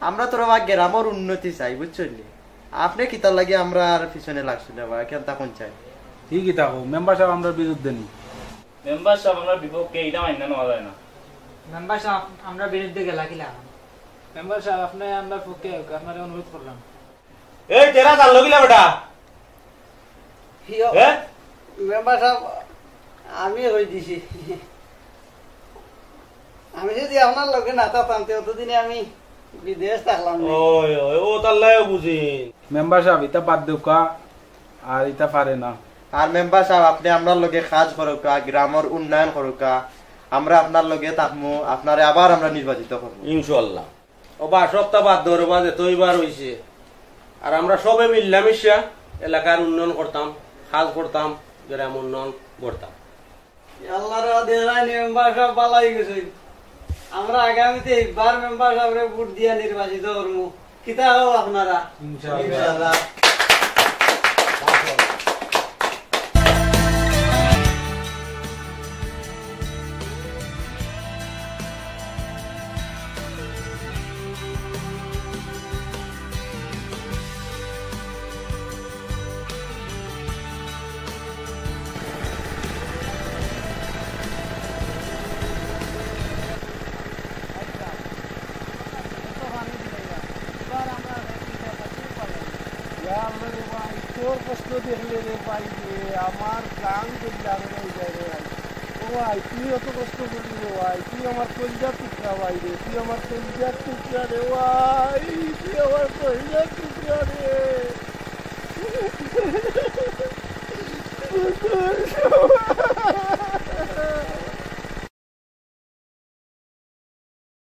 আমরা তো রবা গ্রামর উন্নতি চাই, বুঝছইন নি? আপনি কিতার লাগি আমরার পিছনে লাগছইন রবা, কেনতা কোন চাই? ঠিকই থাকো মেম্বার সাহেব, আমরার বিরুদ্ধে নি। মেম্বার সাহেব, আমরার বিপক্ষে, ইটা মাইনা নেওয়া যায় না। মেম্বার সাহেব, আমরার বিরুদ্ধে গেলা কিলা? মেম্বার সাহেব, আপনি আমরার পক্ষে হোক, আপনারে অনুরোধ করলাম। এই তেরা জানলো কিলা বেটা? ইয়ো, হ্যাঁ? মেম্বার সাহেব, আমি কই দিছি। আমি যদি আপনার লগে না থাকতাম, তে অতদিনে আমি বিদেশ থাকলাম না। ওই, ওই, ও তার লাগে বুঝি। মেম্বার সাহেব, ইতা বাদ দেউক্কা, আর ইতা পারে না। আর মেম্বার সাহেব, আপনি আমরার লগে কাজ করউক্কা, গ্রামর উন্নয়ন করউক্কা, আমরা আপনার লগে থাকমু, আপনারে আবার আমরা নির্বাচিত করমু। ইনশাআল্লাহ। ও বা সপ্তাহ বাদ ধরো বা যেত এবার হইছে। আর আমরা সবে মিল্লামিশা এলাকার উন্নয়ন করতাম, কাজ করতাম, গ্রাম উন্নয়ন করতাম। আল্লাহর দেরাই মেম্বার সাহেব বালাই গেছে। আমরা আগামীতে এইবার মেম্বার সাহেবরে ভোট দিয়া নির্বাচিত করমু। কিতা হও আপনারা? ইনশাআল্লাহ। ইনশাআল্লাহ। ইয়া আল্লাহ রে ভাই, তোর কষ্ট দেখলে রে ভাই রে, আমার জান গেল জান হয়ে যায় রে ভাই। ও ভাই, তুই অত কষ্ট করলি রে ভাই, তুই আমার কলিজার টুকরা ভাই রে, তুই আমার কলিজার টুকরা রে ভাই, তুই আমার কলিজার টুকরা রে।